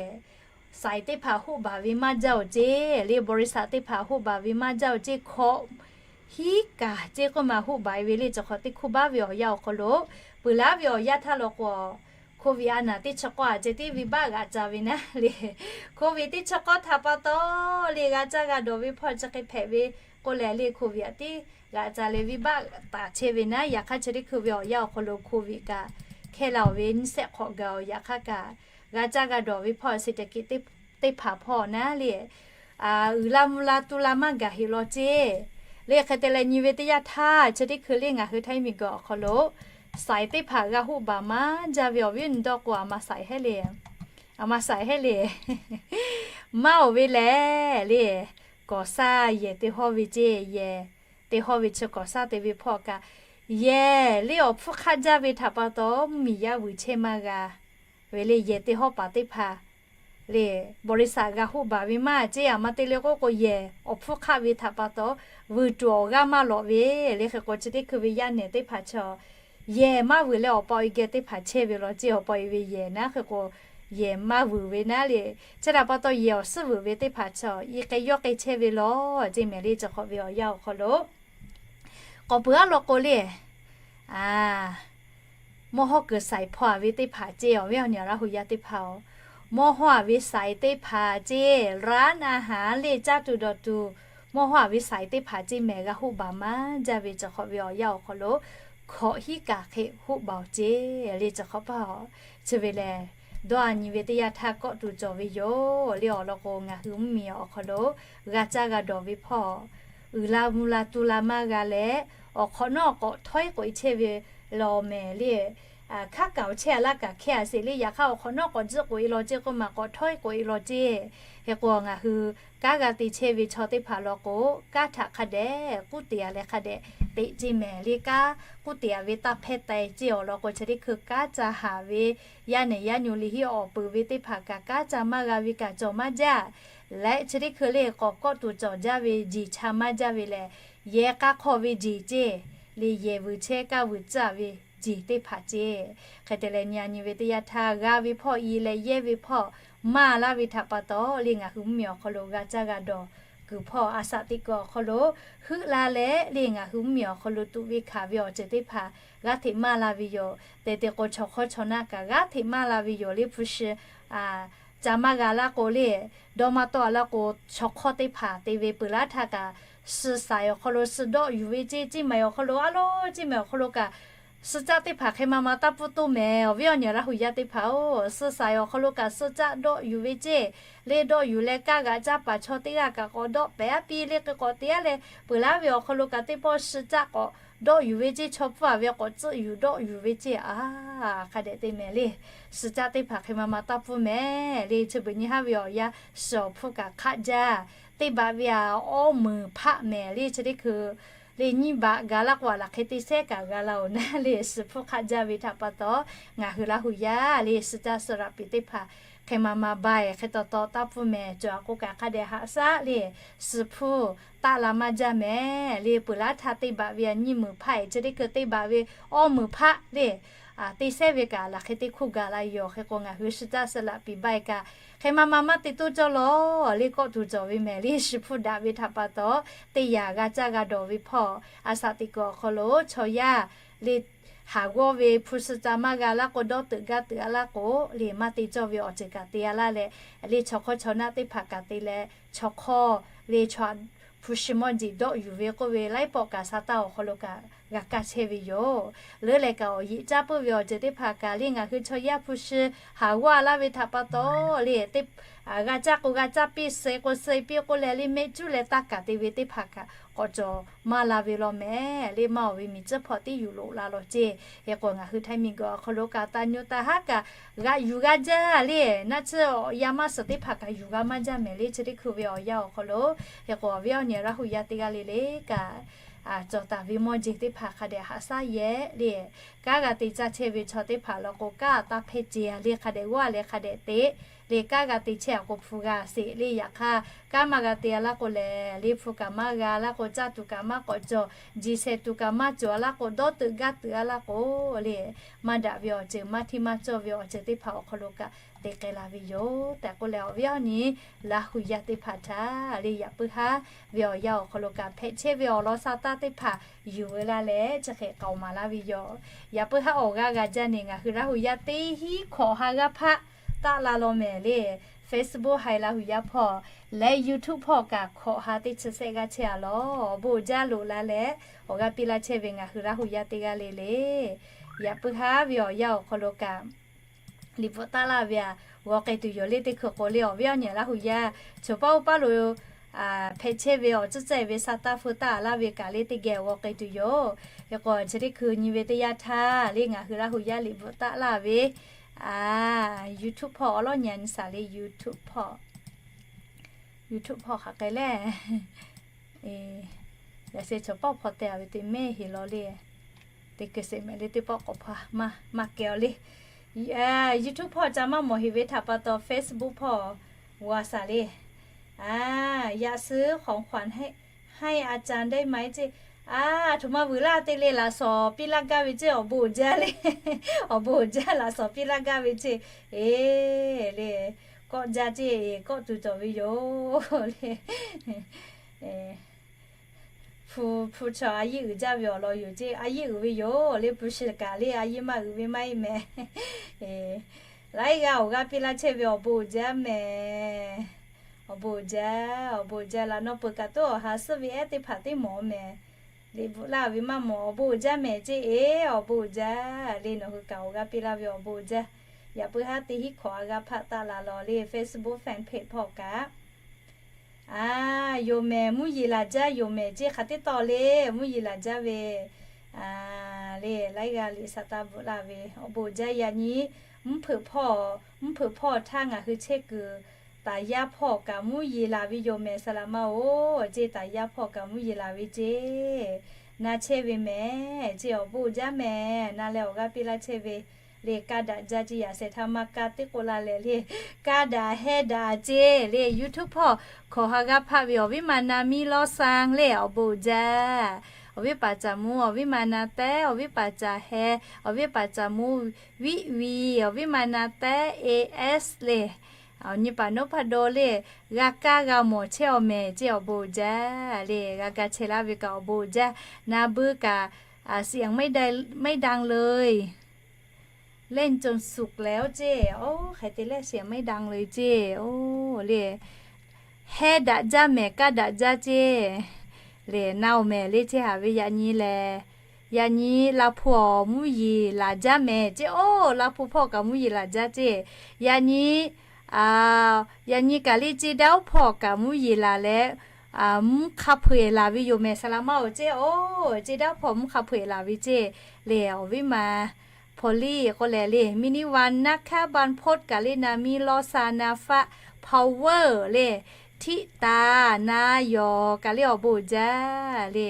saiˍ teˇ hpaˍ hoˆ baˬ ve maˇ jaˇ-oˬ ceˇ le, บริษัท teˇ hpaˍ hoˆ baˬ ve maˇ jaˇ-oˬ ceˇ, hkawꞈ hiˉ kaˬ ceˇ k'oˆ ma hoˆ baˬ ve le. Chi hk'awꞈ teˇ hkuˇ baˆ ve awˬ yanˇ awˬ hk'aw lo, peuˬ laˇ ve awˬ yanˇ htaˇ law k'o, โควิด a naˍ teˇ chi k'awˇ a ceh tiˉ venˇbaˆ g'aꞈ ca ve naˉ le, โควิด teˇ chi k'awˇ htaꞈ pa taw le, g'a caˇ g'a dawˬ ve hpawˇ chi hk'e hpehꞈ ve k'oˆ leh le, โควิด a tiˉ g'aꞈ ca leh venˇbaˆ taˍ chehˇ ve naˉ. Yaꞈ hk'aˇ chi teˇ hkui ve awˬ yanˇ awˬ hk'aw lo โควิด kaꞈ hkehˇ la-oˬ ve nyiˇ sehˆ hk'awꞈ gaˬ-oˬ. Yaꞈ hk'aˇ kaꞈ g'a caˇ g'a dawˬ ve hpawˇ เศรษฐกิจ teˇ hpaˍ hpawˇ naˉ le, uiˍ la mvuh la tu la maˇ gaˬ heꞈ law ceˇ le. Hk'e te leh nyi ve teˇ yanˇ htaˇ chi teˇ hkui le ngaˬ hui htaiˇ miˬguiˬ awˬ hk'aw lo saiˍ teˇ hpaˍ g'a hoˆ baˬ maˇ jaˇ ve, awˬ viˉ awˬ nyi dawˇ k'o, a ma saiˍ heˆ le, a ma saiˍ heˆ le, maˇ-oˬ ve lehˬ le, ก่อสร้าง yehˬ te hawˇ ve ceˇ, yehˬ te hawˇ ve chi ก่อสร้าง te ve hpawˇ kaꞈ, yehˬ le awˬ hpfuhˇ hk'aˆ jaˇ ve htaꞈ pa taw mvuhˇmiˬ yaˇ vuiˬ chehˇ maˇ g'a ve le. Yehˬ te hawˇ paˍ teˇ hpaˍ le, บริษัท g'a hoˆ baˬ ve maˇ ceˇ, a ma te le k'oˆ k'o, yehˬ awˬ hpfuhˇ hk'aˆ ve htaꞈ pa taw vuiˬ tuˬ awˬ g'aˇ maˇ lawꞈ ve le. Hk'e k'o chi teˇ hkui ve yaˇ nehˬ teˇ hpaˍ chaw yehˬ maˇ vuiˬ leh awˬ pa awˬ e geh teˇ hpaˍ chehˇ ve law ceˇ, awˬ pa awˬ e ve yehˬ naˉ. Hk'e k'o, yehˬ maˇ vuiˬ ve naˉ le, chi htaꞈ pa taw yehˬ awˬ suhˉ vuiˬ ve teˇ hpaˍ chaw i k'e yawˇ k'e chehˇ ve law ceˇ mehˍ le. Chi hk'awꞈ ve awˬ yanˇ awˬ hk'aw lo k'awꞈ peuˬ-aˉ law k'o le, a, mawˇ hawˇ kuiˬ saiˍ hpawˇ a ve teˇ hpaˍ ceˇ, awˬ viˉ awˬ nyi Laˇ hu yaˇ teˇ hpaˍ-oˬ, mawˇ hawˇ a ve saiˍ teˇ hpaˍ ceˇ, ร้านอาหาร le caˇ tuˬ dawˬ tuˬ, mawˇ hawˇ a ve saiˍ teˇ hpaˍ ceˇ mehˍ g'a hoˆ baˬ maˇ jaˇ ve. Chi hk'awꞈ ve awˬ yanˇ awˬ hk'aw lo hkawꞈ hiˉ kaˬ hk'e hoˆ baˬ-oˬ ceˇ le. Chi hk'awꞈ paˇ-oˬ, chi ve lehˬ, dawˇ a nyi ve teˇ yanˇ htaˇ kawˆ tuˬ cawˬ ve yoˬ le. Awˬ lawn k'o, ngaˬ hui mvuhˇmiˬ awˬ hk'aw lo g'a caˇ g'a dawˬ ve hpawˇ uiˍ la mvuh la tu la maˇ g'a leh, awˬ hk'awꞈ nawˉ k'awꞈ htawˇ-e k'oꞈ-e chehˇ ve law mehˍ le. Hkaˉ kaꞈ awˬ chehˇ a laˇ kaꞈ hkehˇ a sheˍ le. Yaꞈ hk'aˇ awˬ hk'awꞈ nawˉ k'awꞈ tzuhˆ k'oꞈ-e law ceˇ k'oˆ maˬ k'awꞈ htawˇ-e k'oꞈ-e law ceˇ. Hk'e k'o ngaˬ hui kanˉ g'a te chehˇ ve chaw teˇ hpaˍ law k'o, kanˉ htaꞈ hk'a dehꞈ k'uˉ te a leh hk'a dehꞈ teꞈ ceˇ mehˍ le. Kanˉ k'uˉ te a ve taˇ hpehˇ taiˍ ceˇ awˬ lawn k'o, chi teˇ hkui kanˉ ca haˍ ve yaˇ nehˬ yaˇ nyi le hiˉ awˬ peuˬ ve teˇ hpaˍ kaꞈ kanˉ ca maˇ g'a ve kaꞈ cawˬ maˇ jaˇ. Leh chi teˇ hkui le k'awꞈ kawˆ tuˬ cawˬ jaˇ ve jeˬ cha maˇ jaˇ ve lehˬ, yehˬ k'a hk'aw ve jeˬ ceˇ le, yehˬ vuiˬ chehˇ kaˇ vuiˬ caˇ ve jeˬ teˇ hpaˍ ceˇ. Hk'e te leh nyi a nyi ve teˇ yanˇ htaˇ g'a ve hpawˇ i leh yehˇ ve hpawˇ maˇ laˇ ve htaꞈ pa taw le, ngaˬ hui mvuhˇ miˬ awˬ hk'aw lo g'a caˇ g'a dawˬ kuiˬ hpawˇ a shaꞈ teꞈ kuiˬ awˬ hk'aw lo heuˆ la leh le, ngaˬ hui mvuhˇ miˬ awˬ hk'aw lo tuꞈ ve hkanˍ ve awˬ ceuˬ teˇ hpaˍ g'aˇ hteꞈ maˇ la ve yoˬ. Tehˬ te k'o chaw hk'awˇ chaw naˆ kaꞈ g'aˇ hteꞈ maˇ la ve yoˬ le. Hpu shi ca maˇ g'a laˇ k'o le, dawˇ maˇ tawˆ a laˇ k'o, chaw hk'awˇ teˇ hpaˍ te ve peuˬ laˇ htaˇ kaꞈ, suh saiˍ awˬ hk'aw lo suh dawˆ yuˬ ve ceˇ, ceˇ maiˍ awˬ hk'aw lo a loˉ, ceˇ maiˍ awˬ hk'aw lo kaꞈ suh caˆ teˇ hpaˍ hk'e ma ma taˇ pfuhˇ toˇ mehˍ. Awˬ viˉ awˬ nyi Laˇ hu yaˇ teˇ hpaˍ-oˬ, suh saiˍ awˬ hk'aw lo kaꞈ suh caˆ dawˆ yuˬ ve ceˇ le, dawˆ yuˬ leh kaˇ g'aꞈ caˇ paˍ chaw teˇ g'aˇ kaꞈ k'awꞈ dawˆ pehˍ a piˇ le, hk'e k'awꞈ te a leh peuˬ laˇ ve awˬ hk'aw lo kaꞈ teˇ pawˆ suh caˆ k'awꞈ dawˆ yuˬ ve ceˇ, chaw hpfuhˇ a ve k'awꞈ tcuhˆ yuˬ dawˆ yuˬ ve ceˇ a, hk'a dehꞈ te mehˍ le. Suh caˆ teˇ hpaˍ hk'e ma ma taˇ pfuhˇ mehˍ le. Chi beuꞈ nyi haˉ ve awˬ yanˇ suh awˬ hpfuhˇ kaꞈ hk'aˆ jaˇ. Teˇ baꞈ ve a awˇ meunˍ hpaˆ mehˍ le. Chi teˇ hkui le nyiˇ baꞈ ga laˇ k'o a laˬ hk'e te sehˉ kaꞈ g'a la-oˬ naˉ le. Suh hpfuhˇ hk'aˆ jaˇ ve htaꞈ pa taw, ngaˬ hui Laˇ hu yaˇ le suh caˆ suh raꞈ piˍ teˇ hpaˍ hk'e ma ma ba-e hk'e taw taw taˇ pfuhˇ mehˍ. Cawˬ a k'o kaꞈ hk'a dehꞈ haꞈ shaˉ le, suh hpfuhˇ taˆ la maˇ jaˇ mehˍ le. Peuˬ laˇ htaˇ teˇ baꞈ ve a nyiˇ meunˍ hpaˆ-e, chi teˇ hkui teˇ baꞈ ve awˇ meunˍ hpaˆ le, te sehˉ ve kaꞈ laˬ hk'e teˇ hkuˇ ga la yoˬ. Hk'e k'o ngaˬ hui suh caˆ suh raꞈ piˍ ba-e kaꞈ hk'e ma ma maˇ te toˇ cawˇ lawˬ le, kawˆ tuˬ cawˬ ve mehˍ le. Suh hpfuhˇ daꞈ ve htaꞈ pa taw, teˇ yanˇ g'a caˇ g'a dawˬ ve hpawˇ a shaꞈ teꞈ kuiˬ awˬ hk'aw lo chaw yaˇ le haˍ g'awˇ ve hpu suh ca maˇ g'a laˇ k'o, dawˇ teuꞈ gaˇ teuꞈ a laˇ k'o le, maˇ te cawˇ ve awˬ ceuˬ kaꞈ te a laˇ leh, le chaw hk'awˇ chaw naˆ teˇ hpaˍ kaꞈ te leh, chaw hk'awˇ le chaw hpu shi mawˇ jeˬ dawˆ yuˬ ve k'oˆ ve laiˉ pawˆ kaꞈ sa taˇ awˬ hk'aw lo kaꞈ g'a kaˇ chehˇ ve yoˬ. Leuˉ leh kaꞈ awˬ yeꞈ caˇ puiˉ ve awˬ ceuˬ teˇ hpaˍ kaꞈ le ngaˬ hui chaw yaˇ hpu shi haˍ g'awˇ a laˇ ve htaꞈ pa taw le, teˇ g'a caˇ k'o g'a caˇ piˇ, suh k'o suh piˇ k'oˆ leh le mehˆ cuˉ leh taˇ kaˍ te ve teˇ hpaˍ kaꞈ k'awꞈ cawˬ maˇ la ve law mehˍ le. Maˇ awˬ ve miˬ tcuhˉ hpawˇ tiˉ yuˬ loꞈ la lawˬ ceˇ. Hk'e k'o ngaˬ hui Htaiˇ miˬ guiˬ awˬ hk'aw lo kaꞈ taˇ nyi taˇ haˉ kaꞈ g'aꞈ yuˬ g'a jaˇ le. Naˆ tsuhˇ awˬ yanˇ maˇ suhˍ teˇ hpaˍ kaꞈ yuˬ g'a maˇ jaˇ mehˍ le. Chi teˇ hkui ve awˬ yanˇ awˬ hk'aw lo hk'e k'o awˬ viˉ awˬ nyi Laˇ hu yaˇ teˇ g'aˇ le le kaꞈ cawˬ taˍ ve mawˇ jeˬ teˇ hpaˍ hk'a dehꞈ haꞈ shaˉ yehˬ le. Kanˉ g'a te caˇ chehˇ ve chaw teˇ hpaˍ law k'o, kanˉ taˇ hpehˇ ce a le, hk'a dehꞈ g'awˇ a leh hk'a dehꞈ te le. Kanˉ g'a te chehˇ a k'o hpu g'a sheˍ le. Yaꞈ hk'aˇ kanˉ maˇ g'a te a laˇ k'o lehˬ le, hpu kaꞈ maˇ g'a laˇ k'o, caˇ tuˬ kaꞈ maˇ k'awꞈ cawˬ, jeˬ shehˍ tuˬ kaꞈ maˇ cawˬ a laˇ k'o, dawˇ teuꞈ gaˇ teuꞈ a laˇ k'o le, maˇ daꞈ ve awˬ ceuˬ, maˇ hteˇ maˇ cawˇ ve awˬ ceuˬ teˇ hpaˍ awˬ hk'aw lo kaꞈ te k'ai la ve yoˬ tehꞈ k'oˆ leh, awˬ viˉ awˬ nyi Laˇ hu yaˇ teˇ hpaˍ htaꞈ le yaꞈ puiˉ haˉ ve awˬ yanˇ awˬ hk'aw lo kaꞈ hpehꞈ chehˇ ve awˬ lawn sa taˇ teˇ hpaˍ yuˬ veu la leh chi hk'e k'aoˍ maˍ laˇ ve yoˬ. Yaꞈ puiˉ haˉ awˬ g'aˇ g'a jaˇ ne, ngaˬ hui Laˇ hu yaˇ teˇ hinˉ hkawꞈ ha g'aˇ hpaˆ taˆ la law mehˍ le. Facebook haiˬ Laˇ hu yaˇ hpawˇ leh YouTube hpawˇ kaꞈ hkawꞈ ha teˇ chi sehˆ g'aˇ chehˇ a lawˬ. Awˬ bon uiˍ jaˇ loꞈ la leh awˬ g'aˇ piˇ laˇ chehˇ ve ngaˬ hui Laˇ hu yaˇ teˇ g'aˇ le le, yaꞈ puiˉ haˉ ve awˬ yanˇ awˬ hk'aw lo kaꞈ liꞈ bvuhꞈ taˆ laˇ ve a g'aw k'ai tuˬ yoˬ le. Teˇ hkui k'o le awˬ viˉ awˬ nyi Laˇ hu yaˇ choˬ paˉ oˇ paˉ lo hpehꞈ chehˇ ve awˬ tcuhˉ cehˇ ve sa taˇ hpu taˆ laˇ ve kaꞈ le teˇ geh g'aw k'ai tuˬ yoˬ. Hk'e k'o chi teˇ hkui nyi ve teˇ yanˇ htaˇ le ngaˬ hui Laˇ hu yaˇ liꞈ bvuhꞈ taˆ laˇ ve YouTube hpawˇ awˬ lawˉ nyi a nyi shaˍ le. YouTube hpawˇ, YouTube hpawˇ hk'aˬ k'ai leh, yaꞈ sheh chaw pawˆ hpawˇ te a ve teˇ mehˇ heˍ law le. Teˇ keu sheˍ mehˍ le, teˇ pawˆ k'awꞈ hpaw maˇ kehˬ a le. YouTube hpawˇ ca maˇ mawˬ heˍ ve htaꞈ pa taw Facebook hpawˇ g'a shaˍ le. อยากซื้อของขวัญให้อาจารย์ได้ไหม ceˇ. A, aˬ htoꞈ ma vuiˬ laˇ te le, laꞈ shawˍ piˇ laˇ gaˇ ve ceˇ. Awˬ bon uiˍ jaˇ le. Awˬ bon uiˍ jaˇ, laꞈ shawˍ piˇ laˇ gaˇ ve ceˇ. Eˬ le, kawˆ jaˇ ceˇ, kawˆ tuˬ cawˬ ve yoˬ le. Hpu, hpu chaw a yiˇ uiˍ jaˇ ve awˬ lawn yoˬ ceˇ. A yiˇ uiˍ ve yoˬ le, hpu shi kaꞈ le a yiˇ maˇ uiˍ ve maˇ heˆ mehˍ. Laiˉ g'aˇ awˬ g'aˇ piˇ laˇ chehˇ ve awˬ bon uiˍ jaˇ mehˍ. Awˬ bon uiˍ jaˇ, awˬ bon uiˍ jaˇ. Laꞈ naw peuˬ kaꞈ toˉ awˬ ha suhˉ ve ehˉ teˇ hpaˍ teˇ mawˬ mehˍ. Liꞈ bvuhꞈ laˇ ve maˇ mawˬ, awˬ bon uiˍ jaˇ mehˍ ceˇ. Eˬ, awˬ bon uiˍ jaˇ le, nawˬ hui kaꞈ awˬ g'aˇ piˇ laˇ ve awˬ bon uiˍ jaˇ. Yaꞈ puiˉ haˉ teˇ hinˉ hkawꞈ a g'aˇ hpaˆ taˆ la law le, Facebook fan page hpawˇ kaꞈ A, yonˍ mehˍ mvuhˇ yeˬ laˬ jaˇ, yonˍ mehˍ ceˇ hk'aˬ teˇ tawˆ le, mvuhˇ yeˬ laˬ jaˇ ve le, laiˉ g'aˇ liꞈ saˍ taˇ bvuhꞈ laˇ ve awˬ bon jaˇ. Yaꞈ nyi mvuhˇ hpeuꞈ hpawˇ, mvuhˇ hpeuꞈ hpawˇ htaˇ ngaˬ hui chehˇ kuiˬ taˍ yaˇ hpawˇ kaꞈ mvuhˇ yeˬ laˬ ve yonˍ mehˍ saˍ laꞈ ma-oˬ ceˇ, taˍ yaˇ hpawˇ kaꞈ mvuhˇ yeˬ laˬ ve ceˇ, na chehˇ ve mehˍ ceˇ awˬ bon jaˇ mehˍ. Na leh awˬ g'aˇ piˇ laˇ chehˇ ve le, kaˇ daꞈ jaˇ ceˇ. Yaꞈ shehˍ htaˇ maˇ kaˇ teˇ k'oˆ la leh le, kaˇ daꞈ hehˇ daꞈ ceˇ le. YouTube hpawˇ hkawꞈ ha g'aˇ hpaˆ ve awˬ viˉ ma na miˇ Lawˇ Saˇ le awˬ bon jaˇ. Awˬ viˉ paˍ caˍ mvuh awˬ viˉ ma na tehˉ, awˬ viˉ paˍ caˍ heh, awˬ viˉ paˍ caˍ mvuh Viˆ Viˍ, awˬ viˉ ma na tehˉ A S le, awˬ nyi paˍ Noˉ Hpaˇ Daw le, g'a kaˇ g'a mawˬ chehˇ awˬ mehˍ ceˇ awˬ bon jaˇ le. G'a ga chehˇ laˇ ve kaꞈ awˬ bon jaˇ. Na buiˇ kaꞈ เสียงไม่ดังเลย เล่นจนสุดแล้ว ceˇ. Oˇ hk'e te leh เสียงไม่ดังเลย ceˇ. Oˇ le, hehˇ daꞈ jaˇ mehˍ, kaˇ daꞈ jaˇ ceˇ le. Na awˬ mehˍ le chehˇ haꞈ ve yaꞈ nyi lehˬ, yaꞈ nyi Laˇ hpu awˬ mvuhˇ yeˬ laˬ jaˇ mehˍ ceˇ. Oˇ Laˇ hpu hpawˇ kaꞈ mvuhˇ yeˬ laˬ jaˇ ceˇ. Yaꞈ nyi, yaꞈ nyi kaꞈ le ceˇ daˇ oˉ hpawˇ kaꞈ mvuhˇ yeˬ laˬ leh, mvuhˇ hk'a hpeuꞈ laˬ ve yonˍ mehˍ saˍ laꞈ ma-oˬ ceˇ. Oˇ ceˇ daˇ oˉ hpawˇ mvuhˇ hk'a hpeuꞈ laˬ ve ceˇ le. Awˬ viˉ ma Hpaw liˇ k'oˆ leh le, มินิวันนะคะ บรรพต kaꞈ le na miˇ Lawˇ Saˇ na faˆ พาวเวอร์ le, htiˆ taˍ na yawˬ kaꞈ le awˬ bon jaˇ le.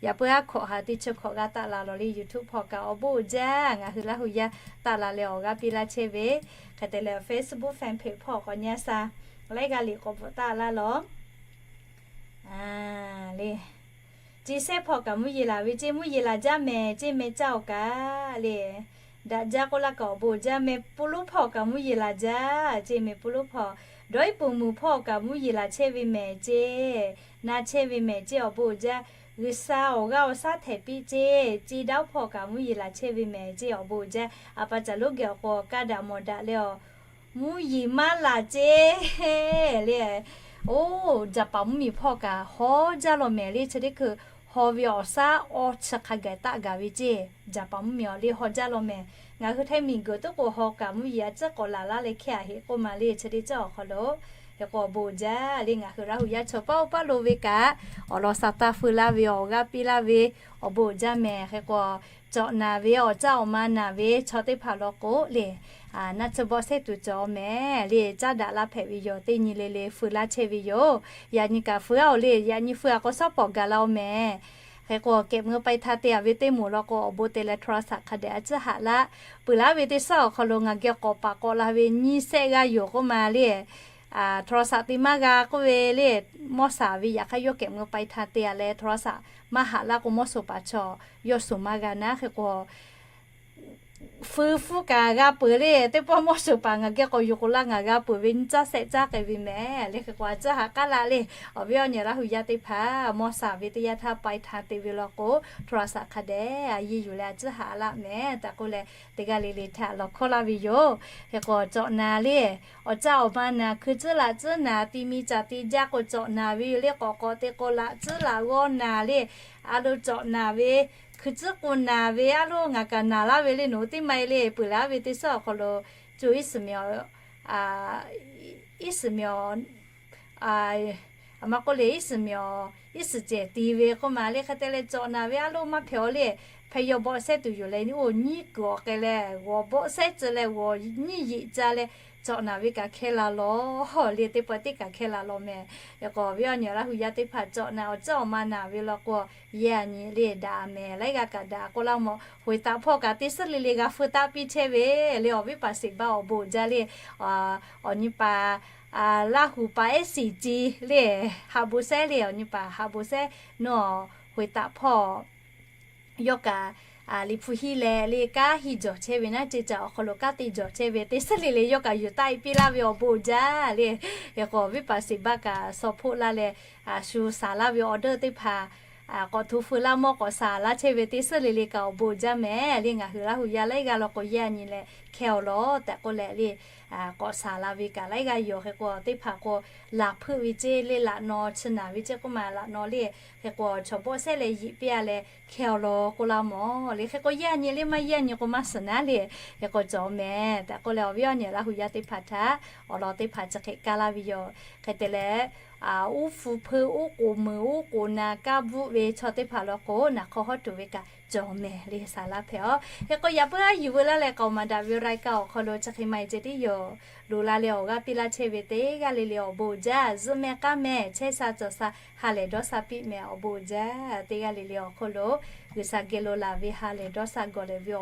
Yaꞈ puiˉ haˉ hkawꞈ ha teˇ chi hkawꞈ g'a taˆ la lawˬ le. YouTube hpawˇ kaꞈ awˬ bon jaˇ. Ngaˬ hui Laˇ hu yaˇ taˆ la leh awˬ g'aˇ piˇ laˇ chehˇ ve, hk'e te leh Facebook fan page hpawˇ k'awꞈ nyi a sha, laiˉ g'aˇ liꞈ k'awꞈ bvuhꞈ taˆ laˇ lawˬ le. Ceˇ sehˉ hpawˇ kaꞈ mvuhˇ yeˬ laˬ ve ceˇ, mvuhˇ yeˬ laˬ jaˇ mehˍ ceˇ, meh caˇ awˬ kaꞈ le. Daꞈ jaˇ k'oˆ laˇ kaꞈ awˬ bon jaˇ. Meh puˇ lonˉ hpawˇ kaꞈ mvuhˇ yeˬ laˬ jaˇ ceˇ, meh puˇ lonˉ hpawˇ. Dawˇ iˉ puˍ muiˬ hpawˇ kaꞈ mvuhˇ yeˬ laˬ chehˇ ve mehˍ ceˇ, na chehˇ ve mehˍ ceˇ awˬ bon jaˇ. G'uiˬsha awˬ g'aˇ awˬ shaˉ htehꞈ piˇ ceˇ, ceˇ daˇ oˉ hpawˇ kaꞈ mvuhˇ yeˬ laˬ chehˇ ve mehˍ ceˇ awˬ bon jaˇ. A pa caˬ lonˉ geh awˬ k'o kaˇ daꞈ mawˬ daꞈ leh awˬ mvuhˇ yeˬ maˇ laˬ ceˇ le. Oˇ, Jaˍpaˍ mvuhˇmiˬ hpawˇ kaꞈ haw jaˇ law mehˍ le. Chi teˇ hkui haw ve awˬ shaˉ awˇ chi hk'a gaˬ taˆ gaˬ ve ceˇ. Jaˍpaˍ mvuhˇmiˬ awˬ le haw jaˇ law mehˍ. Ngaˬ hui htaiˇ miˬguiˬ tuˉ k'o haw kaꞈ mvuhˇ yeˬ a ciˉ k'awꞈ laˬ laˇ leh hkehˇ a heꞈ k'oˆ ma le. Chi teˇ ceuˬ awˬ hk'aw lo hk'e k'o awˬ bon jaˇ le. Ngaˬ hui Laˇ hu yaˇ chaw paˆ oˇ paˆ lo ve kaꞈ, awˬ lawn sha taˇ feu laˇ ve, awˬ g'aˇ piˇ laˇ ve, awˬ bon jaˇ mehˍ. Hk'e k'o, cawꞈ naˍ ve, awˬ caˇ awˬ ma naˍ ve chaw teˇ hpaˍ law k'o le, naˆ tsuhˇ bawˆ sehˉ tuˬ cawˬ mehˍ le. Caˉ daꞈ laˇ hpehꞈ ve yoˬ. Teˇ nyi le le feu laˇ chehˇ ve yoˬ. Yaꞈ nyi kaꞈ feu-a oˬ le. Yaꞈ nyi feu-a k'o shawˉ pawˍ gaˬ la-oˬ mehˍ. Hk'e k'o, kehꞈ meuˇ pai htaˇ te-a ve teˇ moˍ law k'o, awˬ bon te leh โทรศัพท์ hk'a dehꞈ a ciˉ haꞈ laˇ. Peuˬ laˇ ve teˇ suhˉ awˬ hk'aw lo ngaˬ geh k'awꞈ paˍ k'awꞈ la ve nyiˇ sehˆ g'aˇ yoˬ k'oˆ ma le. โทรศัพท์ te maˇ g'a k'oˆ ve le, mawˇ shaˍ ve yaꞈ hk'aˇ yawˇ kehꞈ meuˇ pai htaˇ te-a leh โทรศัพท์ maˇ haꞈ laˇ k'o, mawˇ shoˍ paˍ chaw yawˇ shoˍ maˇ g'a naˉ. Hk'e k'o, feu hpfuhˇ kaꞈ g'a peuˬ le. Teˇ pawˆ mawˇ shoˍ paˍ ngaˬ geh k'awꞈ yuˬ k'o laˇ, ngaˬ g'a peuˬ ve nyiˇ caˇ sehˆ caˇ k'ai ve mehˍ le. Hk'e k'o, a ciˉ haꞈ k'aˉ laˇ le. Awˬ viˉ awˬ nyi Laˇ hu yaˇ teˇ hpaˍ, mawˇ shaˍ ve teˇ yanˇ htaˇ pai htaˇ te ve law k'o, โทรศัพท์ hk'a dehꞈ a yeˇ yuˬ leh a ciˉ haꞈ laˇ mehˍ tehꞈ k'oˆ leh, teˇ g'aˇ le le htaꞈ lawˬ hkawˇ laˇ ve yoˬ. Hk'e k'o, cawꞈ naˍ le, awˬ caˇ awˬ ma naˍ, hkui tcuhˉ laꞈ tcuhˉ naˍ, ti mi caˍ ti jaˇ k'o cawꞈ naˍ ve yoˬ le. K'awꞈ k'awꞈ te k'o laꞈ tcuhˉ laꞈ g'awˇ naˍ le, a lo cawꞈ naˍ ve, hkui tcuhˉ k'o naˍ ve, a lo ngaˬ kaꞈ naˍ laˇ ve le. Nawˬ hui teˇ ma e le, peuˬ laˇ ve teˇ suhˉ awˬ hk'aw lo co iˉ suhˍ miˬ awˬ, iˉ suhˍ miˬ awˬ, a ma k'oˆ le, iˉ suhˍ miˬ awˬ iˉ suhˍ cehˬ ti ve k'oˆ ma le. Hk'e te leh cawꞈ naˍ ve a lo maˇ hpehꞈ-aw le. Hpehꞈ yaw bawˆ sehˉ tuˬ yoˬ leh, oˇ nyiˇ kuiˬ awˬ k'ai leh g'awˬ bawˆ sehˉ ceh leh g'awˬ nyiˇ yeꞈ ca leh cawꞈ naˍ ve kaꞈ hkehˇ la lawˬ le. Teˇ pawˆ teˇ kaꞈ hkehˇ la lawˬ mehˍ. Hk'e k'o, awˬ viˉ awˬ nyi Laˇ hu yaˇ teˇ hpaˍ cawꞈ naˍ awˬ caˇ awˬ ma naˍ ve law k'o, yehˇ a nyi le daꞈ mehˍ. Laiˉ g'aˇ kaꞈ daꞈ k'oˆ laˇ mawˬ. Hoꞈ e taꞈ hpawˇ kaꞈ teˇ suhˉ le le g'a feu taˆ piˇ chehˇ ve le. Awˬ viˉ paˍ shiˍ baˆ awˬ bon jaˇ le. Awˬ nyi paˍ Laˇ hu paˍ ehˉ shiˍ ci le, haꞈ bon sehˉ le. Awˬ nyi paˍ haꞈ bon sehˉ nawˬ hoꞈ e taꞈ hpawˇ yawˇ kaꞈ liꞈ hpu hiˆ leh le kanˉ hiˆ jawˬ chehˇ ve naˉ, ceˇ caꞈ awˬ hk'aw lo kanˉ te jawˬ chehˇ ve teˇ suhˉ le le yawˇ kaꞈ yuˬ taˆ e piˇ laˇ ve awˬ bon jaˇ le. Hk'e k'o, awˬ viˉ paˍ shiˍ baˆ kaꞈ sawˇ hpoˆ laˇ leh, shu shaˍ laˇ ve awˬ deuˇ teˇ hpaˍ k'awꞈ hto feu laˇ mawˇ k'awꞈ shaˍ laˇ chehˇ ve teˇ suhˉ le le kaꞈ awˬ bon jaˇ mehˍ le. Ngaˬ hui Laˇ hu yaˇ laiˉ g'aˇ law k'o, yehˇ a nyi leh hkehˇ-aw lawˬ tehꞈ k'oˆ leh le, k'awꞈ shaˍ la ve kaꞈ laiˉ g'aˇ yoˬ. Hk'e k'o, teˇ hpaˍ k'o, laˬ hpeuˆ ve ceˇ le, laꞈ naw chi naˍ ve ceˇ k'oˆ ma, laꞈ naw le. Hk'e k'o, chaw bawˆ sehˉ leh yeꞈ piˇ-a leh hkehˇ-aw lawˬ k'oˆ laˇ mawˬ le. Hk'e k'o, yehˇ a nyi le maˇ yehˇ a nyi k'o maˇ suhˍ naˉ le. Hk'e k'o, cawˬ mehˍ tehꞈ k'oˆ leh, awˬ viˉ awˬ nyi Laˇ hu yaˇ teˇ hpaˍ htaꞈ awˬ lawn teˇ hpaˍ chi hk'e kaˇ laˇ ve yoˬ. Hk'e te leh, uˉ hpu hpeu, uˉ k'oˍ meuˍ, uˉ k'oˍ naˍ, kaˇ bvuhˆ ve chaw teˇ hpaˍ law k'o, naˍ hk'aw hawˉ tuˬ ve kaꞈ cawˬ mehˍ le, saˍ laˇ hpehꞈ aw. Hk'e k'o, yaꞈ puiˉ aˉ yuˬ veu laˇ leh k'aoˍ maˍ daꞈ ve รายการ awˬ hk'aw lo chi hk'e maˇ e ceh tiˉ yoˬ. Loˍ la leh awˬ g'aˇ piˇ laˇ chehˇ ve teˇ g'aˇ le le awˬ bon uiˍ jaˇ. Zuhˆ meh k'aˉ meh, chehˇ sha cawˬ sha ha lehˬ dawˇ sha piˇ meh awˬ bon uiˍ jaˇ. Teˇ g'aˇ le le awˬ hk'aw lo G'uiˬsha geh lo laˬ ve ha lehˬ dawˇ sha gawˬ lehˬ ve awˬ